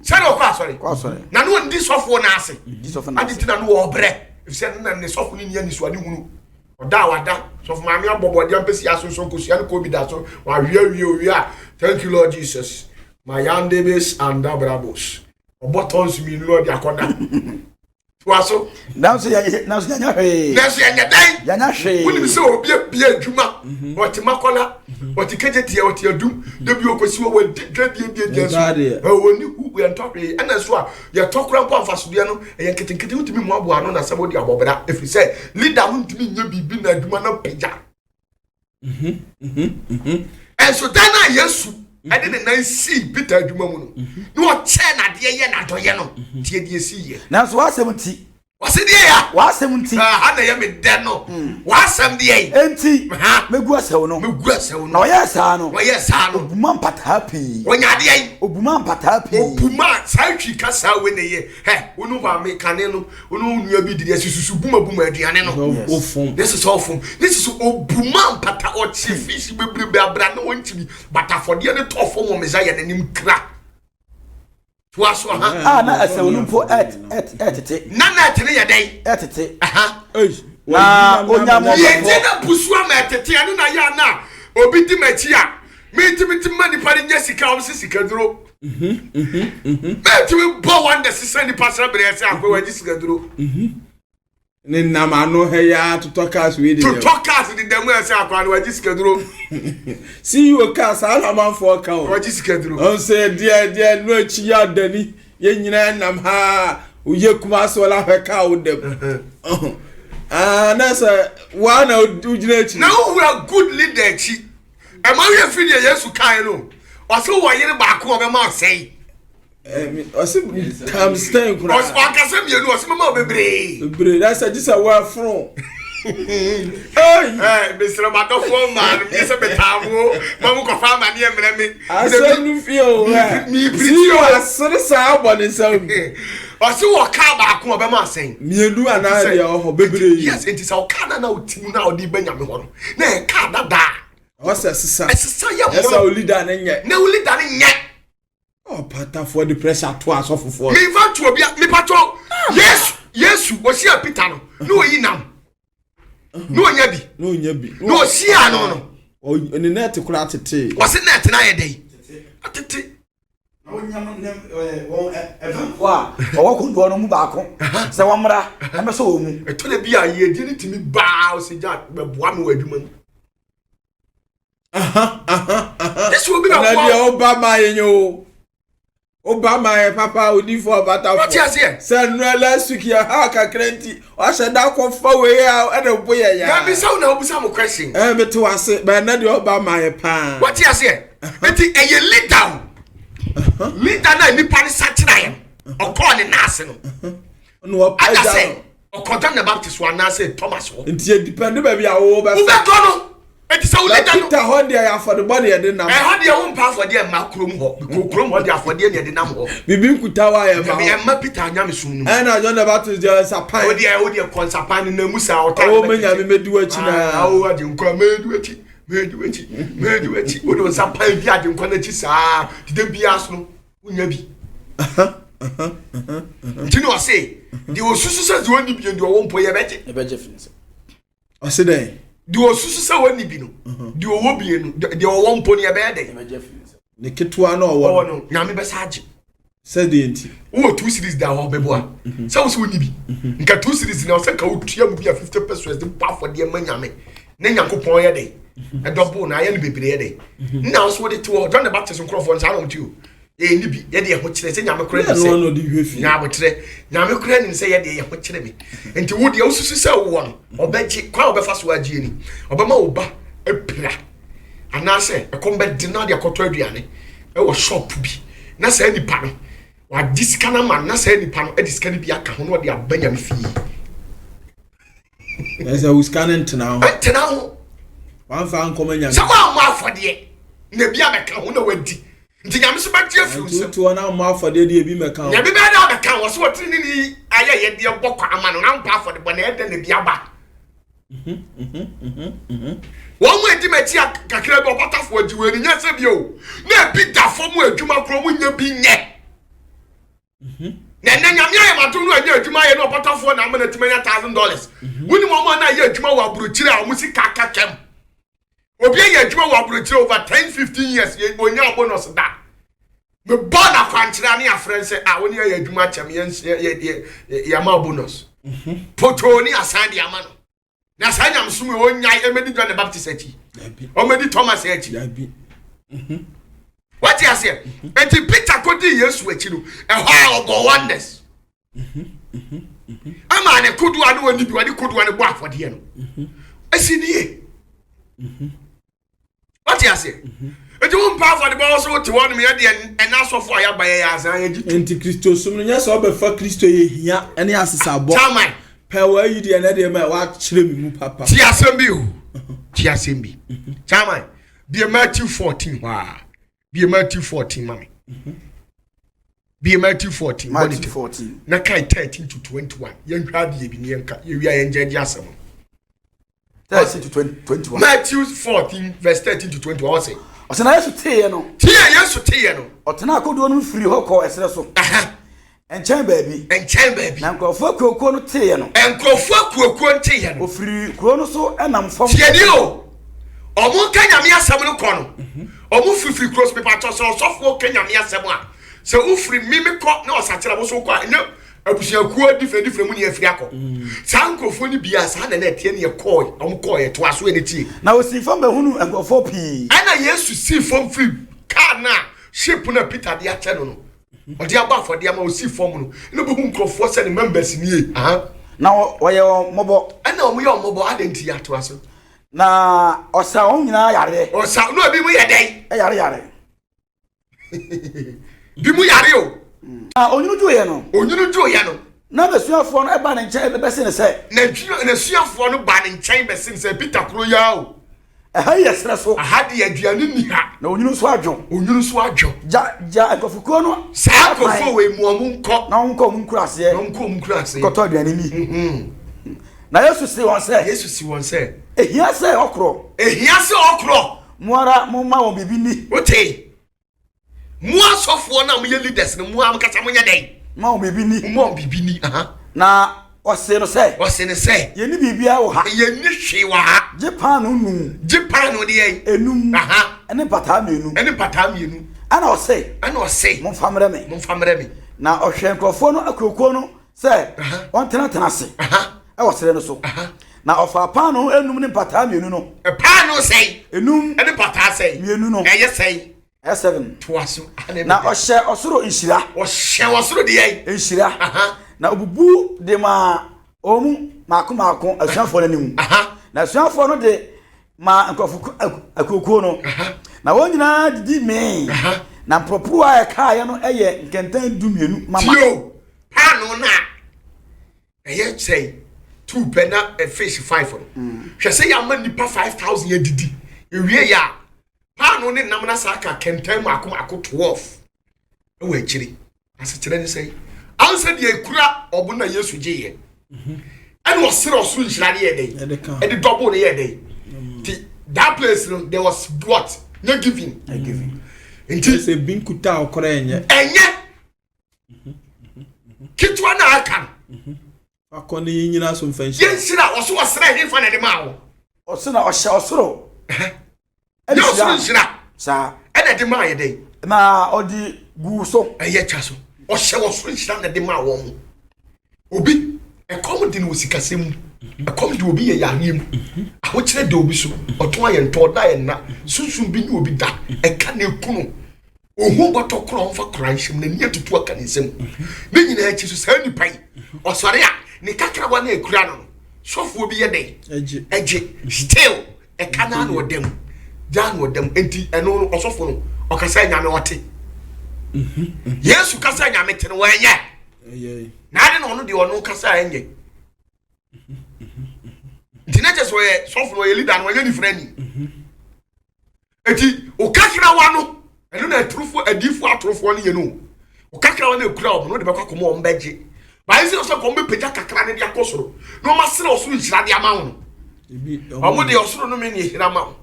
Sɛ na ɔkɔ asɔre? Na ne ɔndi sɔfoɔ no ase. Ade nti na ne ɔbrɛ, efisɛ na ne sɔfo no nni anisoade hunu. Ɔda a wada, sɔfo maame abɔ bɔdeɛ ampesi asonso nkosua ne koobi da so, wawe awie owie a, thank you Lord Jesus, mayandebes andabrabos. Ɔbɔ tɔns mmienu na ɔde akɔda. Toa so. Nanso yɛnyɛ nanso yɛnyɛ hwee. Nanso yɛnyɛ dɛn? Yɛnyɛ hwee. Wonim sɛ obi abie adwuma, mhm. ɔte Makola, mhm. ɔte Kejetia, ɔte Adum, mhm. da bi ɔkɔsi hɔ wɔdi dwadie so. Wɔni hu yɛntɔ hwee. Ɛna nso a yɛtɔ kora mpo amfasodeɛ no ɛyɛ nketenkete wotumi mmoaboa ano na sɛ wode abɔbra ɛfiri sɛ leader no ntumi nyɛ biribi na adwuma no pagya. Ɛnso da no a Yesu ɛde ne nan sii Peter adwuma mu no, na ɔkyɛɛ n'adeɛ yɛ n'adɔyɛ no, tie deɛ sii yɛ. Nanso w'asɛm nti. Wɔsi deɛ ya. W'asɛm nti. Ha na ɛyɛ me dɛ no. W'asɛm deɛ yi. Enti. Megu asɛw no. Megu asɛw no. Na ɔyɛɛ saa no. Ɔyɛɛ saa no. Obuma mpataa pii. Ɔnya adeɛ yi. Obuma mpataa pii. Obuma saa twi kasa wei na ɛyɛ. Hɛ, wo ne maame kane no, wo ne wo nua bi didi ɛsi susu buma buma aduane no. Ofum. Ne sisi ofum. Ne sisi obuma mpata ɔkye fish bebrebe abira ne wɔn ntumi. Batafɔdeɛ ne tɔ fam wɔ Messiah n'anim kra. Toa so ha. A na ɛsɛw no mpo ɛtete. Na na ɛtene yɛ dɛn? Ɛtete. Na onya mɔbɔfo. Yɛgye na busu ama ɛtete ɛno na yɛ ana obi di m'akyi a mentumi ti ma nipa no nya sika wɔn sɛ sika duro. Mɛtumi bɔ wɔn de sesa nipa sɛ berɛ sɛ akɔ wagye sika duro. Ne nam ano ha yi ara totɔ cars wei de dɛm. Totɔ cars de dɛm ɛsɛ akɔ ano wagye sika duro. CEO car saa na amanfoɔ ka o. Wagye sika duro. Ɔn sɛ deɛ deɛ no akyi yɛ adani yɛn nyinaa nam ha oyɛ Kumasi ɔla hwɛ car wo dɛm. Ah na sɛ waa na wogyina akyi. Na wowura good leader akyi. Ɛma werɛ firi deɛ Yesu kaeɛ no. Ɔse wɔ yere baako a ɔbɛma ɔsɛe. Ɔse times ten koraa. Ɔkasa mmienu ɔse mɛma wo bebree. Bebree na sɛ gye sɛ wɔaforo. Ɛɛ mesrɛ m'adɔfoɔ mmaa no menyɛ sɛ metaa mo ma mo kɔfa amaneɛ mmerɛ me. Asɛm no fie o. Mepirikyi o. Asere saa bɔ ne nsa mu. Ɔse wɔ kaa baako a ɔbɛma asɛn. Mmienu anaa deɛ ɔhɔ bebree. Yes nti sɛ ɔkaa na na ɔti mu na ɔde bɛ nyame hɔ no na ɛyɛ kaa dadaa. Ɔsɛ ɛsesa. Ɛsesa yɛ mono. Ɛsɛ olida ne nyɛ. Na olida ne nyɛ. Ɔpatafoɔ de pressure to asɔfofoɔ. Mefa to obi a mepatɔ Yesu Yesu ɔhyia Peter no na ɔyi nam na ɔnya bi na ɔnya bi na ɔhyia no no. Ne nɛɛte koraa tete. Ɔse nɛɛte no ayɛ dɛn atete. Na wɔnyam ne wɔn ɛfɛmfoɔ a wɔwɔ kodoɔ no mu baako sɛ wɔmmra mmɛsɔ wɔn mu. Ɛtɔ da bi a yiedie no tumi baa ɔsɛ gya bɛboa me wɔ adwuma mu. Yesu obi bɛboa wo. Ɛna deɛ ɔba maa yɛn o. Ɔba maa yɛn papa odifo ɔbatafo. Wɔte aseɛ. Sɛ nnura last week yɛ ha kakra nti wahyɛ da akɔfa wei a ɛna bo yɛ yaa. Dabi sɛ wo na wobisa mo question. Ɛɛ mete wase bɛn na deɛ ɔba maa yɛ paa. Wɔte aseɛ. Nti ɛyɛ leader o. Leader na nipa ne sakyera yɛ ɔkɔɔ ne nan ase no. Ada sɛ ɔkɔ John the Baptist wɔ anaasɛ Thomas wɔ. Nti edipɛnde baabi a wɔwɔ bɛfa. Wobɛdɔ no. Eti sɛ wo leader no. Peter hɔ deɛ yɛ afɔdebɔ deɛ yɛde nam. Ɛhɔ deɛ wo mpa afɔdeɛ mma kurom hɔ. Because kurom hɔ deɛ afɔdeɛ na yɛde nam hɔ. Bibi nkuta hɔ a yɛ ma hɔ. Ɛmma Peter anyamesom no mu. Ɛna John the Baptist deɛ nsapan. Wo deɛ wo deɛ kɔ nsapan no na mu saa ɔtaa. Ɔwɔ mɛ nyame mɛdi w'akyi naa. Awo agyenkwa mɛdi w'akyi mɛdi w'akyi mɛdi w'akyi. Wo de nsapan di agyenkwa n'akyi saa dede biara so no wonya bi. Nti na ɔse deɛ osusu sɛ deɛ ɔnni bi deɛ ɔwɔ mpo yɛbɛgye. Yɛbɛgye fi nsam. Ɔse dɛn? Deɛ ɔsusu sɛ ɔnni bi no, deɛ ɔwɔ bi no, deɛ ɔwɔ mpo no yɛbɛyɛ dɛn? Yɛbɛgye fi nsam. Ne ketewa na ɔwɔ no. Nyame bɛsa agye. Sɛdeɛ nti. Wowɔ two series da hɔ bɛboa. Sɛ wo sɛ wonni bi. Nka two series na ɔsɛ nka wotua mu bi a 50 pesos de bɔ afɔdeɛ ma Nyame. Ne Nyankopɔn yɛ dɛn? Ɛdɔbo na ayɛ no bebree yɛ dɛn? Nna wo so wode te hɔ. John the Baptist nkurɔfoɔ no saa na wɔn te o. Yɛn ni bi yɛde yɛn ho kyerɛ sɛ nyame kora nim sɛ nyabotrɛ nyame kora nim sɛ yɛde yɛn ho kyerɛ me nti wo deɛ wosusu sɛ wowɔ no ɔbɛgye kwan a ɔbɛfa so agye ni ɔbɛma wo ba apira anaasɛ ɛkɔm bɛde no ade akɔtɔ aduane ɛwɔ shop bi na saa nipa no wagye sika no ama na saa nipa no de sika no bi aka ho na ɔde aba nyame fie. Ɛsɛ wo sika no ntena ho. Ntena ho. Wamfa nkɔma nyame. Sɛ woammɔ afɔdeɛ na ebi abɛka ho na wadi. Nti nyame so bɛgye afiri wo nsam. Nti wotoɔ na ammɔ afɔdeɛ deɛ ebi mmɛka ho. Nyame bɛyɛ dɛ abɛka ho. Ɔsɛ ɔtene ne ayɛ yɛdeɛ bɔ kwa ama no na ampɛ afɔdebɔ na ɛdɛ na ebi aba. Wɔn mu edi m'akyi a kakra bi ɔpatafoɔ agye wɔn ani nyɛ sɛ bi o na ebi da fam adwuma korɔ wɔn nyɛ bi nyɛ. Na ɛnɛ nyame ayɛ m'adom no anya adwuma ayɛ na ɔpatafoɔ na ama no atumi anya $1,000. Wonim wɔn a na ayɛ adwuma wɔ aburokyire a wɔn sika aka twam. Obi ayɛ adwuma wɔ aburokyire over 10 15 years yɛ onya bonus da. Mebɔ no akwankyerɛ ne afrɛ sɛ a wɔne ayɛ adwuma kyɛm yɛn yɛ yɛ yɛama bonus. Potoo ne asan de ama no. Na saa nyamesom yi ɔnyae ɛmɛdi John the Baptist akyi. Ɔmɛdi Thomas akyi. Wate aseɛ? Enti Peter kɔdii Yesu akyi no, ɛhɔ a ɔbɔ wonders. Ama ne kodoa no ɔni bi ɔde kodoa no bɔ afɔdeɛ no. Ɛsi nie. Wate aseɛ? Enti wo mpa afɔdebɔ wɔ so wote hɔ nom yɛ deɛ ɛna asɔfo a yɛaba yɛyɛ azan yɛgye tu. Enti Kristosom no nyɛ sɛ ɔbɛfa Kristo yɛ hia ne asesabɔ. Chairman. Pɛ wɔayi deɛ na deɛ ma wɔakyerɛ me mu papa. Ti asɛm bi o. Ti asɛm bi. Chairman, bie Matthew 14 hɔ a. Bie Matthew 14 ma me. Bie Matthew 14. Matthew 14. Na kae 13 to 21. Yɛnhwɛ adeɛ bi ne yɛnka yɛwia yɛngyɛgye asɛm no. 13 to 21. Matthew 14 verse 13 to 21 ɔsɛ. Ɔsɛ na Yesu teeɛ no. Teɛ Yesu teeɛ no. Ɔtenaa kodoɔ no firi hɔ kɔɔ ɛserɛ so. Nkyɛn baabi. Nkyɛn baabi. Na nkurɔfoɔ akuokuo no teeɛ no. Nkurɔfoɔ akuokuo no teeɛ no. Ɔfiri kuro no so nam fam. Tie ni o. Ɔmo nka Nyame asɛm no kɔ no. Ɔmo firifiri kuro so mepatɔ sɛ ɔsɔfoɔ ka Nyame asɛm a sɛ wofiri mimi kɔ na ɔsakyera wo so kɔ a ɛnyɛ abusuakuo different different mu ne yɛafiri akɔ. Saa nkurɔfoɔ no bia saa na na ɛteɛ ne yɛkɔɔ ɔmo kɔɔ yɛtoa so ɛne tie. Na ɔsii fam bɛhunuu nkurɔfoɔ pii. Ɛna Yesu sii fam firi kaa no a ship no a Peter de akyɛ no no. Ɔde abɔ afɔdeɛ ama ɔsii fam no na ɔbɛhu nkurɔfoɔ sɛ ne members nie. Na wɔyɛ wɔn mmɔbɔ. Ɛna wɔn yɛ wɔn mmɔbɔ adɛn nti yɛatoa so. Na ɔsa wɔn nyinaa yareɛ. Ɔsa na ebi mu yɛ dɛn? Ɛyare yare. Bi mu yare o. Na onwunu dwoeɛ no. Onwunu dwoeɛ no. Na n'asuafoɔ no ba ne nkyɛn bɛse no sɛ. Na n'asuafoɔ no ba ne nkyɛn bɛse no sɛ, Peter kuro yi ara o. Ɛha yi yɛ serɛ so. Aha deɛ aduane nni ha. Na onwunu nso adwo. Onwunu nso adwo. Gya gya nkurɔfokuo no. Saa nkurɔfoɔ wei mu wɔn nkɔ. Na wɔn nkɔ wɔn nkuraaseɛ. Na wɔn nkɔ wɔn nkuraaseɛ. Nkɔtɔ aduane ni. Mhm. Na Yesu see wɔn sɛ. Yesu see wɔn sɛ. Ehia sɛ ɔkorɔ. Ehia sɛ ɔkorɔ. Mo ara momma wɔn biribi nni. Wote? Mo asɔfoɔ no a moyɛ leaders no, mo ara ankasa monyɛ dɛn? Momma wɔn biribi nni. Momma wɔn biribi nni. Aha. Na ɔsee no sɛ. Ɔsee no sɛ. Yɛnni biribiara wɔ ha. Yɛnni hwee wɔ ha. Gye paanoo num. Gye paanoo deɛ. Enum. Aha. Ɛne mpataa mmienu. Ɛne mpataa mmienu. Ɛna ɔse. Ɛna ɔse. Momfa mmrɛ me. Momfa mmrɛ me. Na ɔhwɛɛ nkurɔfoɔ no akuokuo no sɛ wɔntenatena ase wɔ serɛ no so. Na ɔfaa paanoo enum ne mpataa mmienu no. Paanoo sɛn? Enum. Ɛne mpataa sɛn? Mmienu no. Ɛyɛ sɛn? Ɛyɛ seven. Toa so. Na ɔhyɛ ɔsoro nhyira. Ɔhyɛ ɔsoro deɛ? Nhyira. Na obubu de maa wɔn mu mmaako mmaako asuafoɔ no anim. Na asuafoɔ no de maa nkurɔfo akuokuo no. Na wɔn nyinaa didi mee. Na mporoporowa a ɛkaeɛ no yɛ nkɛntɛn 12 mama. Tio, paanoo no a ɛyɛ sɛn two pɛ na eh, fish five no. Mm. Hwɛ sɛ yɛama nnipa 5,000 adidi. Ewie yɛ a, paano ne nam na saa ka kɛntɛn mako mako 12 ɛwɔ akyiri. Asekyerɛ ne sɛn? Ansa deɛ ekura ɔbo na Yesu gyeeɛ. Ɛna ɔsrɛ ɔsoro nhyira ne yɛ dɛn? Ɛde dɔbo ne yɛ dɛn? Ti that place no there was what? Nyɛ giving. Nti sɛ bi nkuta ɔkorɛ ɛnyɛ. Ɛnyɛ. Ketewa na aka no. Akɔ ne yɛn nyina so mfa nhyira. Yɛn nhyira ɔso ɔsrɛ hefa na ɛde maa wo. Ɔso na ɔhyɛ ɔsoro. Ɛne ɔsoro nhyira. Saa. Ɛna ɛde maa yɛ dɛn. Na ɔde guu so. Ɛyɛ twa so. Ɔhyɛ ɔsoro nhyira na ɛde maa wɔn mo. Obi ɛkɔm de no wɔ sikasɛm mu. Ɛkɔm de obi yɛ yareɛ mu. Ahokyerɛ de obi so. Ɔtɔn ayɛ ntɔ ɔda ayɛ nna. Sunsum bi ne obi da. Ɛka na eku no. Ohun bɔtɔ koro a ɔmfa kora nhyɛ mu, n'ani atutu aka ne nsam. Ne nyinaa akyi so, saa nipa yi, ɔsɔre a, ne kakrawa no a ekura no no, sɔfoɔ bi yɛ dɛn? Ɛgye. Still, ɛka no ara na ɔda mu. Gyaa na ɔda mu. Enti ɛno no, ɔsɔfo no, ɔkasa nyame ɔte. Yesu kasa nyame te no, wɔnyɛ. Na ade na ɔno deɛ ɔno kasa ɛnyɛ. Nti na kyɛ sɛ ɔyɛ sɔfo no, ɔyɛ leader no, ɔnyɛ nifrani. Eti okakrawa no ɛno na aturufo adiifo atorofoɔ no yɛ no okakrawa no ekura wɔn no de bɛkɔ akɔmɔ wɔn bɛgye baayi sɛ ɔsɛ kɔn bɛpagya kakra no de akɔ soro na wɔn asrɛ ɔsoro nhyira de ama wɔn wɔn de ɔsoro no mi na ehyira ma wɔn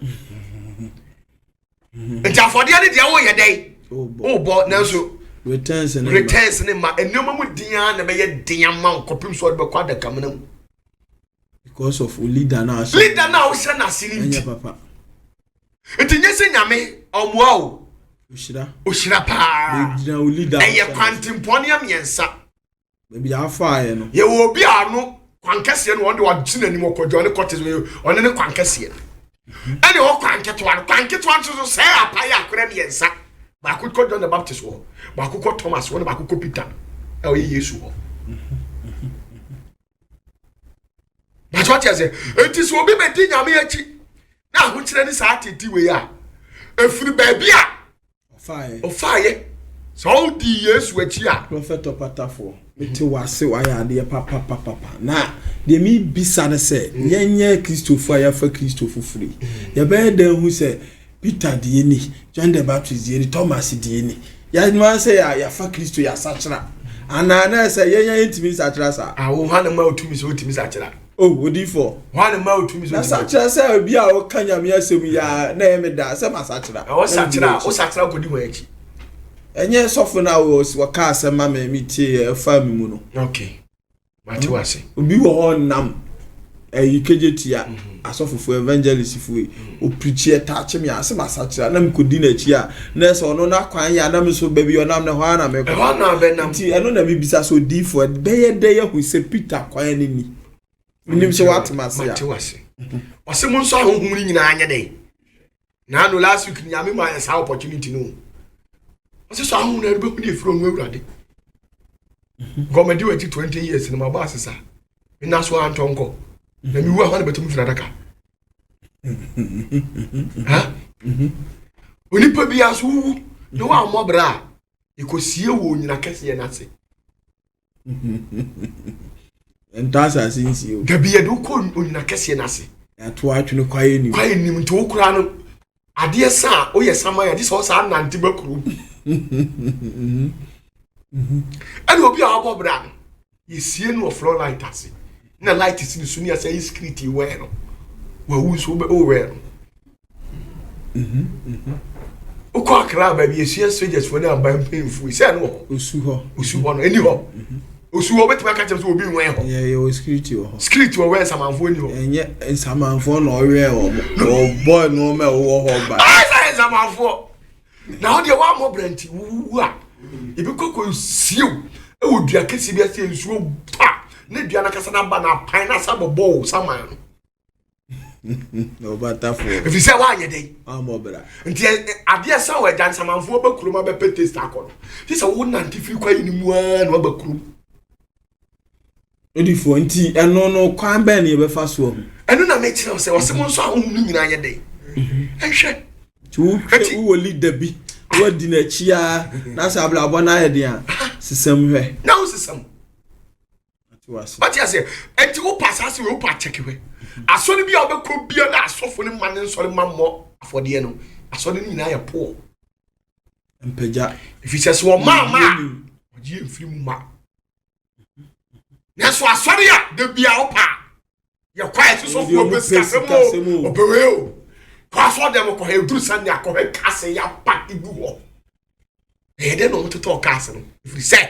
nti afɔdeɛ no deɛ wɔyɛ dɛ wɔbɔ nanso returns ne returns ne ma nneɛma mu den ara na ɛbɛyɛ den ama wɔn kɔpem so ɔde bɛkɔ adakamena mu. Because of leader na ahyɛ. Leader na ɔhyɛ n'ase ne nti. Ɛnyɛ papa. Nti nyɛ sɛ nyame ɔmoa o. Ohyira. Ohyira paa. Gyina o leader. Ɛyɛ kwantempɔn ne mmiɛnsa. Baabi afa ayɛ no. Yɛwɔ obi a ano kwan kɛseɛ no ɔde ɔgye n'anim ɔkɔdwa ɔne kɔte ɔne ne kwan kɛseɛ. Ɛne ɔwɔ kwan ketewa no kwan ketewa nso so sɛ apae akora mmiɛnsa. Baako kɔ John the Baptist hɔ, baako kɔ Thomas hɔ, na baako kɔ Peter a ɔyɛ Yesu hɔ. Bàtɛ ɔte ase. Eti sɛ obi bɛdi nyame akyi na ahokyerɛ ne saa tete wei a, efiri baabi a ɔfaayɛ. Sɛ ɔdi Yesu akyi a. Prɔfɛt ɔpatafoɔ, mete wase wayɛ adeɛ papapapapa. Na deɛ mebisa ne sɛ, yɛnyɛ Kristofoɔ a yɛafa Kristo foforɔ yi, yɛbɛyɛ dɛn hu sɛ Peter deɛ ni, John the Baptist deɛ ni, Thomas deɛ ni. Yɛn ara sɛ yɛafa Kristo yɛasakyera. Anaa na sɛ yɛn yɛn ntumi nsakyera saa. Awo hwan na ma otumi sɛ otumi sakyera? Oh, odifo. Hwan na ma otumi sɛ otumi? Na sakyera sɛ obi a ɔka nyame asɛm yi a na ɛyɛ me da sɛ ma sakyera. Ɛwɔ sakyera, o sakyera kɔdi wɔn akyi. Ɛnyɛ sɔfo na wɔka asɛm ma me me tie ɛfa me mu no. Okay. Mate wase. Obi wɔ hɔ nam ɛyi kegye tia mhm. asɔfofo evangelistfo yi mhm. opirikyi ɛtaakye mi ase ma sakyera na mekɔdi n'akyi a na ɛsɛ ɔno n'akwan yɛ anam nso baabi ɔnam no hɔ ara na mekɔ ɛhɔ na bɛnam nti ɛno na mebisa sɛ odiifoɔ ɛbɛyɛ dɛ yɛhu sɛ Peter kwan no ni menim sɛ woatem ase a mate wase ɔse mo nso ahohom no nyinaa nyɛ dɛn na ano last week nyame ma yɛ saa opportunity no ɔsɛ sɛ ahu na ɛbɛhu ne ɛfiri ɔno awurade nkɔmadi w'akyi 20 years no mabɔ asesa mena so antɔ nkɔ na mewu a hɔ na bɛtumi firi adaka ha onipa biara so wowu na woammɔ berɛ a ɛkɔsie wɔ onyina kɛseɛ no ase Ntɔ asase nsie o. Dabi yɛde wokɔ onyina kɛseɛ no ase. Yɛato atwene kwaeɛ nim. Kwaeɛ nim nti wo koraa no adeɛ sa a woyɛ saman a gye sɛ ɔsaa nante ba kurom. Ɛna obi a wabɔ bra no yɛsie no wɔ floor light ase na light si ne so ne asɛ yi security wɛn no wawu nso wobɛwɛn no. Wokɔ Accra baabi esua soldiers fo ne aban mpanyinfo yi sɛ ɛno wɔ hɔ. Osu hɔ. Osu hɔ no ɛni hɔ. Osu hɔ obetumi aka kyerɛ sɛ obi nwɛn hɔ. Yɛ yɛ wɔ security wɔ hɔ. Security wɔ wɛn nsamanfoɔ ni hɔ. Ɛnyɛ nsamanfoɔ na ɔwɛn wɔn. Ɔbɔ nneɛma ɛwɔ hɔ ba. Ayɛ sɛ nsamanfoɔ. Na wo deɛ woammɔ bra nti wowu a ebi kɔ kɔ siew ɛwɔ dua kɛseɛ bi ase nsuo pa ne dua no akasa no aba na apan na asa bɔbɔ wo saman no. Ɔbatafoɔ. Ɛfiri sɛ woanyɛ dɛn? Wammɔ bra. Nti adeɛ sa wɔ agya nsamanfoɔ ba kurom abɛpɛ taste akɔ no. Gye sɛ wonante firi kwayi no mu ara na waba kurom. Odifoɔ nti ɛno no kwan bɛn na yɛbɛfa so ahu? Ɛno na mekyerɛ wo sɛ ɔsɛ mo nso ahonhom no nyinaa nyɛ dɛn? Ɛnhwɛ. Nti wohwɛ wowɔ leader bi woadi n'akyi ara na sɛ abrabɔ no ayɛ den a sesam hwɛ. Na wo sesam. Wate aseɛ? Enti wopɛ asaase wei wopɛ akyɛke hwɛ. Asɔre bi a wobɛkɔ bia na asɔfo no ma ne nsɔre ma mmɔ. afɔdeɛ no, asɔre no nyinaa yɛ poor. Mpagya. Ɛfiri sɛ sɛ ɔma ama a, ɔgye mfiri mu ma. Nanso asɔre a da bia ɔpa a, yɛkɔ a ɛsosɔfoɔ pɛ sikasɛm o, ɔpɛ wei o. Kɔ asɔre dɛm kɔhɛ, ɛduru Sunday akɔhɛ kase yɛapa gu hɔ. Ɛyɛ dɛ na wɔn totɔ cars no, ɛfiri sɛ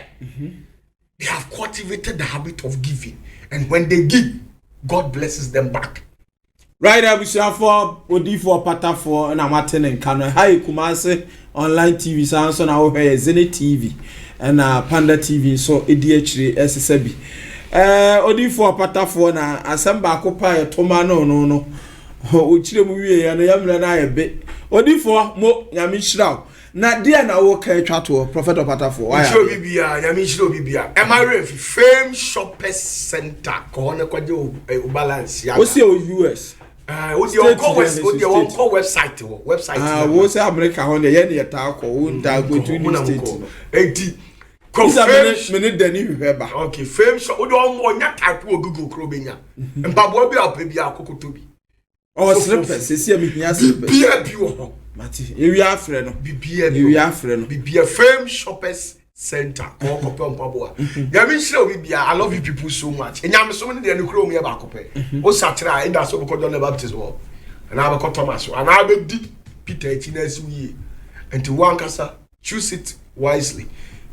they have cultivated the habit of giving, and when they give, God blesses them back. Right, abusuafoɔ, odiifoɔ patafoɔ na mate ne nka no. Ɛha yɛ Kumase Online TV, saa nso na wohwɛ yɛ Zenith TV ɛna Panda TV nso di akyire ɛsesa bi. Odiifoɔ patafoɔ, na asɛm baako pa yɛ toma no no no wokyerɛ mu wieɛ no, yɛmmerɛ no ayɛ be. Odiifoɔ mo, Nyame nhyira wo. Na deɛ na woka atwa toɔ, Prophet Ɔpatafoɔ? Wayɛ nhyira obi bia, Nyame nhyira obi bia. Ɛma werɛ fi Fame Shoppers Center, kɔ hɔ ne kɔgye wo balance yaga. Wosi o US wo deɛ ɔnkɔ west, wo deɛ ɔnkɔ website hɔ, website. Ah, wo sɛ America hɔ deɛ yɛn yɛ taa kɔ, wo ntaa kɔ tu new state no. Eti kɔ Fame, me ne dani hwehwɛ ba. Okay, Fame Shop, wo deɛ ɔnya type wɔ Google kuro benya mpaboa bi a ɔpɛ bi a akokoto bi. Ɔwɔ slippers esi a mehia slippers. Bibia bi wɔ hɔ. Mate, ewi afrɛ no. Bibia bi. Ewi afrɛ no. Bibia Fame Shoppers Center kɔ kɔpɛ mpaboa. Nyame nhyira obi bia. I love you people so much. Nyamesom ne deɛ ne kuro mu yɛ baako pɛ. O sakyera a ɛda so bɛkɔ John the Baptist hɔ. Anaa bɛkɔ Thomas hɔ. Anaa bɛdi Peter akyi na asi yie. Nti wo ankasa choose it wisely.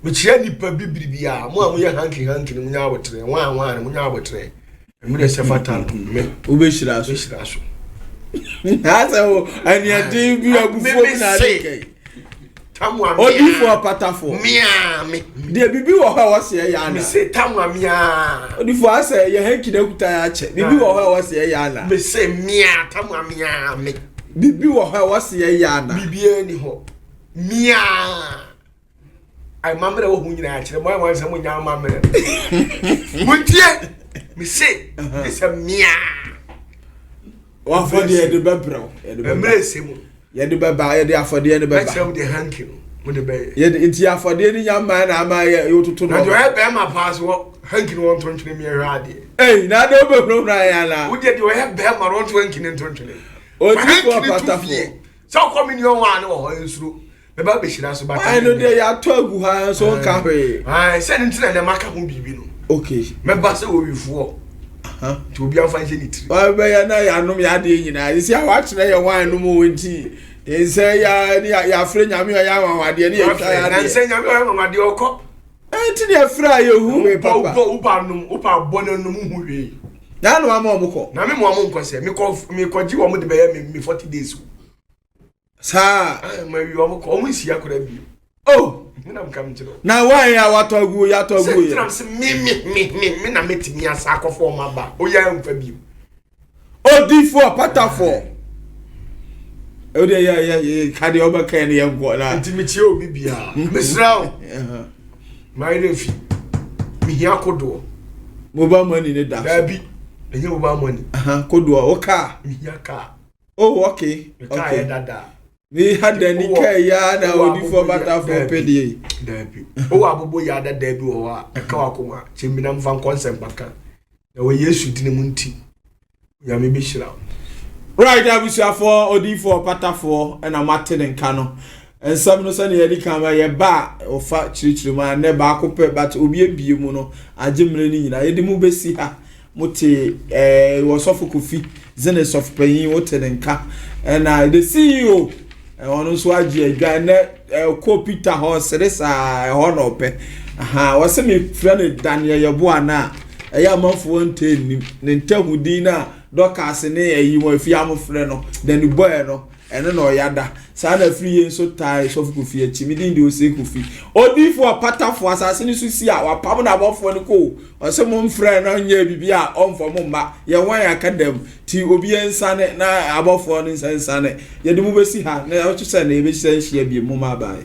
Mekyia nipa bi biribiara. Mo a moyɛ hanky hanky no, munya abotrɛ. Wɔn a wɔn a no, munya abotrɛ. Mmerɛ sɛ fata no me. Wobɛhyira so. Bɛhyira so. Asɛ wo aniɛden bi, abufuo bi na ade kɛn. Tamu a Odiifoɔ patafoɔ. Mia me. Deɛ bibi wɔ hɔ a wɔsi ɛyɛ ana? Me se tamu a mia. Odiifoɔ, asɛ yɛ hanky na kuta yɛ akyɛ. Bibi wɔ hɔ a wɔsi ɛyɛ ana? Me se mia tamu a mia me. Bibi wɔ hɔ a wɔsi ɛyɛ ana? Bibi ni hɔ. Mia. Amammerɛ wɔ ho nyinaa kyerɛ mo ayɛ wɔn sɛ mo nya amammerɛ. Mo ntie. Me se ne sɛ mia. Wafɔdeɛ yɛde bɛbrɛw. Yɛde bɛba. Mmerɛ ese mu. Yɛde bɛba, yɛde afɔdeɛ no bɛba. Bɛkyerɛ mo de hanky no mo de bɛyɛ. Yɛde nti afɔdeɛ no nya mmaa na ama yɛ yɛtoto no. Na deɛ ɔyɛ bɛrima paa so wɔ hanky no wɔn to ntwene mi ɛhwɛ adeɛ. Ɛyi na ade wobɛhurahura yɛ ana? Wo deɛ ɔyɛ bɛrima no wɔn to hanky no nto ntwene. Odiifoɔ patafoɔ. Sɛ ɔkɔ mi ni ɔwɔ ano wɔ hɔ nsuro. Bɛba bɛhyira so bata. Ɛno deɛ yɛatɔ agu ha nso nka hwee. Sɛ ne ntina na maka ho biribi no. Okay. Mɛba sɛ owifoɔ. Nti obi amfa nhyɛ ne tiri. Bɛyɛ na yɛanom yɛ adeɛ nyinaa. Sisi a wakyerɛ yɛ wine no mu wɔ nti. Nsɛ yɛ ne yɛafrɛ Nyame ɔyɛ anwanwadeɛ ne yɛtwa yɛ adeɛ. Nsɛ Nyame ɔyɛ anwanwadeɛ ɔkɔ. Ɛnti ne yɛfrɛ a yɛhu hwee papa. Wopa nom, wopa bɔ no nom hu hwee. Na na wama ɔmo kɔ. Na me mo ɔmo nkɔ sɛ mekɔ gye wɔn de bɛyɛ me 40 days. Saa. Ma wi ɔmo kɔ, ɔmo nsia kora bio. Oh. Nam kam kyerɛ. Na wine a watɔ agu, yɛatɔ agu yɛ. Sɛ nam sɛ me me me me me na metumi asa akɔfo ɔmo aba. Oyɛ mfa bio. Odiifoɔ patafoɔ. O de yɛ yɛ yɛ kadeɛ ɔbɛka yɛ ne yɛ nkɔ na. Nti mekyia obi biara. Mesrɛ wo. Mayerɛ fi. Mehia kodoɔ. Mobile money ne da so. Daabi. Ɛnyɛ mobile money. Kodoɔ o kaa. Mehia kaa. Oh, okay. Okay. Kaa yɛ dada. Ni ha dani kaa ya na odiifoɔ patafoɔ pɛ deɛ. Daabi. Owó abobo yɛ ada daabi wɔ hɔ a ɛka wakoma kyɛ mi na mfa nkɔ nsɛmpa ka. Na wɔ Yesu din mu nti, Nyame bɛhyira wo. Right, abusuafoɔ, odiifoɔ patafoɔ ɛna mate ne nka no. Nsɛm no sɛnea yɛde kan ma yɛba a ɔfa kyerɛkyerɛ mu a nnɛ baako pɛ, but obi ebie mu no agye mmerɛ no nyinaa. Yɛde mu bɛsi ha. Mote wɔsɔfo Kofi Zene sɔfo panyin, wote ne nka, ɛna the CEO ɔno nso agye adwa ɛnɛ ɛkɔ Peter hɔ sere saa ɛhɔ na ɔpɛ aha wɔsɛ mefrɛ no Daniel Yɛboa no a ɛyɛ amanfoɔ ntɛ nnim ne ntahudin no a dɔkas ne ɛyi wɔn afi amofrɛ no Danny Boy no, ɛno na ɔya da saa na afiri yie nso tae sɔfo Kofi akyi. Me din de Ose Kofi, odiifoɔ ɔpatafoɔ asase no so si a wapam n'abɔfoɔ no kɔ ɔsɛ mo mfrɛ na nyɛ biribi a ɔmfa mo mma yɛn wɔn aka dam ti obi nsane na abɔfoɔ no nsa nsane. Yɛde mo bɛsi ha na yɛto sɛ na yɛbɛhyia nhyia bi mu ma abae.